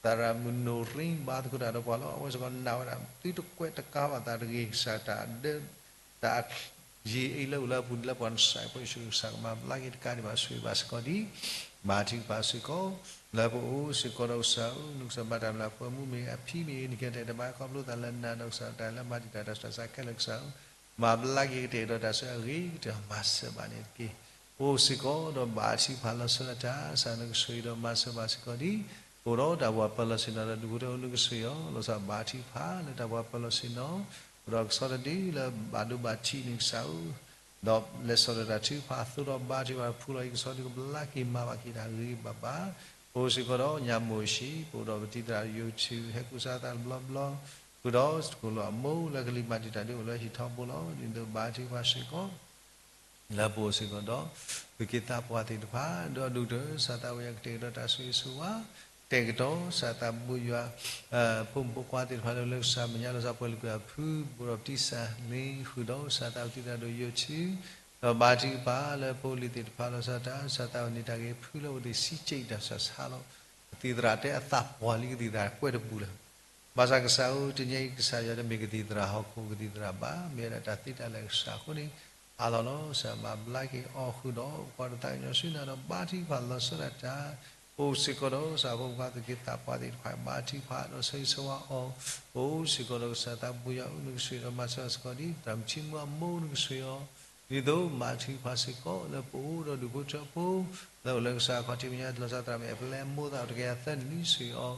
သရၣ်မုၣ်နိၣ်ရံ ဘါသကိးတၢ်ဒီးပှၤလီၤ. အဝဲစ့ၢ်ကီးနာ်ဝဲဒၣ် သုတကွဲးတကးဘၣ်သးတဂ့ၤ ကစၢ်တၢ်ဒၢ တၢ်ယံာ်အ့ၣ်လၢအိၣ်လၢအပူၤန့ၣ် လၢပှၤနစၢ်ဖိယ့ၣ်ၡူး ကစၢ်ကမၤဘျါက့ၤတကးဒံးဘၣ် ဆိၣ်ဂ့ၤဘၣ်စ့ၢ်ကီးဒံး ဘါထုကဖၣ်စ့ၢ်ကီး လၢပအိၣ်စ့ၢ်ကီးဒီးကစၢ်ဧၢ နကစၢ်ဘါတၢ်မုၢ်လၢ်ပှဲၤမူမ့ၢ်ဂ့ၤ အဖံမ့ၢ်ဂ့ၤ နကဟ့ၣ်အီၤတၢ်အံးတၢ်ဘါ ခီဖျိသးလၢနၤဒီးကစၢ်တၢ်လၢမၤတံာ်တာ်တၢ်ဆူးတၢ်ဆါခဲလၢာ်ကစၢ်ဧၢ မၤဘျါက့ၤကတဲာ်ဒီးတၢ်ဆူးအဂ့ၤကတၢၢ် မၤစၢၤဘၣ်န့ၣ်တက့ၢ်. အိၣ်စ့ၢ်ကီးဒီးဘါထုကဖၣ်လီၤဆီဒၣ်တၢ် ကစၢ်နကဆိၣ်ဂ့ၤဒီးမၤစၢၤဘၣ်စ့ၢ်ကီးဒံး အိၣ်ဒီးတၢ်ပှၤပၢၤလီၢ်ဆ့ၣ်နီၤဒီးဒူၣ်ဖိထၢဖိ နကဆိၣ်ဂ့ၤအီၤ လီၤဆီဘါထုကဖၣ်လၢတၢ်ပှၤပၢၤလီၢ်ဆ့ၣ်နီၤ အိၣ်ဒီးကဆီတဒုလၢဘၣ်ဒိဘၣ်ထံးန့ၣ်ကစၢ်ဧၢ ဒီးလဲၤစိာ်ဒီးတၢ်ထုကဖၣ်အသိးဒီးဘါထုကဖၣ်ဖှူလီၤအံၤ ကဆီဒုကဘျါက့ၤမၤဘၣ်က့ၤတၢ်ဂ့ၤဂ့ၤဘၣ်ဘၣ်. အိၣ်စ့ၢ်ကီးဒီးညါမိၢ်အံၣ်စံး ပအိၣ်ဒီးပတံၤသရၣ်ယိၤထူ ဟဲကူစါသးတဘျီဘျီ ဃုာ်ဒီးသကိးလိာ်အမိၢ်လၢကလံၤမၤတံာ်တာ်ဒ်အိၣ်လၢဟံၣ်ထီဘိလီၤ. ဒ်သိးဘါထုကဖၣ်စ့ၢ်ကီး လၢပအိၣ်စ့ၢ်ကီးဒီး သူၣ်က့သးပှၢ်သ့ၣ်တဖၣ် ဒီးဒိၣ်ကတၢၢ် ကစၢ်သးဝံၣ်ယွၤကတဲာ်ကတီၤတၢ်ဆိၣ်ဂ့ၤဆိၣ်ဝါ ကတဲာ်ကတီၤ ကစၢ်သးဘိယွၤ ဖိမုၣ်ဖိခွါသ့ၣ်တဖၣ်လၢလၢကစၢ်မဲာ်ညါလီၤဆီပှဲၤလုာ်ကွံာ်အဖု ပအိၣ်ဒီးပတံၤစၢ်လ့ ဃုာ်ဒီးကစၢ်သးဝံၣ်တံၤသရၣ်ဒိၣ်ယိၤထူ ဒီးဘါထုကဖၣ်လၢဖိလံၤသ့ၣ်တဖၣ်လီၤဆီဒၣ်တၢ် ကစၢ်သးဝံၣ်န့ၢ်တၢ်ဂ့ၤဖုလၢအဝဲသ့ၣ်စံးကဲးတၢ်ဆါဆါလီၤ. ကသံၣ်သရၣ်တဲအသးပှၢ်လံ ကသံၣ်သရၣ်ကွဲးတဘူၣ်လၢၤ ဘၣ်ဆၣ်ကစၢ်ဧၢ တနံၤအံၤကစၢ်ယွၤတမ့ၢ်ကသံၣ်သရၣ်ဟီၣ်ခိၣ်ကသံၣ်သရၣ်ဘၣ် မ့ၢ်ဝဲဒၣ်တၢ်သ့တၢ်လၢာ်ကစၢ်အဃိန့ၣ် အါလီၤလီၤ ကစၢ်မၤဘျါက့ၤအီၤဃုာ်ဒီး ပှၤတသးကညီၤဆူနၤဒီးဘါထုကဖၣ်လီၤဆီဒၣ်တၢ် ပအိၣ်စ့ၢ်ကီးဒီးကစၢ်ဖိခွါသူၣ်က့သးပှၢ်သ့ၣ်တဖၣ် ဘါထုကဖၣ်ဒီးဆိၣ်ဂ့ၤဆိၣ်ဝါအီၤ ပအိၣ်စ့ၢ်ကီးဒီးကစၢ်သးဘိယွၤဧၢ နကဆိၣ်ဂ့ၤဒီးမၤစၢၤစ့ၢ်ကီးဒ် သရၣ်မုၣ်ထံမူအမိၢ်နကဆိၣ်ဂ့ၤအီၤ ဒ်သိးဘါထုကဖၣ်စ့ၢ်ကီး လၢပအိၣ်ဒီးဒူၣ်ဖိထၢဖိ လၢအိၣ်လၢကစၢ်ခီၣ်ထံးမဲာ်ညါ လီၤဆီသရၣ်မုၣ်အဲၣ်ပလဲအမိၢ်သးအိၣ်တကယၤသၢနံၣ်နံၣ်ဆိၣ်ဂ့ၤ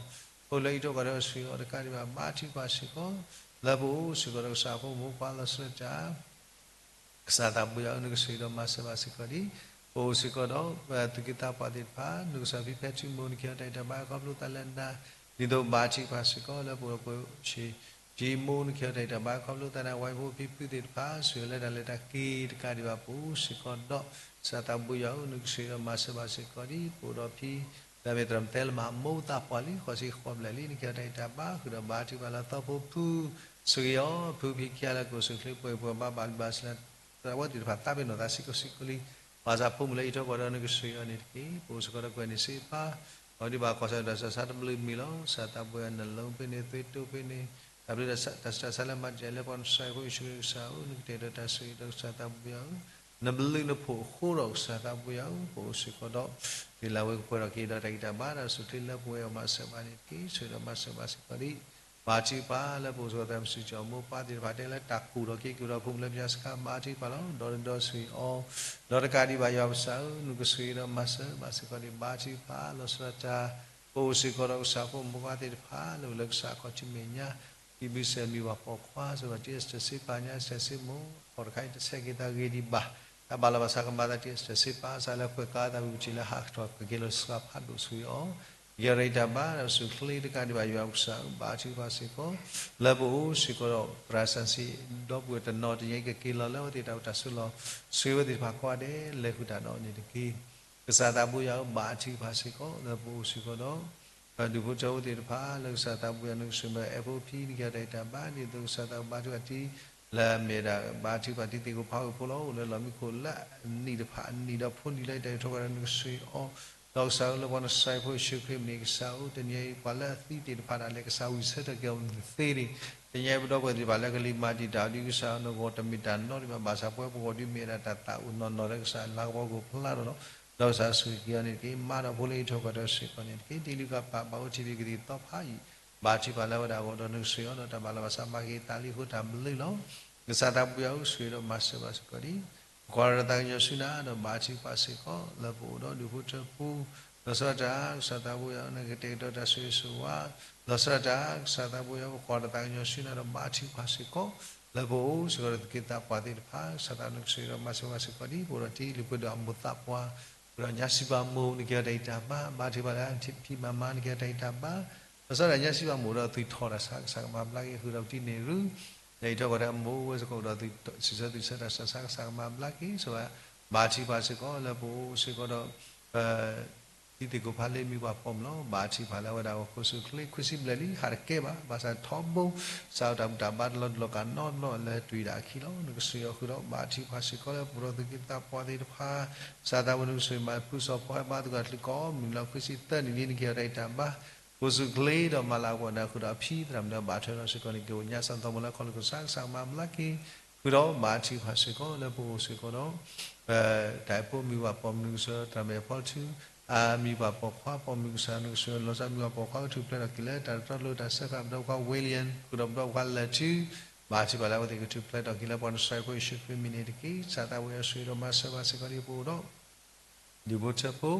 အီၤ အိၣ်လၢဟံၣ်ထိးကီၢ်ဒီးဆိၣ်ဂ့ၤအီၤတကးဒံးဘၣ် ဘါထုကဖၣ်စ့ၢ်ကီး လၢပအိၣ်စ့ၢ်ကီးဒီးကစၢ်ဖိမုၣ်ဖိခွါလီၤဆီဒၣ်တၢ် ကစၢ်သးဘိယွၤဧၢ နကဆိၣ်ဂ့ၤဒီးမၤစၢၤဘၣ်စ့ၢ်ကီးဒ် ပအိၣ်စ့ၢ်ကီးဒီး သူၣ်က့သးပှၢ်သ့ၣ်တဖၣ် နကစၢ်ဖံဖဲထူမိၢ် နကဟ့ၣ်အီၤတၢ်အံးတၢ်ဘါခီဖျိသးလၢနၤ ဒ်သိးဘါထုကဖၣ်စ့ၢ်ကီး လၢပအိၣ်ဒီးပှၤဆံးဖံမိၢ် နကဟ့ၣ်အီၤတၢ်အံးတၢ်ဘါခီဖျိသးန့ၣ် ဝဲဖိဖံဖုသ့ၣ်တဖၣ် ဆိၣ်ဂ့ၤလၢတၢ်လဲၤတၢ်က့ၤတကးဒံးဘၣ် ပအိၣ်စ့ၢ်ကီးဒီး ကစၢ်သးဘိယွၤဧၢ နကဆိၣ်ဂ့ၤဒီးမၤစၢၤဘၣ်စ့ၢ်ကီးဒ် ပအိၣ်ဒီးဖံ လၢအမ့ၢ်သရၣ်မုၣ်တဲလမး အမိၢ်သးပှၢ်လံ ဃိးဆံဃိးဘျဲၣ်လံ နကဟ့ၣ်အီၤတၢ်အံးတၢ်ဘါ ဃုာ်ဒီးဘါထုကဖၣ်လၢသီဖိဖု ဆိၣ်ဂ့ၤအီၤ ဖုဖံခံဂၤလၢကအိၣ်ဆူၣ်အိၣ်ချ့ပှဲၤပှဲၤဘၣ်ဘၣ်လံဘၣ်ဆၣ်လၢ သရၣ်ဝဲသ့ၣ်တဖၣ်သးပ့ၤနီၣ်သးစ့ၢ်ကီးစ့ၢ်ကီးလံ. ဘၣ်ဆၣ်ဖိမုၣ်လၢဟံၣ်ထိးကီၢ်ဒီး နကဆိၣ်ဂ့ၤအီၤန့ၣ်တက့ၢ်. ပအိၣ်စ့ၢ်ကီးဒီးကွဲးန့ၢ်စ့ပၢ် အဝဲဒ်ဘၣ်ကီၢ်ဆၣ်တၢ်ဆၢဆါတဘျုးမံၤလီၤ. ကစၢ်သးဘိယွၤ နလိၤဖဲန့ၣ် သွံၣ်တိဖဲန့ၣ် တၢ်ဘျုးတၢ်စံးတၢ်ဆါလၢမၤတယၤလၢပှၤနစဲးဖိယ့ၣ်ၡူးခရံာ်ကစၢ်ဧၢ, နကတဲာ်ကတီၤတၢ်ဆိၣ်ဂ့ၤဒီးကစၢ်သးပူၤယၤဧၢ, နဘျုးနဖှိၣ်အဃိဒီးကစၢ်သးပူၤယၤဧၢ, ပအိၣ်စ့ၢ်ကီးဒီး သ့ၣ်လၢဝဲကပှဲၤထီၣ်က့ၤဒီးတၢ်ဂံၢ်တၢ်ဘါ ဒီးစူၢ်ချ့လၢပဝဲအီၤမၤစၢၤဘၣ်န့ၣ်တက့ၢ်. ဆိၣ်ဂ့ၤဒီးမၤစၢၤဘၣ်စ့ၢ်ကီးဒံး ဘါထုကဖၣ်လၢပအိၣ်စ့ၢ်ကီးသးမုၢ်စုကၠီၤမိၢ်ပၢ်သ့ၣ်တဖၣ်တဲလၢတၢ်ကူၣ်ထီၣ်က့ၤက့ၤဒီးဖိမုၣ်လၢပယါစခါ ဘါထုကဖၣ်လီၤ. ဒီးဒီးဒီးဆိၣ်ဂ့ၤအီၤ, ဒီးတကးဒံးဘၣ်ယွၤပကစၢ်ဧၢ, နကဆိၣ်ဂ့ၤဒီးမၤစၢၤဘၣ်စ့ၢ်ကီးဒံး ဘါထုကဖၣ်လီၤဆီဒၣ်တၢ် ပအိၣ်စ့ၢ်ကီးဒီးကစၢ်ဖိမုၣ်ဖိခွါသ့ၣ်တဖၣ် လၢအိၣ်လၢကစၢ်အခီၣ်ထံးမဲာ်ညါ ခံဘုစဲးမံၤပှၢ်ပိာ်ခွါ စ့ၢ်ကီး T S တၢ်စ့ပာ်ညါ စဲးစ့မိၢ် အခီၣ်တခါအံၤ တဆဲးက့ၤသးဂ့ၤဒံးဘၣ် တၢ်ဘၣ်လီၤဘၣ်စးကမၤသး T S တၢ်စ့ပာ်စးလၢပှဲၤကါသးဝံၤပထံၣ်လၢ ဟးကတီၢ်ကက့ၤလီၤစှၤဖးဒိၣ်ဆိၣ်ဂ့ၤအီၤ ယဲရံတၢ်ဘါဒီးစူၢ်ချ့တကးဒံးဘၣ်ယွၤပကစၢ် ဘါထုကဖၣ်စ့ၢ်ကီး လၢပအိၣ်စ့ၢ်ကီးဒီး သရၣ်စံး ဒီပုၢ်ဝဲၢ်တနီၤတနံၤအံၤ ကက့ၤလီၤလၢအဝဲသ့ၣ်တၢ်အိၣ်တၢ်ဆိးလီၤ ဆိၣ်ဂ့ၤဝဲသ့ၣ်တဖၣ်ကိးဂၤဒဲး လဲၤဃုာ်တၢ်ဒီးန့ၣ်တက့ၢ်. ကစၢ်သးပူၤယၤဧၢ, ဘါထုကဖၣ်စ့ၢ်ကီး လၢပအိၣ်စ့ၢ်ကီးဒီး ဒူၣ်ဖိထၢဖိသ့ၣ်တဖၣ် လၢကစၢ်သးပူၤယၤ နကဆိၣ်ဂ့ၤ အဲၣ်ဖိဖံ နကဲထီၣ်တၢ်ဂံၢ်တၢ်ဘါ ဒ်သိးကစၢ်သးပူၤဘါထုကဖၣ်တံၢ် လၢအမ့ၢ်ဒၣ် ဘါထုကဖၣ်တံၢ်သ့ၣ်ကိးဖးဂ့ၢ်ဖိလီၤ. အိၣ်လၢလီၢ်မံခိၣ်လၢအနံၣ်တဖၣ်အနံၣ်ဒီးဖိနံၣ်လၢတၢ်အံးထွဲကွၢ်ဒီး နကဆိၣ်ဂ့ၤအီၤ ဒီးကစၢ်ဧၢ လၢပှၤနစဲးဖိယ့ၣ်ၡူးခရံာ်မံၤန့ၣ် ကစၢ်ဧၢ တနံၤအံၤ ပှၤလၢအသံသ့ၣ်တဖၣ်ဒၣ်လဲာ် ကစၢ်ဝံၣ်ဆၢထၢၣ်က့ၤအီၤမနုၤသ့န့ၣ် တနံၤအံၤပဒီပုၢ်ဝဲၢ်သ့ၣ်တဖၣ်လၢကလံၤမၤတံာ်တာ်အီၤဒ်ကစၢ် နဂီၢ်တမ့ၢ်တၢ်နီတမံၤဘၣ် ဘၣ်ဆၣ်ပဝဲပဂီၢ်ဒ်မ့ၢ်ဝဲဒၣ်တၢ်သးအိၣ်နီၢ်နီၢ်လၢကစၢ်လၤကပီၤကအိၣ်ဖျါထီၣ်လီၤ. ဒီးကစၢ်ဆိၣ်ဂ့ၤက့ၤအီၤန့ၣ်တက့ၢ်. မၤဒီးဖိလၢအံးထွဲကွၢ်ထွဲစ့ၢ်ကီးန့ၣ်တက့ၢ်. တ့လုၢ်ကပာ်ဘၣ်အိၣ်ထံးဘ့ၣ်ကသံၣ်သီဖးယံာ် ဘါထုကဖၣ်လၢအဝဲဒၣ်အဂီၢ်ဒီးနကဆိၣ်ဂ့ၤအီၤဒီးတၢ်ဘၣ်လီၤဘၣ်စးမၤက့ၤအသးလံအဃိတၢ်ဘျုးလီၤ. ကစၢ်သးပူၤယၤဧၢ ဆိၣ်ဂ့ၤဒီးမၤစၢၤဘၣ်စ့ၢ်ကီးဒံး ပကွၢ်ဒီးတၢ်သးကညီၤဆူနၤဒီးဘါထုကဖၣ်စ့ၢ်ကီး လၢပအိၣ်ဒီးဒူၣ်ဖိထၢဖိ လီၤဆီဒၣ်တၢ် ကစၢ်သးပူၤယၤဧၢ နကတဲာ်ကတီၤတၢ်ဆိၣ်ဂ့ၤဆိၣ်ဝါ လီၤဆီဒၣ်တၢ် ကစၢ်သးပူၤယၤဧၢ ပကွၢ်ဒီးတၢ်သးကညီၤဆူနၤဒီးဘါထုကဖၣ်စ့ၢ်ကီး လၢပအိၣ်စ့ၢ်ကီးဒီးသူၣ်က့သးပှၢ်သ့ၣ်တဖၣ် ကစၢ်သးနကဆိၣ်ဂ့ၤဒီးမၤစၢၤဘၣ်စ့ၢ်ကီးဒံး ပအိၣ်ဒီးတ့လုၢ်ပှ့ၤဒီးအမိၢ်သးပှၢ် ဒီးညါစံးပာ်မိၢ် နကဲထီၣ်တၢ်အံးတၢ်ဘါ ဘါထုကဖၣ်လၢဖံမၤမါ နကဲထီၣ်တၢ်အံးတၢ်ဘါ လီၤဆီဒၣ်တၢ်ညါစံးပာ်မိၢ်ဒီးသွံၣ်ထီၣ်တၢ်ဆါ ကစၢ်ကမၤဘျါက့ၤ ဃုာ်ဒီးပတံၤန့ၢ်ရူ ဒီးအံးထွဲကွၢ်ထွဲအမိၢ်အိၣ်ဝဲစ့ၢ်ကီးဒီး စံးဆၢသွံၣ်ဆၢတၢ်ဆါ ကစၢ်ကမၤဘျါက့ၤ ဆိၣ်ဂ့ၤ ဘါထုကဖၣ်စ့ၢ်ကီး လၢပအိၣ်စ့ၢ်ကီးဒီး ပတံၤသ့ၣ်ကိးဖးလ့မံၤပှၢ်ပိာ်မုၣ်လီၤ. ဘါထုကဖၣ်လၢအဝဲဒၣ်အဂီၢ် ခိၣ်ဆူၣ်ချ့ခွံဆံဘျဲၣ်လံ ဟးတကဲဘၣ် ဘၣ်ဆၣ်ထီဘိ စးထီၣ်တၢ်ဘူၣ်တၢ်ဘါတလီၤတလီၤကးနီတဘျီလၢတုၤဒၣ်အခံလီၤ. နကဆိၣ်ဂ့ၤအီၤဃုာ်ဒီးဘါထုကဖၣ်စ့ၢ်ကီးလၢပအိၣ်ဒီးသူၣ်က့သးပှၢ်သ့ၣ်တဖၣ် ကစၢ်သးပူၤနကဆိၣ်ဂ့ၤမၤဖုစီၤပီဟဲဘါသဂၢၢ်အချုးကိးမုၢ်နံၤလီၤ ခွံဆံသၢနံၣ်လံ နကဲထီၣ်တၢ်အံးတၢ်ဘါ ခိၣ်ဆူၣ်ချ့ဒီးမၤလၤကပီၤနၤဃုာ်ဒီးအဖံသရၣ်မုၣ်ဒီးဘၣ်ထွဲဒီးစ့ၢ်ကီးန့ၣ် ကအိၣ်ညါစၢ်သီမီၤလၢခီၣ်လၢကစၢ် ကစၢ်ကမၤဘျါက့ၤ ဃုာ်ဒီးဘါထုကဖၣ်စ့ၢ်ကီး လၢပအိၣ်စ့ၢ်ကီးဒီး တၢ်အဲၣ်ဖိမံၤပှၢ်ပိာ်မုၣ်နကစၢ် တၢ်မဲာ်ဖီထူ အမံၤပှၢ်ပိာ်ခွါပိာ်မုၣ်ကစၢ် နကဆိၣ်ဂ့ၤလီၤဆီမံၤပှၢ်ပိာ်ခွါကထူၣ်ဖျဲးထီၣ်က့ၤလၢတၢ်တတီလိၤတၢ်စၢဃာ် ပဒီပုၢ်ဝဲၢ် William ဃုာ်ဒီးပဒီပုၢ်ဝဲၢ်လၢာ်ထူ ဘါထုကဖၣ်လၢအဝဲသ့ၣ်ကထူၣ်ဖျဲးထီၣ်က့ၤလၢပှၤနစဲးဖိယ့ၣ်ၡူးခရံာ်မံၤန့ၣ်တက့ၢ်. ကစၢ်သးပူၤယၤဆိၣ်ဂ့ၤဒီးမၤစၢၤဘၣ်စ့ၢ်ကီးဒ်ပအိၣ်ဒီး ဒူၣ်ဖိထၢဖိ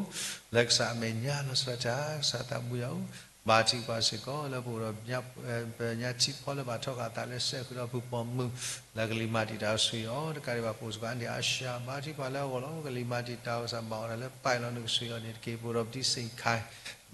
လၢကစၢ်အမဲာ်ညါလီၤဆီဒၣ်တၢ် ကစၢ်သးပူၤယၤဧၢ, ဘါထုကဖၣ်စ့ၢ်ကီး လၢပအိၣ်ဒီး ပညါထံဖီလၢဘၣ်ထီဃာ်အသးလၢစဲးဃုာ်ဒီးဖုပိာ်မုၣ် လၢကလံၤမၤတံာ်တာ်အီၤဆိၣ်ဂ့ၤအီၤ တကးဒံးဘၣ်ပအိၣ်စ့ၢ်ကီး အါန့ၢ်အါရှၢ ဘါထုကဖၣ်လၢအဂီၢ်လီၤ ကလံၤမၤတံာ်တာ်အီၤကစၢ်ဘၣ်အီၤဒၣ်လၢပၢ်လီၤ နကဆိၣ်ဂ့ၤအီၤန့ၣ်တက့ၢ်. ပအိၣ်ဒီးပတံၤစ့ၢ်ခါ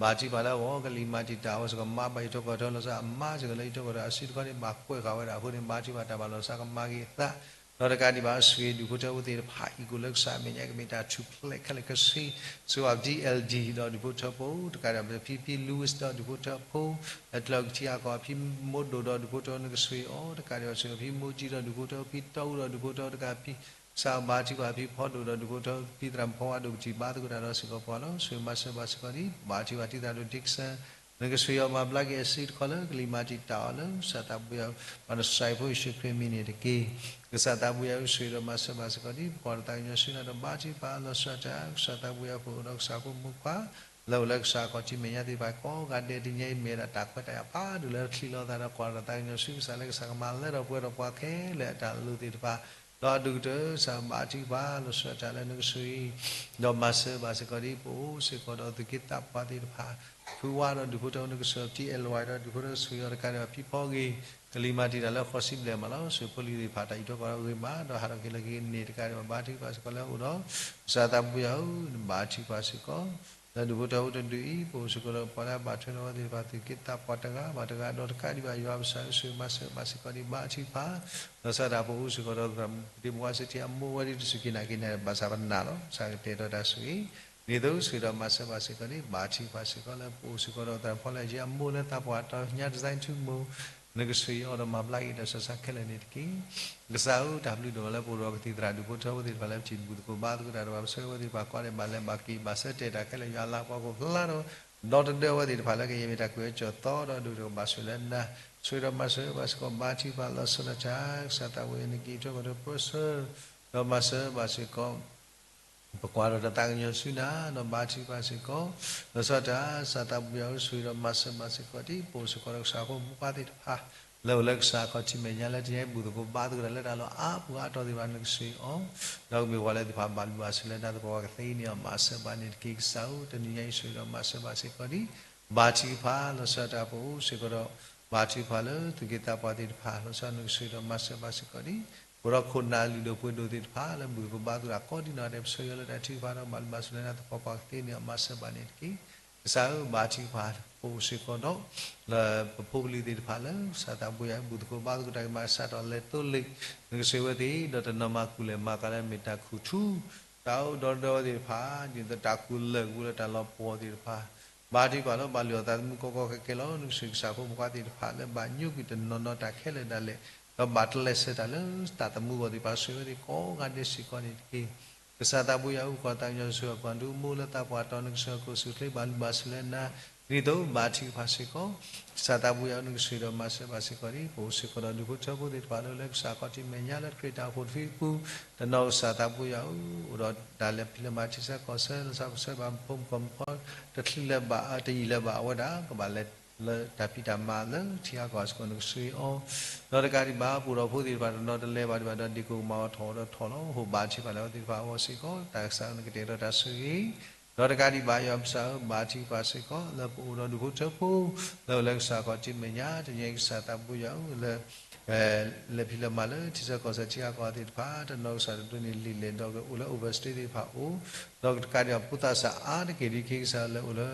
ဘါထုကဖၣ်လၢအဂီၢ် ကလံၤမၤတံာ်တာ်အီၤစ့ၢ်ကီး မၤဘၣ်အံးထွဲကွၢ်ထွဲလီၤဆီ အမါစ့ၢ်ကီးလၢအံးထွဲကွၢ်ထွဲအစုတခီန့ၣ် ဘၣ်ကွဲးဃာ်ဝဲဒၣ်အဃိန့ၣ် ဘါထုကဖၣ်တၢ်ဘၣ်လီၤဆီကမၤဂ့ၤအသး ဒီးတကးဒံးဘၣ်ဆိၣ်ဂ့ၤဒူၣ်ဖိထၢဖိသ့ၣ်တဖၣ် အံၤကိၣ်လၢကစၢ်အမဲာ်ညါကမ့ၢ်တၢ်ထူၣ်ဖျဲးခဲလၢာ်ခဲဆ့ ဆိၣ်ဂ့ၤ D L D ဒီးဒူၣ်ဖိထၢဖိ တကးဒံးဘၣ်ဖံဖံ Louis ဒီးဒူၣ်ဖိထၢဖိ လၢကျၢၢ်ကထံအကီၢ် ဖံမိၢ်ဒိၣ်ဒီးဒူၣ်ဖိထၢဖိ နကဆိၣ်ဂ့ၤအီၤ တကးဒံးဘၣ်ဆိၣ်ဂ့ၤဖံမိၢ်ကံဒီးဒူၣ်ဖိထၢဖိ ဖံတီအူဒီးဒူၣ်ဖိထၢဖိ တကးဖံ ကစၢ်ဘါထုကဖၣ်ဖံဖီဒိၣ်ဒီးဒူၣ်ဖိထၢဖိ ဖံသရၣ်မုၣ်ဖီဝါဒိၣ်ကထံၣ်ဘါသကိးတၢ်ဒီးစ့ၢ်ကီးပှၤလီၤ. ဆိၣ်ဂ့ၤမၤစၢၤဘၣ်စ့ၢ်ကီးဒ် ဘါထုကဖၣ်တံၤသရၣ်ဒိၣ် Dixon နကဆိၣ်ဂ့ၤအီၤမၤဘျါက့ၤအစုတခီလၢကလံၤမၤတံာ်တာ်အီၤလၢ ကစၢ်သးပူၤယၤ ပှၤနစဲးဖိယ့ၣ်ၡူးခရံာ်မံၤန့ၣ်တက့ၢ်. ကစၢ်သးပူၤယၤ ဆိၣ်ဂ့ၤဒီးမၤစၢၤဘၣ်စ့ၢ်ကီးဒ် ပကွၢ်တၢ်သးကညီၤဆူနၤဒီးဘါထုကဖၣ်လီၤဆီဒၣ်တၢ် ကစၢ်သးပူၤယၤ ပအိၣ်ဒီးကစၢ်ဖိမုၣ်ခွါ လၢအိၣ်လၢကစၢ်အခီၣ်ထံးမဲာ်ညါသ့ၣ်တဖၣ်ကိးဂၤဒဲး တနံၤအံၤမ့ၢ်ဝဲဒၣ်တၢ်ခွဲးတၢ်ယာ်ဖးဒိၣ်လၢချံးလီၤသးဒီး ကွၢ်တၢ်သးကညီၤဆူကစၢ်လၢကစၢ်ကမၤလၢထီၣ်ပှဲၤထီၣ်ပှၤခဲလၢာ်အတၢ်လိၤသ့ၣ်တဖၣ် ဒီးအဒိၣ်ကတၢၢ် ကစၢ်ဘါထုကဖၣ်လီၤဆီဒၣ်တၢ်လၢနကဆိၣ်ဂ့ၤ ဒီးမၤစၢၤဘၣ်စ့ၢ်ကီးဒ် ပအိၣ်စ့ၢ်ကီးဒီးသူၣ်က့သးပှၢ်သ့ၣ်တဖၣ် ဖုဝါဒီးဒူၣ်ဖိထၢဖိ နကဆိၣ်ဂ့ၤ T L Y ဒီးဒူၣ်ဖိထၢဖိ ဆိၣ်ဂ့ၤအီၤတကးဒံးဘၣ်ဖံဖီဂ့ၤ ကလံၤမၤတံာ်တာ်လၢဃိးဆံဘျဲၣ်မးလီၤ. ဆိၣ်ဂ့ၤဖိလံၤသ့ၣ်တဖၣ် တၢ်အံးထွဲကွၢ်ထွဲဂ့ၤမး ဒီးဟးထီၣ်က့ၤလၢက့ၤန့ၣ်တကးဒံးဘၣ် ဘါထုကဖၣ်စ့ၢ်ကီးလၢအအိၣ်ဒီး ကစၢ်သးပူၤယၤဧၢ နဘါထုကဖၣ်စ့ၢ်ကီး လၢဒူၣ်ဖိထၢဖိတဒူၣ်အံၤ ပအိၣ်စ့ၢ်ကီးဒီးပှၤလၢအဘၣ်ထွဲဒီးအဝဲသ့ၣ်တဖၣ် သူၣ်က့သးပှၢ်တဂၤဘၣ်တဂၤ ဒီးတကးဒံးဘၣ်ယွၤပကစၢ် ဆိၣ်ဂ့ၤမၤစၢၤဘၣ်စ့ၢ်ကီးဒ် ဘါထုကဖၣ် လီၤဆီဒၣ်တၢ် ပအိၣ်စ့ၢ်ကီးဒီးသရၣ်မုၣ်သ့ၣ်မုၣ်ဝါစ့ၢ်ထံ အမိၢ်ဝဲဒ်တစူၢ်က့ၤနာ်က့ၤန့ၣ် ဘၣ်ဆၣ်ပနာ်လီၤ ကစၢ်ကတဲာ်ကတီၤတၢ်ဆိၣ်ဂ့ၤ ဒ်သိးဆိၣ်ဂ့ၤဒီးမၤစၢၤဘၣ်စ့ၢ်ကီးဒ် ဘါထုကဖၣ်စ့ၢ်ကီးလၢပအိၣ်စ့ၢ်ကီးဒီးသရၣ်ဖီလၢယံၤအမိၢ်လၢသးပှၢ်တီညါ design ထူမိၢ် နကဆိၣ်ဂ့ၤအီၤဒီးမၤဘျါက့ၤတၢ်ဆူးတၢ်ဆါခဲလၢာ်န့ၣ်တက့ၢ်. ကစၢ်ဧၢ တၢ်ဘျုးဒိၣ်မးလၢပအိၣ်ဒီးကသံၣ်သရၣ် ဒူၣ်ဖိထၢဖိသ့ၣ်တဖၣ်လၢပထံၣ်တဘူၣ်သကိးဘါသကိးတၢ်ဒီး ပှၤပဆၢဝဲသ့ၣ်တဖၣ်ကိးဂၤဒဲး ဘၣ်လဲၤဘၣ်က့ၤ ဘၣ်ဆၢတဲာ်တၢ်ခဲလၢာ် ယွၤအလၤကပီၤကအိၣ်ဖျါထီၣ် ဒီတဒၢဝဲသ့ၣ်တဖၣ်လၢကယဲၢ်မ့ၢ်တၢ်ကွဲးအီၤကၠီၣ်သီဒီးဒိၣ်တကဘၣ်ဆိၣ်လၢနၤ, ဆိၣ်ဂ့ၤဒီးမၤစၢၤဘၣ်စ့ၢ်ကီး ဘါထုကဖၣ်လီၤဆီဒၣ်တၢ် ကစၢ်သးဘိယွၤန့ၣ်က့ၤ ထွဲကီၢ်ဒီးပၢဆှၢ ဒီးမၤစၢၤဘၣ်စ့ၢ်ကီး ပကွၢ်ဒီးတၢ်သးကညီၤဆူနၤ ဒီးဘါထုကဖၣ်စ့ၢ်ကီး လီၤဆီဒၣ်တၢ် ကစၢ်သးဘိယွၤအိၣ်ဆိၣ်ဂ့ၤဒီးမၤစၢၤဘၣ်စ့ၢ်ကီး ဒ်ပအိၣ်စ့ၢ်ကီးဒီးကစၢ်ဖိမုၣ်ဖိခွါသ့ၣ်တဖၣ် လၢအိၣ်လၢကစၢ်ခီၣ်ထံးမဲာ်ညါလၢတနံၤအံၤ ဘူၣ်သကိးဘါသကိးတၢ်လၢတၢ်လီၢ်အါပူၤအါတီၤသ့ၣ်တဖၣ် နကဆိၣ်ဂ့ၤအီၤ, ဒီးကမ့ၢ်ပှၤလၢသ့ၣ်တဖၣ်ဘၣ်လုၢ်ဘၣ်စၢၤလၢနၤသပှၢ်ပှၢ်ကသ့န့ၣ် မၤစၢၤဘၣ်န့ၣ်တက့ၢ်. ကစၢ်ဧၢ တနံၤညါအံၤဆိၣ်ဂ့ၤဒီးမၤစၢၤဘၣ်စ့ၢ်ကီးဒ် ဘါထုကဖၣ် လီၤဆီဒၣ်တၢ် ပအိၣ်စ့ၢ်ကီးဒီး ဘါထုကဖၣ်လၢသူၣ်က့သးပှၢ်သ့ၣ်တဖၣ် လီၤဆီနကဆိၣ်ဂ့ၤဒီးမၤစၢၤဘၣ်စ့ၢ်ကီးဒ် ပအိၣ်ဒီးခိၣ်နၢ်လုၢ်ဒိၣ်ပှ့ၤဒိၣ်သ့ၣ်တဖၣ် လၢဘူၣ်သကိးဘါသကိးတၢ်ကိးဒံနီၢ်ဒဲး ပဆၢဂ့ၤလၢတၢ်ထုကဖၣ်ဒီးဘၣ်လုၢ်ဘၣ်စၢၤလၢနၤသပှၢ်ပှၢ်ကသ့န့ၣ် မၤစၢၤဘၣ်န့ၣ်တက့ၢ်. ကစၢ်ဧၢ ဘါထုကဖၣ် ပအိၣ်စ့ၢ်ကီးဒီး လၢပဖိပလံၤသ့ၣ်တဖၣ်လၢ ကစၢ်သးဘိယွၤ ဘူၣ်သကိးဘါသကိးတၢ်ကမၤကစၢ်ဒီးလဲၤသိလ့ၣ် နကဆိၣ်ဂ့ၤဝဲသ့ၣ် ဒီးတနီၤမၤကူၣ်လဲၢ်မၤကၤလၢမ့ၢ်တၢ်ခူၣ်ထူ တၢ်အိၣ်ဒီးဒီးဝဲသ့ၣ်တဖၣ် ဒ်သိးတၢ်ကူၣ်လၢၢ်ကပူၤလၢတၢ်လီၤပှီၢ်သ့ၣ်တဖၣ် ဘါထုကဖၣ်လၢဘၣ်လုၢ်အီၣ်သးသမူကီကီခဲခဲလီၤ. နကဆိၣ်ဂ့ၤကစၢ်ဖိမုၣ်ဖိခွါသ့ၣ်တဖၣ်လၢဘၣ်ညိကွံာ်တနီၤနီၤတၢ်ခဲလၢာ်ဒၣ်လဲာ် ဒီးဘၣ်ကျဲးစၢးတၢ်လၢတၢ်သမူအဂီၢ်သ့ၣ်တဖၣ် ဆိၣ်ဂ့ၤဝဲသ့ၣ်ကိးဂၤဒဲးစ့ၢ်ကီးန့ၣ်တက့ၢ်. ကစၢ်သးဘိယွၤ အိၣ်ကီၢ်သးကညီၤဆိၣ်ဂ့ၤအပှၤဒိၣ်မိၢ်လၢသးပှၢ်တီၤ နကဆိၣ်ဂ့ၤအခိၣ်ဆူၣ်ချ့ ဘၣ်လုၢ်ဘၣ်စၢၤလၢနၤ ဒ်သိးဘါထုကဖၣ်စ့ၢ်ကီး ကစၢ်သးဘိယွၤ နကဆိၣ်ဂ့ၤဒီးမၤစၢၤဘၣ်စ့ၢ်ကီးဒ် ပအိၣ်စ့ၢ်ကီးဒီးဒူၣ်ဖိထၢဖိသ့ၣ်တဖၣ်လၢ လၢကစၢ်ခီၣ်ထံးမဲာ်ညါလၢခရံာ်တၢ်အိၣ်ဖှိၣ်တဖုအပူၤ တနီၤကစၢ်သးဘိယွၤဧၢ အိၣ်ဒီးတၢ်လဲၤဖံးလဲၤမၤထံဆၢကီၢ်ဆၢ လီၤဆီပဆၢဘၣ်ဖိမုၣ်ကီၢ်မုၣ်ဖီ တချုးလၢၤဘၣ် တယံာ်လၢၤဘၣ်အဝဲဒၣ် ကဘၣ်လဲၤလၢတၢ်ဖံးတၢ်မၤလၢထံဂၤကီၢ်ဂၤစ့ၢ်ကီး နကဆိၣ်ဂ့ၤအီၤ ဒီးတကးဒံးဘၣ် ပအိၣ်ဒီးဖိသ့ၣ်တဖၣ်တနီၤတလဲၤဘၣ်ဒံးဘၣ်ဒီး ဒ့ၣ်ကိၢ်ကမၤအီၤထီၣ်အီၤဒီးထီၣ်လီၤ. ဟိၣ်ဘါထုကဖၣ်လၢအဝဲသ့ၣ်တဖၣ်အဂီၢ်စ့ၢ်ကီး တၢ်ကစၢ်ဧၢ နကတဲာ်ကတီၤတၢ်ဆိၣ်ဂ့ၤ ဒီးတကးဒံးဘၣ် ယွၤပကစၢ်ဧၢ ဘါထုကဖၣ်စ့ၢ်ကီး လၢပအိၣ်ဒီးဒူၣ်ဖိထၢဖိ လၢအိၣ်လၢကစၢ်ခီၣ်ထံးမဲာ်ညါ တနံၤအံၤကစၢ်သးဘိယွၤဧၢ လၢ လဲၤဖံးလဲၤမၤလၢထံဆၢကီၢ်ဆၢထံဂၤကီၢ်ဂၤသ့ၣ်တဖၣ် တနီၤကစၢ်တဒိးန့ၢ်လံာ်လဲၢ်ဒီးကအိၣ်လၢ overstay သ့ၣ်တဖၣ်အအိၣ် ဒီးတကးဒံးဘၣ် ဖိသၣ်စၢ်အါတက့ၢ်ဒ်ခဲကစၢ်လၢအိၣ်လၢ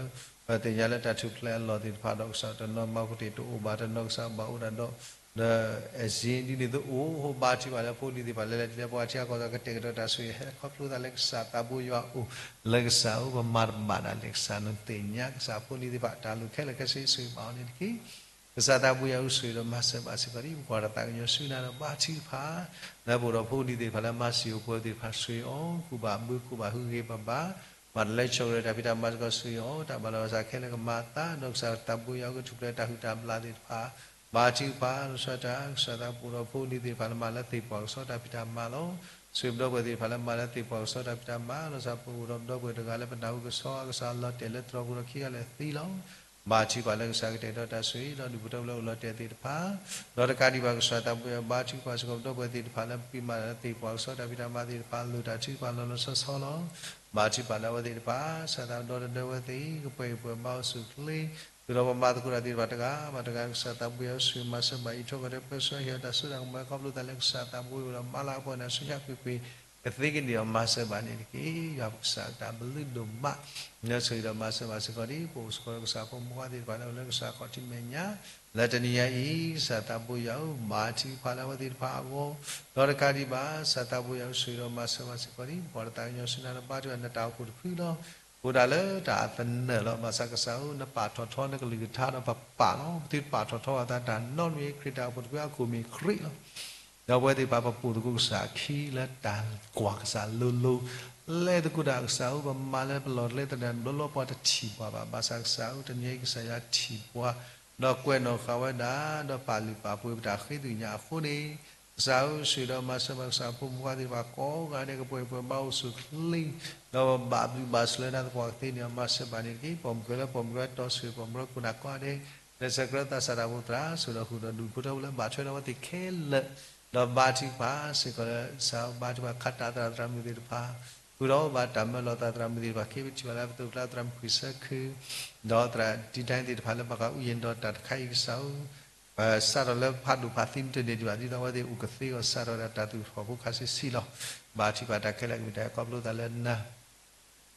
ပသ့ၣ်ညါလၢတၢ်ထူၣ်ဖျဲးအလီၢ်သ့ၣ်တဖၣ်ဒီး ကစၢ်တနီၤမၤပူၤတ့ၢ်တအိၣ်ဘၣ် တနီၤကစၢ်ဘၣ်အိၣ်ဒၣ်ဒီး ဒီး exam ဒ်န့ၣ်သိးအိၣ် ဟိၣ်ဘါထုကဖၣ်လၢဖိလံၤသ့ၣ်တဖၣ်လၢလဲၤထံလၢပှၤထံဂၤကီၢ်ဂၤ ကတဲာ်ကတီၤတၢ်ဆိၣ်ဂ့ၤ ဟဲခီဖျိသးလၢကစၢ်သးဘိယွၤအအိၣ် လၢကစၢ်ဧၢ ပမၤတဘၣ်ဒၣ်လဲာ်ကစၢ် နသ့ၣ်ညါကစၢ်ဖိလံၤသ့ၣ်တဖၣ် တၢ်လိၣ်ခဲလၢာ်ခဲဆ့ ဆိၣ်ဂ့ၤဘၣ်အီၤန့ၣ်တက့ၢ်. ကစၢ်သးဘိယွၤဧၢ ဆိၣ်ဂ့ၤဒီးမၤစၢၤဘၣ်စ့ၢ်ကီးဒ် ပကွၢ်တၢ်သးကညီၤဆူနၤဒီးဘါထုကဖၣ် လၢပအိၣ်ဒီးဖိလံၤသ့ၣ်တဖၣ်လၢမၤစၢၤအိၣ်ပှၤသ့ၣ်တဖၣ် ဆိၣ်ဂ့ၤအီၤ ကူၣ်ဘၣ်ဘု ကူၣ်ဘၣ်ဟုဂ့ၤဘၣ်ဘၣ် ဘၣ်တလဲဆိၣ်ဂ့ၤဒီးတၢ်ဖံးတၢ်မၤစ့ၢ်ကီး ဆိၣ်ဂ့ၤအီၤ တၢ်ဘၣ်လီၤဘၣ်စးခဲလၢာ်ကမၤအသး ဒီးကစၢ်သးဘိယွၤဧၢ ကထူၣ်ဖျဲးတၢ်ဟုၣ်တၢ်ဘျၣ်သ့ၣ်တဖၣ် ဘါထုကဖၣ် လီၤဆီဒၣ်တၢ် ကစၢ်သးဘိဒီးဖိလံၤသ့ၣ်တဖၣ်လၢမၤလၢသ့ၣ်ပှၤကစီၣ်တၢ်ဖံးတၢ်မၤလီၤ. ဆိၣ်ဂ့ၤပဒီပုၢ်ဝဲၢ်သ့ၣ်တဖၣ်လၢမၤလၢသ့ၣ်ပှၤကစီၣ်တၢ်ဖံးတၢ်မၤ လီၤဆီပအိၣ်ဒီးပဒီပုၢ်ဝဲၢ်တဂၤလၢပနၢ်ဟူကစီၣ်အကစၢ်လီၤတဲာ်လၢသရိာ်ပူၤဒီးခံဂၤလၢာ်သံလီၤ. ဘါထုကဖၣ်လၢကစၢ်ကတဲာ်ကတီၤတၢ်ဆိၣ်ဂ့ၤ ဒီးဒူၣ်ဖိထၢဖိလၢအိၣ်လီၤတဲာ်သ့ၣ်တဖၣ် ဒီးတကးဒံးဘၣ်ကစၢ်သးဘိယွၤ ဘါထုကဖၣ်စ့ၢ်ကီးပဒီပုၢ်ဝဲၢ်သ့ၣ်တဖၣ်လၢပဖံးမၤလၢသ့ၣ်ပှၤကစီၣ်တၢ်ဖံးတၢ်မၤသ့ၣ်တဖၣ် လိၣ်တၢ်ထုကဖၣ်လီၤလီၤဆီဆီလီၤ. ဘါထုကဖၣ်လၢအဝဲသ့ၣ်တဖၣ် ကစၢ်သးဒီတဒၢဝဲသ့ၣ် ကပှဲၤဂံၢ်ပှဲၤဘါအိၣ်ဆူၣ်ချ့ ဃုာ်ဒီးပမၤသကိးတၢ်သ့ၣ်တဖၣ်တဂၤဘၣ်တဂၤ ကစၢ်သးဘိယွၤဆိၣ်ဂ့ၤမၤစၢၤဘၣ်အံးထွဲကွၢ်ထွဲပၢဆှၢဟ့ၣ်အီၤတၢ်စိတၢ်ကမီၤခီဖျိသးလၢကစၢ်သးဘိယွၤဒီးမၤလၤကပီၤန့ၣ် ဆူညါကွ့ၢ်ကွ့ၢ် ကသ့ကန့ၢ်အီၤမၤစၢၤဘၣ်န့ၣ်တက့ၢ်. ယွၤပကစၢ်တၢ်ဘျုးဒိၣ်မး နဆိၣ်ဂ့ၤဒီးမၤစၢၤဘၣ်စ့ၢ်ကီးဒ် ပအိၣ်စ့ၢ်ကီးဒီးကစၢ်ဖိမုၣ်ဖိခွါသ့ၣ်တဖၣ်လၢအိၣ်လၢကစၢ်ခီၣ်ထံးမဲာ်ညါ လၢတနံၤညါအံၤ ကစၢ်သးဘိယွၤဧၢ ဘါထုကဖၣ်လၢအဝဲသ့ၣ်တဖၣ်အဂီၢ် ဒီးတကးဒံးဘၣ် ကစၢ်သးဘိယွၤဧၢ ဆိၣ်ဂ့ၤဒီးမၤစၢၤဘၣ်စ့ၢ်ကီးဒ် ပကွၢ်တၢ်သးကညီၤဆူနၤဒီးဘါထုကဖၣ်နတၢ်အိၣ်ဖှိၣ်တဖုလီၤ. ဃိဒၣ်လၢတၢ်အသနၢၣ်လီၤ. ဘၣ်ဆၣ်ကစၢ်ဧၢ နပာ်ထီၣ်ထီနကလုၢ်ကထါဒီးပပာ်လီၤ. ပသုတပာ်ထီၣ်ထီအသးတၢ်နီတမံၤ ခရံာ်တၢ်အိၣ်ဖှိၣ်တဖုအခိၣ်မ့ၢ်ခရံာ်လီၤ. ဒီးပဝဲသ့ၣ်တဖၣ်ပပိာ်သကိးကစၢ်အခံလၢတၢ်ကွၢ်ကစၢ်လိၤလိၤ လဲၤသကိးတၢ်ကစၢ်ဧၢ ပမၤလၢပလီၢ်တလဲသဒၢ်ဘျီလီၤ ပှၤတထံၣ်ပှၤဘၣ်. ဘၣ်ဆၣ်ကစၢ်ဧၢ တနံၤအံၤကစၢ်ယွၤထံၣ်ပှၤ ဒီးကွဲးနီၣ်ဃာ်ဝဲဒၣ် ဒီးပာ်လုၢ်ပာ်ပှ့ၤပတၢ်ဃ့သ့ၣ်ညါအဃိန့ၣ် ကစၢ်ဧၢ ဆိၣ်ဂ့ၤဒီးမၤစၢၤဘၣ်ကစၢ်ဖိမုၣ်ဖိခွါသ့ၣ်တဖၣ်ကိးဂၤဒဲး ကပှဲၤပှဲၤဘါအိၣ်ဆူၣ်ချ့ ဒီးဘၣ်ဘျုးဘၣ်ဆိၣ်လၢနၤသပှၢ်ကသ့န့ၣ် မၤစၢၤဘၣ်န့ၣ်တက့ၢ်. ပိာ်မုၣ်ကဲလၢပိာ်မုၣ်ကဲတီဆိၣ်ဂ့ၤ ပိာ်မုၣ်ကဲတီခိၣ်နၢ်ကိးဂၤဒဲး လၢဆဲးကျၢသးစၢ်တၢ်အိၣ်ဖှိၣ်သရၣ် ဆိၣ်ဒီးဃုာ်ဒီးဒူၣ်ဖိထၢဖိလၢဘၣ်ထွဲဒီးအဝဲသ့ၣ်ခဲလၢာ် ဒီးဘါထုကဖၣ်စ့ၢ်ကီးလၢ ကစၢ်ဧၢ ဘါထုကဖၣ်ခးတၢ်သရၣ်သရၣ်မုၣ်သ့ၣ်တဖၣ် ဃုာ်ဒီးဘၣ်တၢ်မၢလီၤသးသရၣ်မုၣ်သ့ၣ်တဖၣ် က့ၤပထံၣ်ဘၣ်လၢပသိးကျါသရၣ်မုၣ်ခွံဆၢခု ဒီးသရၣ်တံၤတၢ်သ့ၣ်တဖၣ်လၢဘၣ်ဃးအူယံၤဒီးတၢ်တခါအံၤကစၢ်ဧၢ ပစးထီၣ်လၢဖးဒိၣ်ဖးသံတန့ၢ်ဒံးဘၣ် ဒ်သိးအဝဲသ့ၣ်အိၣ်ကသ့အဂီၢ် စးထီၣ်ဝဲဒၣ်တၢ်သူၣ်ထီၣ်ဖိခါဆံးဆံးလီၤ. ဘါထုကဖၣ်တၢ်ခဲလၢာ်ကမ့ၢ်တၢ်ခီဖျိသးလၢနၤ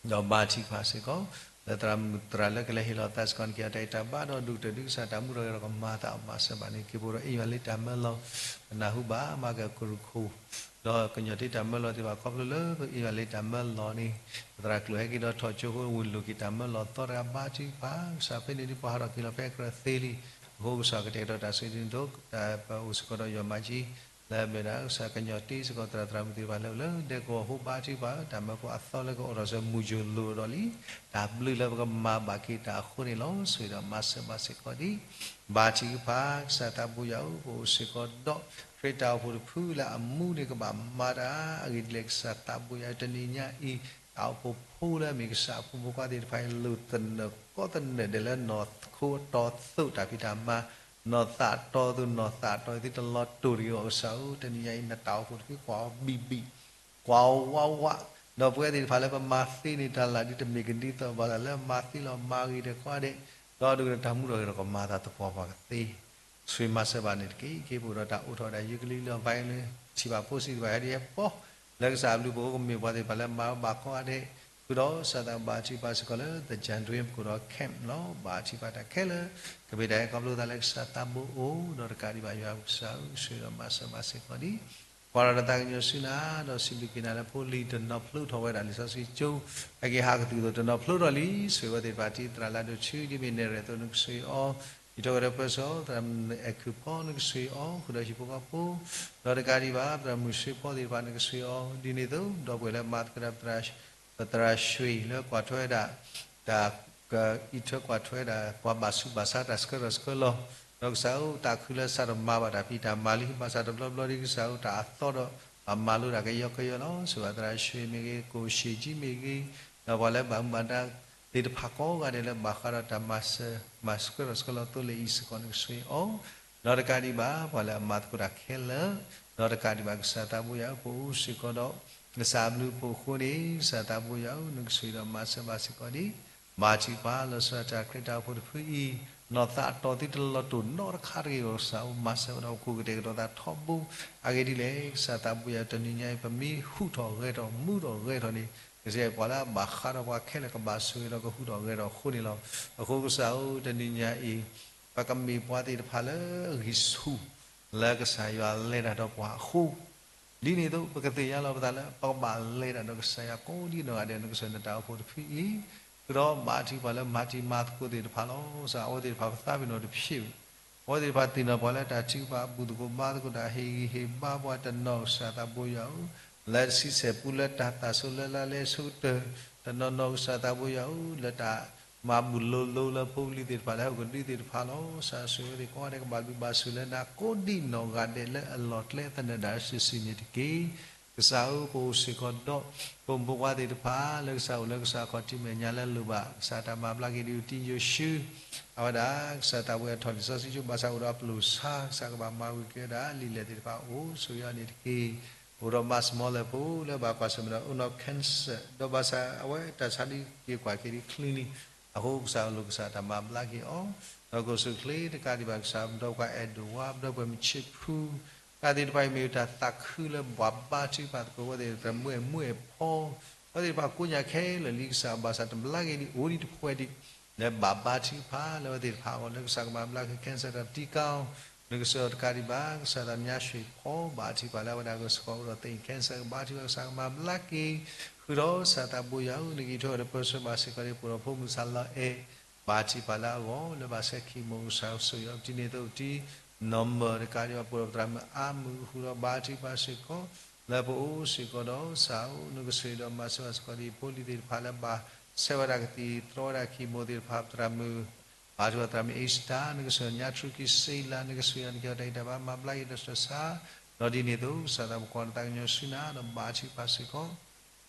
ဒီးဘါထုကဖၣ်စ့ၢ်ကီး လၢသရၣ်မုၣ်သရၣ်လၢကလဲၤဟ့ၣ်လီၤသးစ့ၢ်ကီးန့ၣ် က့ၤအတၢ်အံၤတၢ်ဘါဒီးဒိၣ်ကတၢၢ်ဒ်ကစၢ်တၢ်မူထီၣ်က့ၤဒီးကမၤသးအီၤ မၤစၢၤဘၣ်န့ၣ် က့ၤပအိၣ်ဒီးအ့ၣ်ယွၤလံတၢ်မၢလီၤ ပနၢ်ဟူဘၣ်မၤက့ၤကရူၢ်ခိၣ် ဒီးကညီၤတ့တၢ်မၢလီၤသ့ၣ်တဖၣ်ခီဖျိလၢပအ့ၣ်ယွၤလံတၢ်မၢလီၤန့ၣ် ပသရၣ်ကျိၤဟဲက့ၤဒီးထီၣ်ကၠိအဃိ ဝံၤလိာ်က့ၤတၢ်မၢလီၤသီတဂၤ ဘါထုကဖၣ် ကစၢ်ဖဲန့ၣ်ဒ်ပှၤဟးထီၣ်က့ၤလီၤဖဲအကြၢးသ့လံ အဃိကစၢ်ကတဲာ်ကတီၤတၢ်ဆိၣ်ဂ့ၤဒ်န့ၣ်ဒီး ပအိၣ်စ့ၢ်ကီးဒီးယွၤမၤကံ လၢအမ့ၢ်ဒၣ်ကစၢ်ကညီတ့စ့ၢ်ကီးသရၣ်သရၣ်မုၣ်သ့ၣ်တဖၣ်လၢအိၣ်လၢဒဲကဝီၤအဃိ ဘါထုကဖၣ် တၢ်မၢဖိအသီလၢကအိးထီၣ်စၢၤမုၢ်ယိာ်လိၤဒီးလံ, တၢ်ဘျုးလၢပကမၤဘၣ်က့ၤတၢ်အဃိန့ၣ်လီၤ. ဆိၣ်ဂ့ၤဒီးမၤစၢၤဘၣ်စ့ၢ်ကီးဒံး ဘါထုကဖၣ် ကစၢ်သးဘိယွၤဧၢ, ပအိၣ်စ့ၢ်ကီးဒီး ခရံာ်တၢ်အိၣ်ဖှိၣ်တဖုလၢအမူန့ၣ်ကဘၣ်မၤတၢ်အဂ့ၢ်ဒ်လဲၣ်, ကစၢ်သးဘိယွၤဧၢ, တနံၤညါအံၤ တၢ်အိၣ်ဖှိၣ်ဖိလၢအမ့ၢ်ကစၢ်အဖိမုၣ်ဖိခွါသ့ၣ်တဖၣ်အံၤ လိၣ်သနၢၣ်ကီသနၢၣ်ဒဲးလၢနီၢ်ခိအတီအလိၤတၢ်ဖံးတၢ်မၤ, နီၢ်သးအတီအလိၤ နီၢ်သးအတီအလိၤသုတလီၤတိၢ်တဂ့ၤအီၤ, ကစၢ်ဧၢ, တနံၤညါအံၤ နတၢ်အိၣ်ဖှိၣ်တဖုကွၢ်အီၤဘံၣ်ဘံၣ် ကွၢ်အီၤဝးဝး, ဒီးပဝဲသ့ၣ်တဖၣ်လၢပမၤသ့န့ၣ် တၢ်လၢဒ်တမ့ၢ်ကဒ်သိးဘၣ်သးလၢမၤသ့လီၤမၤဂ့ၤဒီးကိးဂၤဒဲး, ဒီးဒုးကတၢ်မူထီၣ်ဂဲၤထီၣ်ကမၤသးသပှၢ်ပှၢ်ကသ့ ဆိၣ်ဂ့ၤမၤစၢၤဘၣ်န့ၣ်တက့ၢ်. ခ့ပအိၣ်ဒီးတၢ်အိးထီၣ်ဝဲဒၣ်ယုၢ်ကလံၤလၢ violin ထံၣ်ဘၣ်ဖိစံးတဖၣ်ဟဲဒ်ဟဲပီ, လၢကစၢ်အဘျုးပအိၣ်ကမ့ၢ်ပှၤသ့ၣ်တဖၣ်လၢမၤဘၣ်ကိးဂၤဒဲး, ဃုာ်ဒီးကစၢ်သးဘိယွၤဘါထုကဖၣ်စ့ၢ်ကီးလၢ The Jandrin ပကိးဒီး camp လီၤ. ဘါထုကဖၣ်တၢ်ခဲလၢာ်, ကမ့ၢ်တၢ်ဟဲခီဖျိသးလၢကစၢ်သးဘိအိၣ်, ဒီးတကးဒံးဘၣ်ယွၤကစၢ်ဧၢ, ဆိၣ်ဂ့ၤဒီးမၤစၢၤဘၣ်စ့ၢ်ကီးဒံး ကွၢ်ဒီးတၢ်သးကညီၤဆူနၤ, ဒီးစံးဘျုးက့ၤနၤလၢဖိလံၤတနီၤဖျိထီၣ်ဝဲဒၣ်လံာ်စီဆှံကၠိ, ဟဲက့ၤဟးကသုၣ်အသိးတနီၤဖျိထီၣ်လံ, ဆိၣ်ဂ့ၤဝဲသ့ၣ်တဖၣ် တံၤသရၣ်လၢဒိၣ်ဆူဒ်မ့ၢ်နဲၣ်ရွဲၣ်အသိး နကဆိၣ်ဂ့ၤအီၤ, ယထီၣ်ကဒီးပၢဆှၢ သရၣ်မုၣ်အဲၣ်ခုၣ်ဖီ နကဆိၣ်ဂ့ၤအီၤ, ဃုာ်ဒီးဟံၣ်ဖိဃီဖိ, ဒီးတကးဒံးဘၣ် သရၣ်မုၣ်ဆှ့ဖီသ့ၣ်တဖၣ် နကဆိၣ်ဂ့ၤအီၤ, ဒ်န့ၣ်အသိး ဒီပုၢ်ဝဲၢ်လၢမၤသကိးတၢ် ပသရၣ်ဆှ့လၢကွၢ်ထွဲဝဲဒၣ် တၢ် ကအံးထွဲကွၢ်ထွဲဒၣ် ပှၤဘၣ်ဆူးဘၣ်ဆါတၢ်ဆှၢထီၣ်ဆှၢလီၤ, ဒီးကစၢ်ဧၢ တၢ်ခုလၢစးထီၣ်မၤဘၣ်တၢ်ဖံးတၢ်မၤလံ, ဘၣ်ဆၣ်တဘျီဘျီဒ်ကစၢ်ဧၢ တၢ်အသီဒီး ဘၣ်မၤလိတၢ်ကယီကယီလီၤ. ဆိၣ်ဂ့ၤသရၣ်ဆှ့မ့ၢ်ဂ့ၤ, ကိၣ်ဆံးကၠံမ့ၢ်ဂ့ၤ, ဒီးပှၤလၢဘၣ်မူဘၣ်ဒါသ့ၣ်တဖၣ်ကိးဂၤဒဲးလၢဘၣ်ဃးဒီးတၢ်မၤစၢၤ မၤဆှၢထီၣ်ဆှၢလီၤသိလ့ၣ်အံၤစ့ၢ်ကီး နကဆိၣ်ဂ့ၤအီၤ, ဒီးတကးဒံးဘၣ် ပှၤလၢအမၤသကိးတၢ်ခဲလၢာ်, ဒီးတကးဒံးဘၣ် ကစၢ်သးဘိယွၤဧၢ, ပအိၣ်စ့ၢ်ကီးဒီး ကစၢ်အဘျုးအဖှိၣ်အဃိန့ၣ် ကစၢ်သးဘိယွၤဧၢ, နကဆိၣ်ဂ့ၤဒီးမၤစၢၤဘၣ်စ့ၢ်ကီးဒံး ဘါထုကဖၣ် လီၤဆီဒၣ်တၢ်ခရံာ်တၢ်အိၣ်ဖှိၣ်တဖုအံၤ, နီၢ်သးအတီသုတလီၤတိၢ်နီတခါတဂ့ၤအဂီၢ် ကစၢ်ဧၢ, မၤစၢၤဝဲဒီးပခိၣ်ကတဲာ်ကတီၤသးထီဘိ, အဂ့ၢ်ဒ်လဲၣ်, ကစၢ်သးဘိယွၤဧၢ, တနံၤညါအံၤ ပမ့ၢ်ဟူးထီၣ်ဂဲၤထီၣ်မူထီၣ်ဂဲၤထီၣ်န့ၣ် ကစၢ်ယွၤ ပှၤလၢအဘၣ်ဃးဒီးပှၤခဲလၢာ်ကဘၣ်ဆိၣ်ဂ့ၤဒီးကဟူးထီၣ်ဂဲၤထီၣ်အဃိန့ၣ်လီၤ. အဃိကစၢ်ဧၢ, တနံၤညါအံၤ ပကမ့ၢ်ပှၤသ့ၣ်တဖၣ်လၢအဂံၢ်ဆူၣ် လၢကစၢ်ယွၤလဲၤတၢ်ဒီးပှၤအဃိ, ဒ်န့ၣ်အသိး ပကသ့ၣ်ညါလီၤပသးလၢ ပကဘၣ်လဲၤတၢ်ဒီးကစၢ်ယွၤကိးဒ်နီၢ်ဂၤဒဲး နကစၢ်နတၢ်အိၣ်ဖှိၣ်တဖုအံၤ, ဃုာ်ဒီးဘါထုကဖၣ်လၢမၤတံၤမၤသကိးသ့ၣ်တဖၣ်လီၤ. ကစၢ် အဝဲသ့ၣ်တဖၣ်ပသးပ့ၤနီၣ်တဖျၢၣ်, အဝဲသ့ၣ်တဖၣ်သ့ၣ်နီၣ်ပှၤလၢတၢ်ထုကဖၣ် ဘူၣ်သကိးဘါသကိး တၢ်ဟ့ၣ်ဂံၢ်ဟ့ၣ်ဘါပှၤတနီၤ ကစၢ်သးဘိယွၤဧၢ, လၢတဆံဆဲၣ်ပူၤလၢတၢ်သးဆိလၢလါလဲဆိကတၢၢ် တနီၤနီၤ ကစၢ်သးဘိယွၤဧၢ, လၢတၢ်မၤဘူၣ်လိၤလိၤလၢဖိပလံၤသ့ၣ်တဖၣ်လၢဟီၣ်ကဒုသ့ၣ်တဖၣ်လီၤ. ကစၢ်ဆိၣ်ဂ့ၤဝဲသ့ၣ်ကိးဂၤဒဲး ကဘၣ်ဘျုးဘၣ်ဆိၣ်လၢနၤ ကိးဒ်နီၢ်ဂၤဒဲးလၢအလီၢ်ကျဲသနၢၣ်ဒၣ်စုာ်စုာ်န့ၣ်တက့ၢ်. ကစၢ်ဧၢ, ပအိၣ်စ့ၢ်ကီးဒီး ပိာ်မုၣ်ဖိခွါသ့ၣ်တဖၣ် လၢကစၢ်အိၣ်လၢကစၢ်ခီၣ်ထံးမဲာ်ညါလၢလိၣ်ဘၣ် ကစၢ်တၢ်မၤဘျါက့ၤဒုးတံယိၤၡူ အဝဲဒၣ် ကစၢ်သးဘိယွၤထီၣ်လံာ်စီဆှံကၠိ ဘၣ်ဆၣ်အိၣ်ဒီးအပျိၢ်ဆါ ကစၢ်ကဘၣ်မၤဝံၤက့ၤဝဲဒၣ်လံာ်လဲၢ်သ့ၣ်တဖၣ်အိၣ်ဆိးယၤန့ၣ်တက့ၢ်. အိၣ်ဒီးမါစမီလဲၣ်ဖိလၢဘၣ်ကွၢ်ဆၢၣ်မဲာ်ဒီး အိၣ်နီၣ် cancer ဒီးဘၣ်ဆၣ်အဝဲတၢ်ဆါဒုးက့ၤကွၢ်က့ၤဒ်ချ့န့ၣ် အဃိကစၢ်လိာ်ကစၢ်တၢ်မၤဘျါက့ၤအီၤ, ဒီးကအိၣ်ဆူၣ်ချ့တကးဒံးဘၣ် ကစၢ်ဒီးပှၤအဲၣ်ဒိးဝါ ဒီးပှၤမုၢ်ဆ့ၣ်ဖူ တၢ်သ့ၣ်တဖၣ်အံၤမ့ၢ်တၢ်သးခုလၢပှၤဘါထုကဖၣ်သကိးဝဲသ့ၣ် တၢ်မူအဲၣ်မူအဲၣ်ဖီ အဝဲသ့ၣ်တဖၣ်ကိးညါခဲလၢာ်လံ ကစၢ်ဘၣ်ဆၣ်တဘျါက့ၤဒံး အိၣ်ဒံးတဖှဲးဒံး လၢဘၣ်ဘါထုကဖၣ်လၢအဝဲသ့ၣ်တဖၣ်အဂီၢ် လၢကစၢ်ကမၤဘျါက့ၤ cancer တၢ်တံကါအီၤ, နကစၢ်တကးဒံးဘၣ် ကစၢ်သးမညါဆှ့ၣ်ဖီ ဘါထုကဖၣ်လၢအဝဲဒၣ်ကစၢ်ကအိၣ်ဒီးသ့ၣ် cancer ကဘါထုကဖၣ် ကစၢ်ကမၤဘျါက့ၤ, ဃုာ်ဒီးကစၢ်သးဘိယွၤဧၢ နကအံးထွဲဒီးပၢဆှၢဘၣ်စ့ၢ်ကီးဒံး ပှၤဒီးဖိမုၣ်စၢ်လီၤအဲၣ် ဘါထုကဖၣ်လၢအဂီၢ် လၢဘၣ်ဆဲးခံမိၢ် ကစၢ်ဆိၣ်ဂ့ၤအီၤ ပတံၤန့ၣ်သိးပတံၤ နီၢ်မၢၢ်တကးဒံးဘၣ် ပှၤဒီးပသရၣ်မုၣ်အါမုၢ် ဃုာ်ဒီးဘါထုကဖၣ်စ့ၢ်ကီး လၢပအိၣ်စ့ၢ်ကီးဒီး ကစၢ်ဧၢ နကဆိၣ်ဂ့ၤဒီးမၤစၢၤဘၣ်စ့ၢ်ကီးဒံး ဖိလံၤသ့ၣ်တဖၣ်လၢဘၣ်ဆဲးဝဲဒၣ်ကသံၣ် တြီဝဲဒၣ်ခံမိၢ်သ့ၣ်တဖၣ် ပသရၣ်မုၣ် ဘါထုကဖၣ်သရၣ်မုၣ်အ့စတၢ် နကဆိၣ်ဂ့ၤညါထရူကံစ့လး နကဆိၣ်ဂ့ၤအီၤ နကဟ့ၣ်အီၤတၢ်အံးတၢ်ဘါ မၤဘျါက့ၤဒီးစၢၤဆါ ဒီးဒ်န့ၣ်အသိး ကစၢ်သးဘိယွၤ နသးကညီၤဆူနၤ ဒီးဘါထုကဖၣ်စ့ၢ်ကီး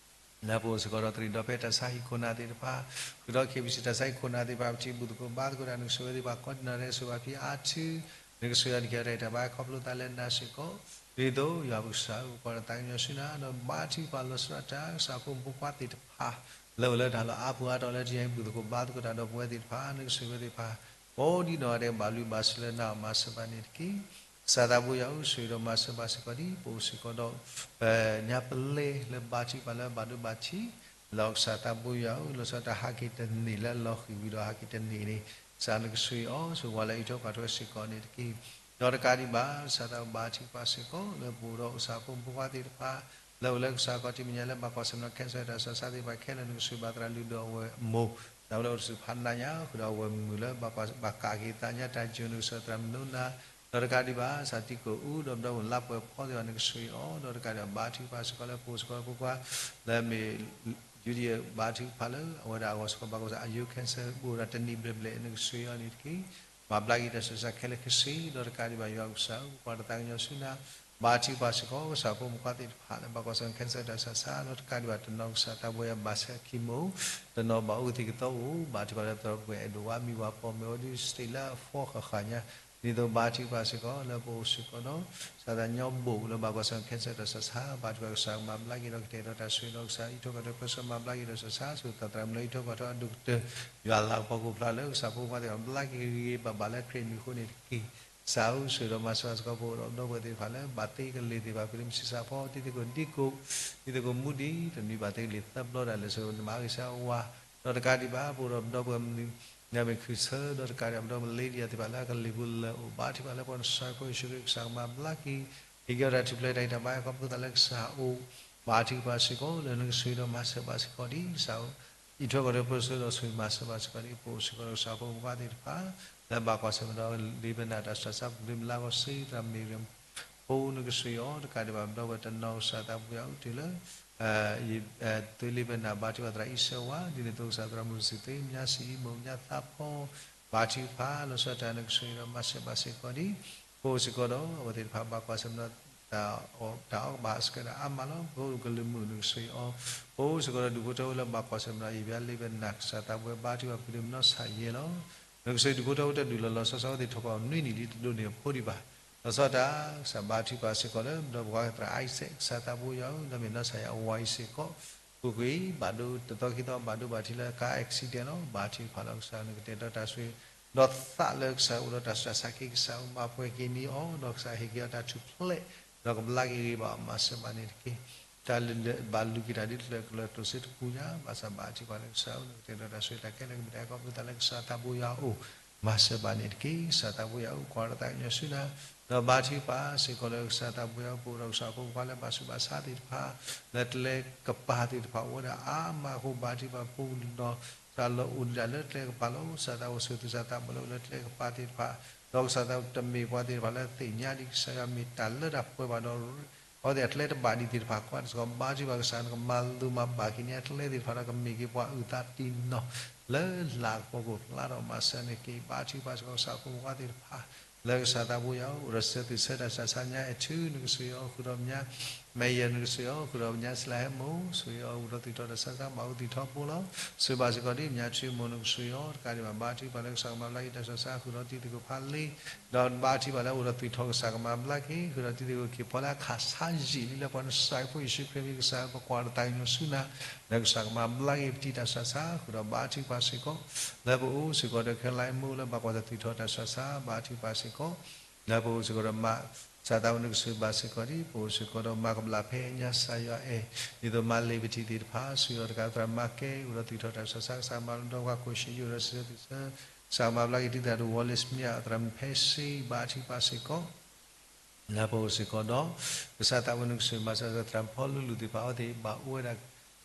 လၢပအိၣ်စ့ၢ်ကီးဒီးတရံးဒီးဖဲတၢ်ဆါဟံၣ်ခိၣ်နၢ်သ့ၣ်တဖၣ် ဃုာ်ဒီး KBC တၢ်ဆါဟံၣ်ခိၣ်နၢ်သ့ၣ်တဖၣ် ပထံၣ်ဘူၣ်သကိးဘါသကိးတၢ် နကဆိၣ်ဂ့ၤသ့ၣ်တဖၣ်ကိးဒ်နီၢ်ဂၤဒဲး ဆိၣ်ဘၣ်ဖံးအါထု နကဆိၣ်ဂ့ၤအီၤ နကဟ့ၣ်အီၤတၢ်အံးတၢ်ဘါ ခီဖျိသးလၢနၤစ့ၢ်ကီး ဒ်သိးယွၤပကစၢ်ဧၢ ပကိးဒီးသးကညီၤဆူနၤ ဒီးဘါထုကဖၣ်လီၤဆီဒၣ်တၢ် ကစၢ်ဖိမုၣ်ဖိခွါသ့ၣ်တဖၣ် လၢအိၣ်လၢတၢ်လီၢ်အါပူၤအါတီၤလၢတယံၤ ဘူၣ်သကိးဘါသကိးတၢ်ဒီးပဝဲသ့ၣ်တဖၣ် နကဆိၣ်ဂ့ၤဝဲသ့ၣ်တဖၣ် ကိးဒ်နီၢ်ဂၤဒဲး ဘၣ်ဘျုးဘၣ်ဆိၣ်လၢနၤအီၤ မၤစၢၤဘၣ်န့ၣ်တက့ၢ်. ကစၢ်သးဘိယွၤဧၢ ဆိၣ်ဂ့ၤဒီးမၤစၢၤဘၣ်စ့ၢ်ကီးဒ် ပအိၣ်စ့ၢ်ကီးဒီး ပညါပလဲလၢဘါထုကဖၣ်လၢဘၣ်ဒိဘၣ်ထံး လီၤကစၢ်သးဘိယွၤဧၢ လီၤဆီဒၣ်တၢ်ဟးက့ၤတန့ၢ်လၢအလီၤဃံၤဝံၤဒီးဟးက့ၤတန့ၢ်န့ၣ် ကစၢ်နကဆိၣ်ဂ့ၤအီၤ ဆိၣ်ဂ့ၤဝဲလၢအံးထွဲကွၢ်ထွဲစ့ၢ်ကီးန့ၣ်တက့ၢ်. ဒီးတကးဒံးဘၣ် ကစၢ်သးဘိဘါထုကဖၣ်စ့ၢ်ကီး လၢပအိၣ်ဒီးကစၢ်ဖိမုၣ်ဖိခွါသ့ၣ်တဖၣ် လၢအိၣ်လၢကစၢ်ခီၣ်ထံးမဲာ်ညါလၢဘၣ်ကွၢ်ဆၢၣ်မဲာ်ဒီး cancer တၢ်ဆၢဆါသ့ၣ်တဖၣ်ခဲလၢာ် နကဆိၣ်ဂ့ၤဘၣ်သရၣ်လုၢ်ဒိၣ်အဝဲၢ်မိၢ် ဒီးလၢအိၣ်တဆူၣ်ဖးနးညါ ဃုာ်ဒီးအဝဲၢ်မုၣ်လၢဘၣ်ကးက့ၤသးညါတၢ်ယိာ် နကဆိၣ်ဂ့ၤသရၣ်မုၣ်နိနၤ ဒီးတကးဒံးဘၣ် ကစၢ်တံၤကိၣ်အူဒီး ဒီပုၢ်ဝဲၢ်လါပှဲၤဖီသ့ၣ်တဖၣ်န့ၣ် ကဆိၣ်ဂ့ၤအီၤ, ဒီးတကးဒံးဘၣ် ဘါထုကဖၣ်စ့ၢ်ကီးလၢပအိၣ်စ့ၢ်ကီးဖိခွါ လၢအမ့ၢ် ယူဒံယၢၣ် ဘါထုကဖၣ်လၢ အဝဲဒၣ်အဂီၢ်စ့ၢ်ကီး ဘၣ်ကီးစၢ် အယိၤ cancer ဘူးဒီးတနံၣ်ဘျဲၣ်ဘျဲၣ် နကဆိၣ်ဂ့ၤအီၤန့ၣ်တက့ၢ်. မၤဘျါက့ၤတၢ်ဆူးတၢ်ဆါခဲလၢာ်ခဲဆ့ ဒီးတကးဒံးဘၣ် ယွၤကစၢ်ဧၢ ပကွၢ်တၢ်သးကညီၤဆူနၤ, ဘါထုကဖၣ်စ့ၢ်ကီး ကစၢ်ဖိမုၣ်ခွါသ့ၣ်တဖၣ် လၢဘၣ်ကွၢ်ဆၢၣ် cancer တၢ်ဆူးတၢ်ဆါ ဒီးတကးဒံးဘၣ် တနီၤကစၢ်သးဘိယွၤ ဘၣ်ဆၢခံမိၣ် တနီၤဘၣ်အိၣ်ကသံၣ်ကသီအိၣ် ဘါထုကဖၣ်လၢသရိာ်ပှဲၤအဲၣ်ဒိးဝါ မံၤဝါပိာ်မုၣ်အိၣ်ဒီး stage လၢအဖီဃာ်ဃာ်ညါ ဒ်သိးဘါထုကဖၣ်စ့ၢ်ကီး လၢပအိၣ်စ့ၢ်ကီးဒီး ကစၢ်သးညီဘိၣ်လၢဘၣ်ကွၢ်ဆၢၣ် cancer တၢ်ဆူးတၢ်ဆါ ဘါထုကဖၣ်ကစၢ်ကမၤဘျါက့ၤဒီးကတဲာ်ဒီးတၢ်ဆိၣ်ဂ့ၤဒီးကစၢ် အံးထွဲကွၢ်ထွဲပၢဆှၢမၤဘျါက့ၤတၢ်ဆူးတၢ်ဆါ ဆူသးသရၣ်မုၣ်လၢအံးထွဲကွၢ်ထွဲအဒိၣ်ကတၢၢ် ယွၤလၤကပီၤကအိၣ်ဖျါလၢကစၢ်ဖိခွါသ့ၣ်တဖၣ် ဘျါက့ၤဂ့ၤဂ့ၤဘၣ်ဘၣ်လၢခရံာ်အမံၤအဃိန့ၣ်တက့ၢ်. ကစၢ်ဧၢ ဆိၣ်ဂ့ၤဒီးမၤစၢၤဘၣ်စ့ၢ်ကီး ပအိၣ်ဒီးပဒီပုၢ်ဝဲၢ်သ့ၣ်တဖၣ်လၢ ဘၣ်သ့ကလ့ၤသ့ၣ်တဖၣ် ပဒ့မုၣ်ဆံးစၢ်ဖီ တံၤသကိးဒံကိး တံၤသကိးမူဒံး တနွံဘၣ်သ့ကလ့ၤသၢဘျီဒၣ်လဲာ် ဆိၣ်ဂ့ၤနမၤအဂ့ၤဆၢဝါ ဒီးတကးဒံးဘၣ် ပအိၣ်ဒီးပဒီပုၢ်ဝဲၢ်မုၢ် နမ့ၢ်ခုၣ်ဆၢ ဒီးတကးဒံးဘၣ် ပဒီပုၢ်ဝဲၢ်မလ့ဒံယၤသ့ၣ်တဖၣ်လၢအကလ့ၤပူၤလၢအိၣ် ဘါထုကဖၣ်လၢပှၤကစၢ်ဖိယ့ၣ်ၡူးခရံာ်ကစၢ်ကမၤဘျါက့ၤ ဟ့ၣ်က့ၤအီၤတၢ်ထူၣ်ဖျဲးတၢ်ဂံၢ်တၢ်ဘါ ခီဖျိသးလၢကစၢ်အိၣ် ဘါထုကဖၣ်စ့ၢ်ကီး လၢနကဆိၣ်ဂ့ၤဒီးမၤစၢၤဘၣ်စ့ၢ်ကီးဒံး ကစၢ်ဧၢ အံးထွဲကွၢ်ထွဲပၢဆှၢဒီးဆိၣ်ဂ့ၤမၤစၢၤဘၣ်စ့ၢ်ကီးဒံး ပအိၣ်စ့ၢ်ကီးဒီးကစၢ်ဖိမုၣ်ခွါသ့ၣ်တဖၣ် လၢဘၣ်ကွၢ်ဆၢၣ်မဲာ်ဒီး လ့ပနၢ်တၢ်ဆူးတၢ်ဆါ ပကဘျံးမုၢ်လါကီၢ်စ့ၢ် သရၣ်မ့ၢ်ဂ့ၤ ဖိနကဆိၣ်ဂ့ၤအီၤ တကးဒံးဘၣ် ပဒီပုၢ်ဝဲၢ်တနီၤကစၢ်သးဘိယွၤအိၣ်တုၤလၢ သုးလ့ပနၢ် ဘါထုကဖၣ်သရၣ်အံၣ်စၢဝါ ဒ်န့ၣ်အသိးကစၢ်သရၣ်မုၣ်စံးသ့ မၠါစံးအံၤ မိၢ်မၠါသးဖီ ဘါထုကဖၣ် လီၤဆီဒၣ်တၢ်နကဆိၣ်ဂ့ၤဒီးမၤစၢၤဘၣ်စ့ၢ်ကီးဒံး ပအိၣ်စ့ၢ်ကီးဒီး အဝဲသ့ၣ်တဖၣ်ဘၣ်ကွၢ်ဆၢၣ်မဲာ်ဒီး တၢ်အီၣ်ဘၣ်အီစကဲဒီးအါမးလီၤ. ပအိၣ်ကလုာ်မုၣ်နကဆိၣ်ဂ့ၤအီၤ ပအိၣ်စ့ၢ်ကီးဒီးဒူၣ်ဖိထၢဖိလၢဘၣ်ကွၢ်ဆၢၣ်မဲာ်ဒီး ယဘၣ်လ့ပနၢ် ကစၢ်သးဘိယွၤ ဘါထုကဖၣ်ပဒ့မုၣ်နီၢ်ဆၣ်ယဲလီၤ. နကဆိၣ်ဂ့ၤဒူၣ်ဖိထၢဖိတဒူၣ်လီၤလီၤဆီဆီ အဝဲသ့ၣ်ထီၣ်ကီၢ်နွံနံၣ်လံ တဒိးန့ၢ်အဖိဒံးဘၣ်. လီၤဆီဒၣ်တၢ် ကစၢ်ဘါထုကဖၣ်စ့ၢ်ကီးလၢ ပဒီပုၢ်ဝဲၢ်သရၣ်အံၣ်စဲး ကစၢ်သးဘိယွၤဧၢ လၢမ့ၢ်နီၢ်ဆၣ်ယဲအဝၤအံၤစ့ၢ်ကီး ပူၤကွံာ် ဘၣ်ဒိတသီခံသီ ဘၣ်ဒိဘၣ်ထံးလၢ car accident လီၤ. ဘါထုကဖၣ်လီၤကစၢ် နကတဲာ်ဒီးတၢ်ဆိၣ်ဂ့ၤ ဒီးသးလၢကစၢ်အိၣ်ဒီးတၢ်ဆူးတၢ်ဆါက့ၤ ကစၢ်အိၣ်မၤပှဲၤက့ၤန့ၢ်အီၤ ဒီးကစၢ်ဟ့ၣ်က့ၤအီၤတၢ်ထူၣ်ဖျဲး ဒီးကဘျါက့ၤဂ့ၤဘၣ် မၤစၢၤဘၣ်န့ၣ်တက့ၢ်. တၢ်လၢဘၣ်လူၤက့ၤတၢ်ဒ်တဖျၢၣ်ကျၢၤကျိၣ်စ့တပူၤညါ ဘၣ်ဆၣ်ဘါထုကဖၣ်လၢကစၢ်အိၣ် နကတဲာ်ဒီးတၢ်ဆိၣ်ဂ့ၤတၢ်ခဲလၢာ် ကမ့ၢ်တၢ်အဲၣ်ခီဖျိသးလၢကစၢ်သးဘိယွၤအအိၣ် မၤစၢၤဘၣ်န့ၣ်တက့ၢ်. ကစၢ်သးဘိယွၤအိၣ် ကွၢ်ဒီးသးကညီၤဆူနၤ ဒီးဘါထုကဖၣ်စ့ၢ်ကီးလၢကစၢ်သးဘိယွၤအိၣ် ပအိၣ်ဒီးကစၢ်ဖိခွါလၢဘၣ်ဆူးဘၣ်ဆါသ့ၣ်တဖၣ် လၢကျဲကပၤသ့ၣ်တဖၣ်အိၣ်ဝဲဒၣ်အါမးအဃိ ဘါထုကဖၣ်ပူၤဒီး ကစၢ်လၢအိၣ်ဒံးဒၣ်လၢကျဲကပၤလီၤ. ကစၢ်သးအိၣ်ဆူၣ်သုး ကစၢ်သးဘိလၢအိၣ်လၢကျဲကပၤသ့ၣ်တဖၣ် ဒီးကစၢ်သးတမ့ၢ်ပှၤသ့ၣ်တဖၣ်လၢသ့ၣ်ညါဒံးကစၢ်ယွၤမ့ၢ်တၢ်လၢတၢ်ပှဲၤဘၣ်ဒီး အဝဲသ့ၣ်အကျဲတဘၣ်ဒံးသ့ၣ်တဖၣ် ကွၢ်တစ့ၢ်ကီး ဘါထုကဖၣ်ကစၢ် နကမၤလိၤမၤဘၣ်က့ၤန့ၢ်အကျဲသ့ၣ်တဖၣ်ဒီး ကမ့ၢ်က့ၤပှၤအုၣ်သးတံၢ်နီၢ် လၢလၤကပီၤကအိၣ်ဖျါဒီးမၤစၢၤန့ၢ်က့ၤ ဘါထုကဖၣ်စ့ၢ်ကီးကစၢ်ဖိမုၣ်ဖိသ့ၣ်တဖၣ် လၢကစၢ်သးဘိယွၤအိၣ် အိၣ်ဒီးစၢၤသုးဆၢတၢ်ဆူးတၢ်ဆါ ညါအဲၣ်ထူ နကဆိၣ်ဂ့ၤအီၤဃုာ်ဒီးမၠါ မဲာ်ယၢၢ် နကဆိၣ်ဂ့ၤအီၤဃုာ်ဒီးမၠါ စလၢဟဲမိၢ် ဆိၣ်ဂ့ၤအီၤအိၣ်ဒီးသူၣ်ထီၣ်တၢ်ဆူးတၢ်ဆါ ဘၣ်အိၣ်သူၣ်ထီၣ်ဖိလီၤ. ဆိၣ်ဂ့ၤဘၣ်စ့ၢ်ကီးဒ်မၠါထူမိၢ် နကဆိၣ်ဂ့ၤအီၤ တကးဒံးဘၣ် ဘါထုကဖၣ်လၢကစၢ်ကမၤဘျါက့ၤတၢ်ဆူးတၢ်ဆါ ဃုာ်ဒီးတံၤသကိးဖးလ့ ဒီးဘါထုကဖၣ်လၢအိၣ်ဒီးသူၣ်ထီၣ်ကစၢ်ကမၤဘျါက့ၤ ဃုာ်ဒီးတံၤသကိးက့ၤဖီလၢအခၣ်ဆါယံာ်လံလၢပှၤနစၢ်ဖိယ့ၣ်ၡူးခရံာ်မံၤ ကစၢ်ပကွၢ်ဒီးသးကညီၤဆူနၤ လၢကစၢ်ကမၤဘျါက့ၤပတံၤတၢ်ဆူးတၢ်ဆါ ဃုာ်ဒီးဘါထုကဖၣ်စ့ၢ်ကီး လၢပအိၣ်စ့ၢ်ကီးဒီးခဲလၢာ်မိၢ်လၢဘၣ်ကွၢ်တၢ်သူၣ်ထီၣ်တၢ်ဆူးတၢ်ဆါ ဘါထုကဖၣ်စ့ၢ်ကီး လၢပအိၣ်စ့ၢ်ကီးဒီးမၤ ကစၢ်သးဝဲနကဆိၣ်ဂ့ၤဘၣ်စ့ၢ်ကီးဒ် ပအိၣ်စ့ၢ်ကီးဒီးမၤကဘျၣ်ဖဲညါစၢ်ယွၤအဲၣ် ဒ်သိးမၤလ့ၤပထံးသ့ၣ်တဖၣ် ဆိၣ်ဂ့ၤအီၤတကးသရၣ်မၤကဲ အိၣ်ဒီးသူၣ်ထီၣ်တၢ်ဆူးတၢ်ဆါ ကစၢ်မၤလီၤဒီးပှၤကိၣ်ဆံးယိၣ်ဒီးစံးဆၢသုးဆၢ ကစၢ်မၤဘျါက့ၤတံၤသကိးဝီလ့ၤစမံး သရၣ်မုၣ်ဖဲစ့ ဘါထုကဖၣ်စ့ၢ်ကီး လၢပအိၣ်စ့ၢ်ကီးဒီး ကစၢ်သးဝဲနကဆိၣ်ဂ့ၤမၤစၢၤသရၣ်ဖီလူလူသ့ၣ်တဖၣ်အဝဲသ့ၣ် ဘၣ်အိၣ်ဝဲဒၣ်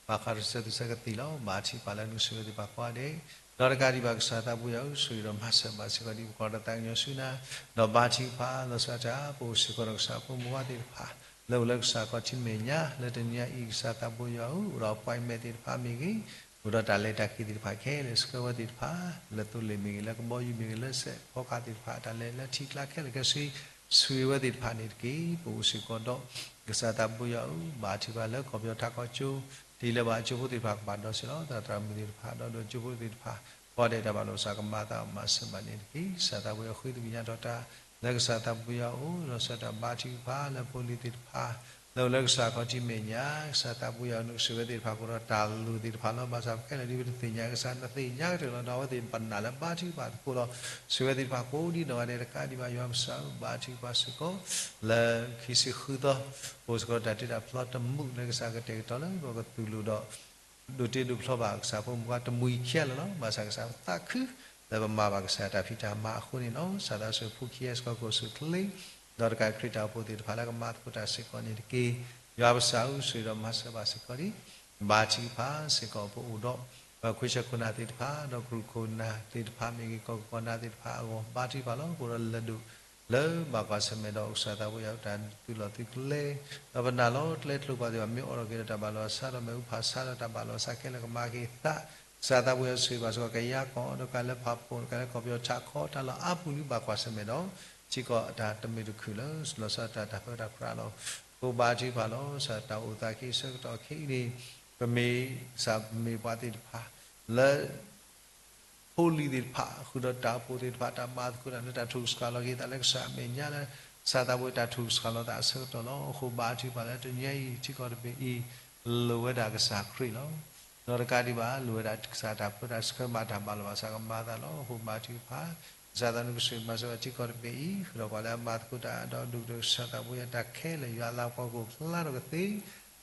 ဘၣ်ဃးဒီးစၢၤသုးဆၢကသံၣ်လီၤ. ဘါထုကဖၣ်လၢနကဆိၣ်ဂ့ၤသ့ၣ်တဖၣ်ကိးဂၤဒဲး ဒီးတကးဒံးဘၣ်ကစၢ်သးဘိယွၤဧၢ ဆိၣ်ဂ့ၤဒီးမၤစၢၤဘၣ်စ့ၢ်ကီးဒ်ပကွၢ်ဒီးသးကညီၤဆူနၤ ဒီးဘါထုကဖၣ်လီၤဆီဒၣ်တၢ် ပအိၣ်စ့ၢ်ကီးဒီးကစၢ်ဖိမုၣ်ဖိသ့ၣ်တဖၣ် လၢအိၣ်လၢကစၢ်ခီၣ်ထံးမဲာ်ညါ လၢတနံၤညါအံၤ ကစၢ်သးဘိယွၤဧၢ အိၣ်ဒီး appointment သ့ၣ်တဖၣ်မ့ၢ်ဂ့ၤ အိၣ်ဒီးတၢ်လဲၤတၢ်က့ၤသ့ၣ်တဖၣ်ခဲလၢာ် ဆှၢဝဲသ့ၣ်တဖၣ် လၢသိလ့ၣ်မ့ၢ်ဂ့ၤ လၢကဘီယူၤမ့ၢ်ဂ့ၤ လၢစဲးဖီကဟၣ်သ့ၣ်တဖၣ် တၢ်လဲၤလၢထံကျါခဲလၢာ်ခဲဆ့ ဆိၣ်ဂ့ၤဝဲသ့ၣ်တဖၣ်န့ၣ်တက့ၢ်. ပအိၣ်စ့ၢ်ကီးဒီး ကစၢ်သးဘိယွၤဧၢ ဘါထုကဖၣ်လၢကီၢ်ပယီၤထးကီၢ်ကၠိ ဒ်လၢဘၣ်အကၠိဖိသ့ၣ်တဖၣ်ကဘၣ်ဒီးစ့ၢ်လီၤ သရၣ်သရၣ်မုၣ်သ့ၣ်တဖၣ် ဒီးဒီးကၠိဖိသ့ၣ်တဖၣ် ကိးဂၤဒဲးတၢ်ဘၣ်လိာ်ကစၢ်ကမၤသးမၤစၢၤဘၣ်န့ၣ်တက့ၢ်. ကစၢ်သးဘိယွၤဃ့သကွံာ်ညါထီၣ်တၢ် လၢကစၢ်သးဘိယွၤအိၣ် လီၤဆီဒၣ်တၢ်ဘါထုကဖၣ်လၢဖိလံၤသ့ၣ်တဖၣ် လၢအိၣ်လၢကစၢ်ခီၣ်ထံးမဲာ်ညါ ကစၢ်သးဘိယွၤနကဆိၣ်ဂ့ၤဝဲသ့ၣ်တဖၣ် ကအိၣ်ဒီးတၢ်လိၤသ့ၣ်တဖၣ်လီၤ. ဘၣ်ဆၣ်ခဲလၢာ်ဒ်ပတသ့ၣ်ညါကစၢ် နသ့ၣ်ညါကတၢၢ်လီၤ ဒီးအဝဲသ့ၣ်ပနာ်လၢဘါထုကဖၣ်သကိးလီၤ. ဆိၣ်ဂ့ၤဝဲသ့ၣ်တဖၣ်ကိးဒ်နီၢ်ဂၤဒဲး တကးဒံးဘၣ်ယွၤကစၢ်ဧၢ ဘါထုကဖၣ်စ့ၢ်ကီး လၢခံဆံဃုသီ ပအိၣ်စ့ၢ်ကီးတၢ်တ့တၢ်ဖျီတမူး လၢကစၢ်ကတဲာ်ကတီၤလၢပကသူၣ်လိာ်ဒီး ဒိးတ့ဒိးဖျီဘၣ်ကစၢ်ဖိမုၣ်ဖိတမှံၤခံဂၤလၢာ်လီၤ. ဘၣ်ဆၣ်ကစၢ်သးခု လၢပမၤဘၣ်ကစၢ်တၢ်ဖံးတၢ်မၤအဃိန့ၣ်လီၤ. ကစၢ်သးဆိၣ်ဂ့ၤဖိခံဂၤစ့ၢ်ကီး ကအိၣ်ဆူၣ်ချ့ ဒီးတကးခရံာ်တၢ်အိၣ်ဖှိၣ်သ့ၣ်တဖၣ်လၢကမၤသကိးတၢ်စ့ၢ်ကီးန့ၣ်တက့ၢ်. ယွၤပကစၢ်ဧၢ ဆိၣ်ဂ့ၤဒီးမၤစၢၤဘၣ်စ့ၢ်ကီးလံ ဘါထုကဖၣ်စ့ၢ်ကီးပအိၣ်ဒီး ပခွံဆၢခိၣ်နၢ်သ့ၣ်တဖၣ် ဒီးကရူၢ်ခိၣ်နၢ်သ့ၣ်တဖၣ်မ့ၢ်ဂ့ၤ ကီၢ်ခိၣ်ကီၢ်နၢ်သ့ၣ်တဖၣ်အဂီၢ် ဘါထုကဖၣ်လီၤ. ပအိၣ်ဒီးလၢၢ်ဒိၣ် လၢဘၣ်ကွၢ်ဆၢၣ်မဲာ်ဒီး ကစၢ်သးဘိယွၤ တၢ်သုးလီၢ်သုးကျဲ, ဒီးပနာ်လီၤကျဲကျိၤပှၤသ့ၣ်တဖၣ် မ့ၢ်အိးထီၣ်က့ၤဒီးတၢ်ဘၣ်လီၤဆါဒီး မ့ၣ်အူဖးဆါဒီးတၢ်ဘၣ်လီၤဆါခဲလၢာ်ကမၤက့ၤသး, ကစၢ်သးဘိယွၤဆိၣ်ဂ့ၤဘၣ်စ့ၢ်ကီး ကယၤကီၢ်ဒီးကလဲၤဖးဖှိၣ် ကလဲၤကီၢ်ပယီၤဆးခီ တၢ်လီၢ်အါပူၤလၢဘၣ်ကွၢ်ဆၢၣ်မဲာ်ဒီး ထံကီၢ်တၢ်တမုာ်တခုၣ်လၢ လီၤဆီဒၣ်တၢ်တၢ်ပၢတၢ်ပြးလီၤ. အဃိဘါထုကဖၣ်လီၤ ကစၢ်တၢ်အိၣ်သးက့ၤဆၢကတီၢ်ခဲအံၤန့ၣ် ပမ့ၢ်ကစၢ်ပမ့ၢ်ပှၤသ့ၣ်တဖၣ် လၢ ဖိလံၤသ့ၣ်တဖၣ် ဃုာ်ဒီးတၢ်အိၣ်ဖှိၣ်သ့ၣ်တဖၣ် တၢ်မၤသကိးတၢ်လၢတၢ်ထုကဖၣ်လီၤက့ၤသးလၢကစၢ်အမဲာ်ညါလၢ ကစၢ်သးဘိယွၤတၢ်ထုကဖၣ်လီၤသးအဆၢကတီၢ်လီၤ. အဃိဘါထုကဖၣ်လၢတနံၤအံၤ ထံကီၢ်တဘ့ၣ်အံၤ လိၣ်ဝဲဒၣ်ကစၢ်ခရံာ်လီၤ. ဒီးတကးဒံးဘၣ် လိၣ်ဝဲဒၣ်ကစၢ်တၢ်ပၢတၢ်ဆှၢမၤတၢ်ဘၣ်လီၤဘၣ်စးကမၤသးလီၤ. အဃိဘါထုကဖၣ် ကစၢ်သးနကဆိၣ်ဂ့ၤမၤစၢၤဘၣ်ထံကီၢ်တဘ့ၣ်အံၤ ဃုာ်ဒီးပှၤလၢအမၤသကိးတၢ်ဒီးဒိၣ်ကတၢၢ်ကစၢ်သးဘိယွၤတၢ်ခဲလၢာ် ယွၤအလၤကပီၤကအိၣ်ဖျါထီၣ်ကသ့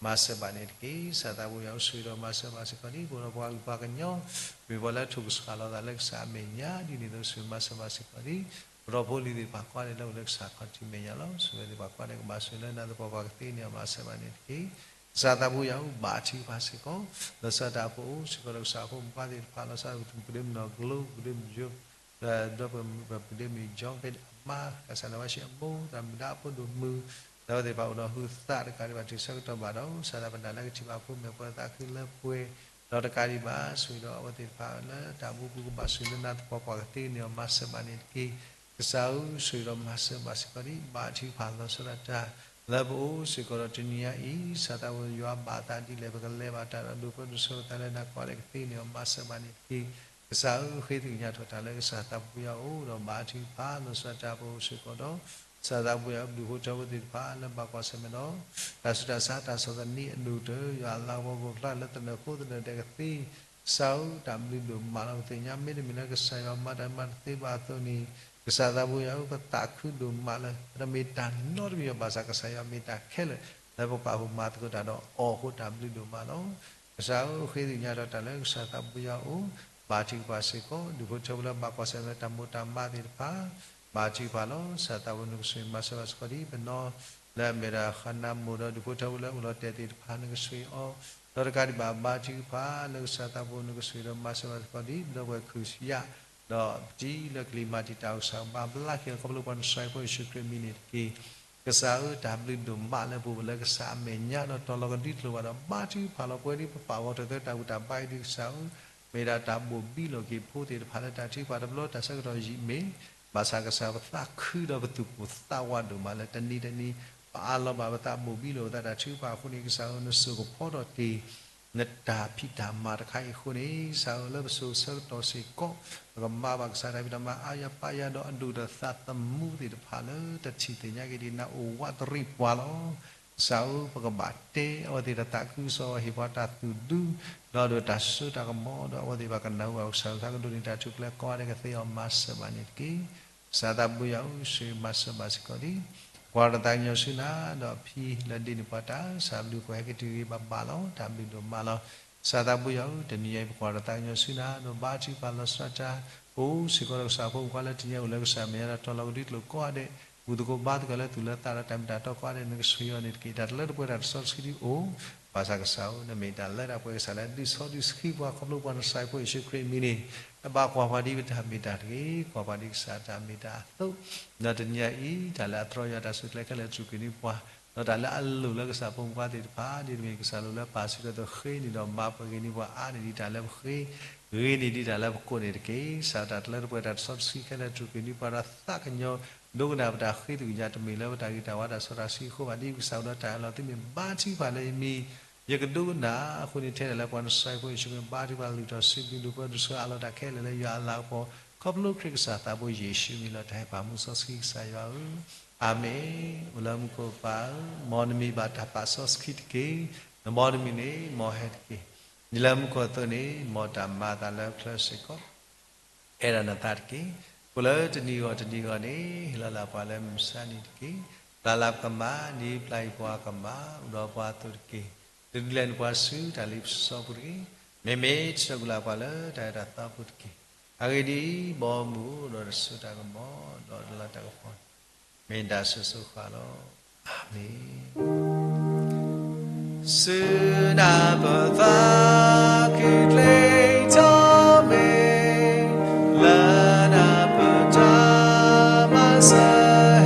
မၤစၢၤဘၣ်န့ၣ်တက့ၢ်. ကစၢ်သးဘိယွၤဆိၣ်ဂ့ၤဒီးမၤစၢၤဘၣ်စ့ၢ်ကီးဒံး ပအိၣ်ဒီးပှၤကလုာ်ပှၤကညီ မ့ၢ်ပှၤလၢထုကဖၣ်လီၤသးလၢကစၢ်အမဲာ်ညါဒ်န့ၣ်အသိး ဆိၣ်ဂ့ၤမၤစၢၤဘၣ်စ့ၢ်ကီးဒံး ပဒီဖိလံၤသ့ၣ်တဖၣ်ကိးဂၤဒဲးလၢအိၣ်လၢကစၢ်ခီၣ်ထံးမဲာ်ညါလီၤ. ဆိၣ်ဂ့ၤသ့ၣ်တဖၣ်ကိးဂၤဒဲးကဘၣ်ဆိၣ်ဂ့ၤလၢနၤသပှၢ်ပှၤကသ့န့ၢ်အီၤမၤစၢၤဘၣ်န့ၣ်တက့ၢ်. ကစၢ်သးဘိယွၤဧၢ ဘါထုကဖၣ်စ့ၢ်ကီး လီၤဆီဒၣ်တၢ်အိၣ်ဖှိၣ်မူပှၤသ့ၣ်တဖၣ် လီၤဆီဒၣ်ပဒ့မုၢ်နီၢ်ကျိ ပဒ့မုၢ်ယိ ဒီးပဒ့မုၢ်ယီၣ်က့အမါ ကစၢ်နၢ်ဝဲၡံအမိၢ် သရၣ်မုၣ်ဒါအဖိဒိၣ်မုၢ် ဒီးအဝဲသ့ၣ်တဖၣ်အိၣ်ဒီးဟုသၣ်တကးဒံးဘၣ်တုၤဆၢကတီၢ်ဘၣ်ဒီး ကစၢ်သးပနာ်လၢကထံၣ်ဘၣ်ဖိမဲာ်ပှဲၤသးခုလၢပှဲၤ ဒီးတကးဒံးဘၣ် ဆိၣ်ဂ့ၤဒီးအဝဲသ့ၣ်တဖၣ်လၢတၢ်မူပူၤကဘၣ်ဆိၣ်ဂ့ၤလၢနၤသပှၢ်ပှၤကသ့န့ၢ်အီၤမၤစၢၤဘၣ်န့ၣ်တက့ၢ်. ကစၢ်ဧၢ ဆိၣ်ဂ့ၤဒီးမၤစၢၤဘၣ်စ့ၢ်ကီးဒံး ဘါထုကဖၣ်လီၤဆီဒၣ်တၢ် လၢပအိၣ်စ့ၢ်ကီးဒီးတနံၤညါအံၤ ကစၢ်သးဘိယွၤဘၣ်သးဒ်လဲၣ် ပကလဲၤဘၣ်တၢ်ဒီးဒိၣ်ပၢဒိၣ်ဆၢဝဲသးလၢနၤကိးဂၤဒဲးကသ့န့ၢ်အီၤ မၤစၢၤဘၣ်န့ၣ်တက့ၢ်. ကစၢ်ဧၢ ဃ့သ့ၣ်ညါထီၣ်တၢ်လၢကစၢ်သးဘိယွၤအအိၣ်ဒီးဘါထုကဖၣ်လီၤဆီဒၣ်တၢ်ပအိၣ်စ့ၢ်ကီးဒီး ကစၢ်သးဘိယွၤဘျုးဖှိၣ်ထီၣ်ဝဲသ့ၣ်တဖၣ်လၢဘၣ်ကွၢ်ဆၢၣ်မဲာ်ဒီး တၢ်ဆူးတၢ်ဆါတၢ်ဆီၣ်သနံးအဒိၣ်ကတၢၢ် ယွၤအလၤကပီၤကအိၣ်ဖျါလၢသနၢၣ်ဖိသနၢၣ်ဒဲးကသ့ ကစၢ်ဧၢ တၢ်ဘျုးဒိၣ်မးလီၤ. ပသ့ၣ်ညါမ့တမ့ၢ်လၢကစၢ်ယွၤမၤတၢ်မၤတသ့ဘၣ်အသိးန့ၣ် ကစၢ်သးဘိယွၤဧၢ ပသးခုဒိၣ်မးလၢ ပတမ့ၢ်တၢ်နီတမံၤဘၣ် ဘၣ်ဆၣ်ကစၢ်ယွၤမ့ၢ်တၢ်ခဲလၢာ် လၢပပာ်ဖှိၣ်မၤသကိးတၢ်ဒီးအီၤအဃိ တၢ်ဘျုးဒိၣ်မးလီၤ. ကစၢ်ဧၢ ဃ့သ့ၣ်ညါထီၣ်တၢ်လၢကစၢ်သးဘိယွၤအအိၣ် ဘါထုကဖၣ်စ့ၢ်ကီး ဒုးဖိထၢဖိလၢဘၣ်ကွၢ်ဆၢၣ်မဲာ်တၢ်မိၢ်တၢ်မါသ့ၣ်တဖၣ် ဘါထုကဖၣ်လီၤ. ကစၢ်သးဘိနကဆိၣ်ဂ့ၤမၤစၢၤဘၣ်စ့ၢ်ကီးဒံး ပနီၢ်လၢအမ့ၢ်ဒၣ်ဃနၢမိၢ်ဒီး ဒုးဖိထၢဖိလၢအိၣ်လီၤတဲာ်သ့ၣ်တဖၣ် နကဆိၣ်ဂ့ၤအီၤ ဒီးတကးဒံးဘၣ် ဘါထုကဖၣ်လၢကစၢ်သးဘိနကဆိၣ်ဂ့ၤဒီးမၤစၢၤဘၣ်စ့ၢ်ကီးဒံး ပဒီပုၢ်ဝဲၢ်ခရံာ်ဖိယာ် ဒီးပတံၤလၢကလံၤမၤတံာ်တာ်အိၣ် ကစၢ်ဘၣ်ဘျါက့ၤအီၤ ခီဖျိပှၤနစၢ်ဖိယ့ၣ်ၡူးခရံာ်အမံၤန့ၣ်တက့ၢ်. ကစၢ်ဧၢ တၢ်ဘျုးဒိၣ်မးလၢပအိၣ်လၢကစၢ်အမဲာ်ညါဒီးတီၤလီၤကဒွံကျိာ်ဘၣ်ဒီး ဘါထုကဖၣ်လီၤပှဲၤဒံး ပပာ်ဂီၤထီၣ်သၢတၢ်ဘူၣ်တၢ်ဘါအံၤဒံး ကစၢ်ဧၢ မ့ၢ်ဒၣ်တၢ်ဘိၣ်ဘံလိာ်က့ၤဖိသ့ၣ်တဖၣ်လၢတၢ်ထုကဖၣ်တဘျီ တၢ်ဆၢကတီၢ်ယံာ်မ့ၢ် ဘၣ်ဆၣ်ကစၢ်ပသးခုဒီးပသူၣ်ပိၢ်သးဝးဒိၣ်မးလၢတနံၤတနံၤ ပအးလီၤဘၣ်ပသးဘိၣ်ဘံလိာ်ပသးတၢ်ထုကဖၣ်အဃိန့ၣ် ကစၢ်ဧၢ နဆိၣ်ကဖီထီၣ်တ့ၢ် နတၢ်ဖံးတၢ်မၤတခါအံၤအဃိန့ၣ် ကစၢ်ဧၢ လၢပစိၤဆၢကတီၢ်စ့ၢ်ကီး ပကမၤဘၣ်ကစၢ်တၢ်ဖံးတၢ်မၤအါယၤပာ်ယၤဒီးအဒိၣ်ဒီးသးသမူသ့ၣ်တဖၣ်လၢတထံၣ်သ့ၣ်ညါက့ၤဒံးနၤအိၣ်ဝးတရံးပှၤလီၤ. ကစၢ်ဧၢ ပကဘၣ်တဲအဝဲသ့ၣ်တၢ်သးခုကစီၣ် ဟ့ၣ်ပှၤတၢ်သူၣ်ဒူ ဒီးဒိးတၢ်စိတၢ်ကမီၤ ဒီးအဝဲသ့ၣ်ဘၣ်ကနၢ်ဟူဘၣ်ကစၢ်သးကဒိးန့ၢ်တၢ်ထူၣ်ဖျဲးကိးဂၤဒဲးကသ့အီၤမၤစၢၤဘၣ်န့ၣ်တက့ၢ်. ကစၢ်သးဘိယွၤဧၢ ဆိၣ်ဂ့ၤမၤစၢၤဘၣ်စ့ၢ်ကီးဒံး ပကွၢ်တၢ်သးကညီၤဆူနၤ ဒီးအဖံလၢဒ့န့ၢ်ပှၤတၢ် ကစၢ်ဘျုးကိးဟဲက့ၤတုၤဂ့ၤဘၣ်ဘၣ်လီၤ. တၢ်ဘျုးဒိၣ်မးလီၤ. ကစၢ်သးဘိယွၤဧၢ တနံၤအံၤ ပကွၢ်တၢ်သးကညီၤဆူနၤ ဒီးဘါထုကဖၣ်လီၤဆီဒၣ်တၢ် ပအိၣ်စ့ၢ်ကီးဒီးကစၢ်ဖိမုၣ်ဖိခွါလၢတနံၤအံၤ အိၣ်လၢကစၢ်မဲာ်ညါဒီးတီၤလီၤကဒွံကျိာ်ကိးဂၤဒဲး ဘူၣ်သကိးဘါသကိးလၢသူၣ်လၢသးဒီးတၢ်မ့ၢ်တၢ်တီကိးဂၤဒဲး နကဆိၣ်ဂ့ၤအီၤန့ၣ်တက့ၢ်. တၢ်တလၢတပှဲၤတၢ်တစီတဆှံဒံးအိၣ် ဘၣ်ဆၣ်ကစၢ်ဧၢ နမ့ၢ်တၢ်လၢတၢ်ပှဲၤကစၢ်လၢဒုးစီဒုးဆှံပှၤ ခီဖျိပှၤနစၢ်ဖိယ့ၣ်ၡူးခရံာ်အမံၤန့ၣ် နဘၣ်ကွၢ်ပှၤဒ်ပတၢ်မ့ၢ်တၢ်တဂ့ၤ ကွၢ်ပှၤဒ်ကစၢ်တၢ်မ့ၢ်တၢ်အသိး ဒီးတနံၤအံၤ တၢ်လၢအတြီယွၤတၢ်ဆူးတၢ်ဆါခဲလၢာ် တြူာ်ကွံာ်န့ၢ်ပှၤ ဒီးတၢ်လၢအလိၣ်လၢကစၢ်ဖိမုၣ်ဖိခွါသ့ၣ်တဖၣ် ဒ်တမ့ၢ်ကစၢ်လိၣ်လၢပာ်စုဒီးသိးဃ့န့ၢ်ဒီးမၤပှဲၤက့ၤန့ၢ်ပှၤအါန့ၢ်ဒံးတၢ်လၢပဃ့ ဂ့ၤန့ၢ်ဒံးတၢ်လၢပကိးန့ၣ်တက့ၢ်. ကစၢ်တၢ်တလၢတပှဲၤတၢ်တစီတဆှံခဲလၢာ် တြူာ်ကွံာ်န့ၢ်ပှၤဒီးသးကညီၤ ဒိကနၣ်ပတၢ်ဃ့သ့ၣ်ညါ တမ့ၢ်လၢပတၢ်ဂံၢ်တၢ်ဘါတၢ်စီတၢ်ဆှံအဃိဘၣ် ဒ်ကစၢ်အိၣ်ဒီးတၢ်အၢၣ်လီၤ သုမ့ၢ်ဘါထုကဖၣ်လၢယမံၤ ယကဒိကနၣ်အဃိန့ၣ် ထဲဒၣ်လၢပှၤနစၢ်ဖိယ့ၣ်ၡူးခရံာ် ဘါထုကဖၣ်လုၢ်ထီၣ်စံးဘျုး ဒိၣ်ပၢဒိၣ်ဆှၢအးလီၤတၢ်ခဲလၢာ်လၢယွၤအလၤကပီၤ ခီဖျိခရံာ်ကစၢ်သးဘိယ့ၣ်ၡူးအမံၤလီၤ. တၢ်ဟ့ၣ်ပှၤမူစီဆှံကစၢ်ယွၤဧၢ, အၤမ့ၣ်. အိၣ်လၢမူခိၣ်ပၢ်ဧၢ, မ်နမံၤဘၣ်တၢ်ပာ်စီဆှံတက့ၢ်. နမ်နမံၤန့ၣ် မ်ဟဲတက့ၢ်. ဒ်လၢမူခိၣ်အသိးန့ၣ် မ်တၢ်မၤအသးလၢချၢစ့ၢ်ကီး အဲၣ်ဒိးနသးတက့ၢ်. အိၣ်လၢတနံၤဂီၢ်တနံၤဂီၢ်န့ၣ် ဟ့ၣ်လီၤလၢပှၤလၢမုၢ်မဆါနံၤတက့ၢ်. ပျၢ်လၢပကမၣ် ဒ်ပျၢ်အံၤပှၤကမၣ် အိၣ်ဒီးပှၤအသိးတက့ၢ်. တဒုးလဲၤနုာ်ပှၤဆူတၢ်လ့ပစီပူၤတဂ့ၤ. မ့မ့ၢ်တၢ်ကူၣ်လၢပှၤလၢတၢ်အဲၣ်တၢ်သးပူၤတက့ၢ်. အဂ့ၢ်ဒ်အံၤ, ဘီမုၢ်အိၣ်ဒီးတၢ်စိတၢ်ကမီၤ ဒီးတၢ်လၤတၢ်ကပီၤန့ၣ် မ့ၢ်တၢ်ဆိၣ်ဂ့ၤဆိၣ်ဝါလီၤ. အၤမ့ၣ်. ဆူနၢ်ပၢၢ်သးခုကျ့ထီၣ်မ့ၢ် လၢနၢ်ပၢၢ်တၢ်မၤစၢၤ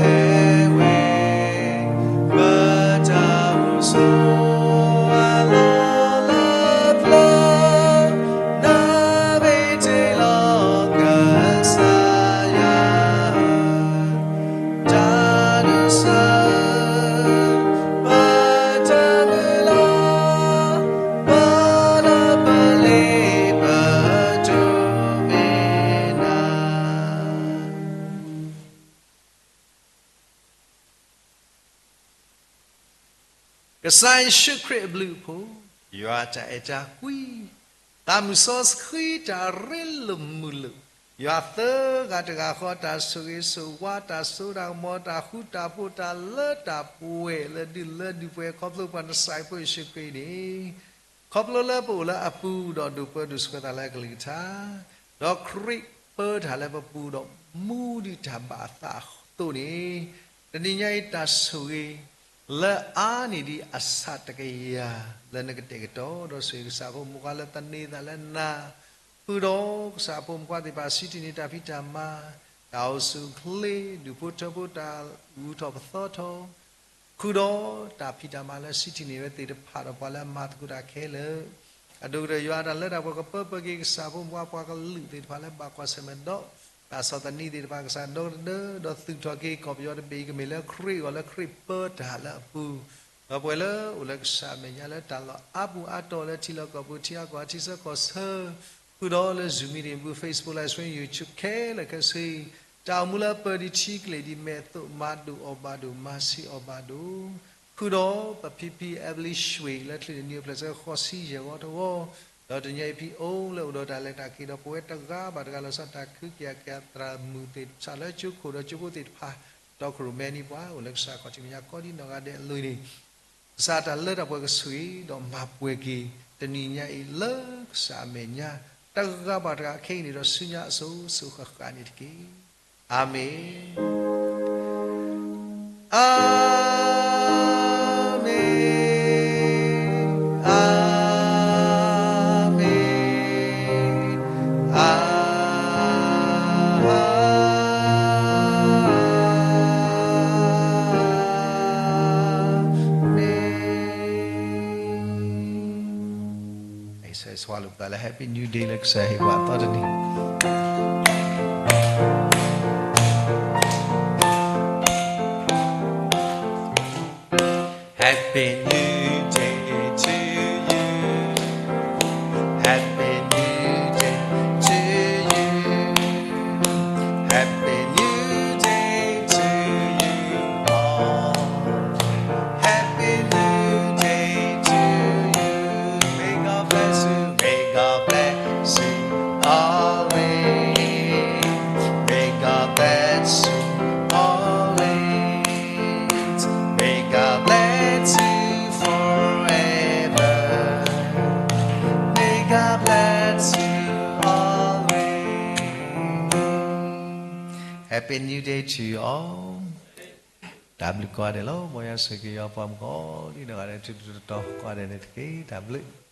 ကစၢ်ယ့ၣ်ၡူးခရံာ်အဘျုးအဖှိၣ်, ယွၤတၢ်အဲၣ်တၢ်ကွံ, သးမုၢ်စီဆှံတၢ်ရ့လိာ်မုာ်လိာ်, ယွၤသၢဂၤတဂၤဃီတၢ်ဆိၣ်ဂ့ၤဆိၣ်ဝါ တၢ်စိတၢ်ကမီၤ တၢ်ဃူတၢ်ဖိး တၢ်လၢတၢ်ပှဲၤ လၢဒုၣ်လၢဒုၣ်ပှဲၤ ခီဖျိပှၤနစၢ်ဖိယ့ၣ်ၡူးခရံာ်န့ၣ် ခီဖျိလၢပအိၣ်လၢအပူၤဒီးဒိၣ်ပှဲၤဒိၣ်ဆှၢသးလၢအကလုၢ်ကထါ, ဒီးခရံာ်ပၢတၢ်လၢပပူၤဒီးမူဒံးတၢ်ဘၣ်အသးအသိးန့ၣ်, တနံၤညါအံၤတၢ်ဆိၣ်ဂ့ၤ လၢအါန့ၢ်ဒံးအဆၣ်တကယၤ လၢနကတဲာ်ကတီၤ ဒီးဆိၣ်ဂ့ၤကစၢ်ဖိမုၣ်ဖိခွါလၢသန့ၤသးလၢနၤ, ဃုာ်ဒီးကစၢ်ဖိမုၣ်ဖိခွါသ့ၣ်တဖၣ် စံးထံၣ်န့ၢ်တၢ်ဖံးတၢ်မၤ, တၢ်အိၣ်ဆူၣ်အိၣ်ချ့ ဒူၣ်ဖိထၢဖိတၢ်ဂုၤထီၣ်ပသီထီၣ် ဃုာ်ဒီးတၢ်ဖံးတၢ်မၤလၢစံးထံၣ်န့ၢ်ဝဲသ့ၣ်တဖၣ်ဒီးပှၤလၢအမၤသကိးတၢ်ခဲလၢာ်, အဒိၣ်ကတၢၢ်ယွၤတၢ်လၢတၢ်ပှဲၤကပၢပှဲၤက့ၤကစၢ်ဖိမုၣ်ဖိခွါပှၤကလုာ်သ့ၣ်တဖၣ်လၢဘၣ်ကွၢ်ဆၢၣ်မဲာ်ဒီး တၢ်ဆီၣ်သနံးသ့ၣ်တဖၣ် ကစၢ်ဒီသဒၢ ဒီးသူၣ်ထီၣ်က့ၤကီၢ်ပယီၤတဘ့ၣ်အံၤ ကမ့ၢ်လၢခရံာ်အဂီၢ်လၢခရံာ်ပၢတၢ်လၢအပူၤ, ဒီးပှၤလၢအိၣ်လၢကစၢ်အမဲာ်ညါလၢတၢ်လီၢ်အါပူၤအါတီၤလၢထံလီၢ်ကီၢ်ပူၤ ထံအါကီၢ်အါ ထံဆၢကီၢ်ဆၢ ဃုာ်ဒီးလၢ Zoom meeting ပူၤ Facebook Live Stream YouTube ခဲလၢာ်ခဲဆ့ တၢ်အိၣ်မူလၢပၢၤဒံးထံကလ့ၢ်ဒံးမဲာ်အသိး မၤဒိၣ်အီၣ်ဘၣ်ဒိၣ် မၤဆံးအီၣ်ဘၣ်ဒိၣ်, ဃုာ်ဒီးပဖံဖံ Evelyn ရွှေ လၢချံၣ်တနံၤအဖျၢၣ်ဆၢဃိးဆံယဲၢ်ဂီၤတဝီ, ဒီးတနံၤညါအံၤဖံအိ လၢအိၣ်ဒီးတၢ်လဲၤတၢ်က့ၤဒီးပဝဲတဂၤဘၣ်တဂၤလီၤဆီဒၣ်တၢ် ခုကယၤကယၤသရၣ်မုၣ်သ့ၣ်တဖၣ်လၢကၠိခိၣ်ဒီးကၠိဖိသ့ၣ်တဖၣ် တီခိၣ်ရိၣ်မဲနံၤပှၤ အိၣ်လၢကစၢ်ခီၣ်ထံးမဲာ်ညါကိးဒံနီၢ်ဂၤဒဲးအလိၤန့ၣ် ကစၢ်တၢ်လၢတၢ်ပှဲၤကဆိၣ်ဂ့ၤ ဒီးမၤပှဲၤက့ၤ တနံၤညါအံၤလၢကစၢ်အမဲာ်ညါ တဂၤဘၣ်တဂၤခဲအံၤန့ၣ်ဒီးဆူညါအစိၤစိၤဃၣ်ဃၣ်န့ၣ်တက့ၢ်. အၤမ့ၣ်, အၤမ့ၣ်, အၤမ့ၣ်, အၤမ့ၣ်. အဲၣ်စဲး ဆှါလိာ်ပသးလၢ Happy New Day လၢကစၢ်ဟ့ၣ်ပှၤအသီတနံၤ Happy New Day to you. Happy New Day to you. Happy New Day to you all. Happy New Day to you. May God bless you. May God bless you always. May God bless you always. May God bless you forever. May God bless you always. Happy New Day to you all. တၢ်ဘျုးကိးဂၤဒဲးလီၤ. မ်ယွၤဆိၣ်ဂ့ၤက့ၤယွၤပှၤမုၣ်ကိး ဒ်နီၢ်ဂၤဒဲး ထူထူတီတီကိးဂၤဒဲးန့ၣ်တက့ၢ်. တၢ်ဘျုး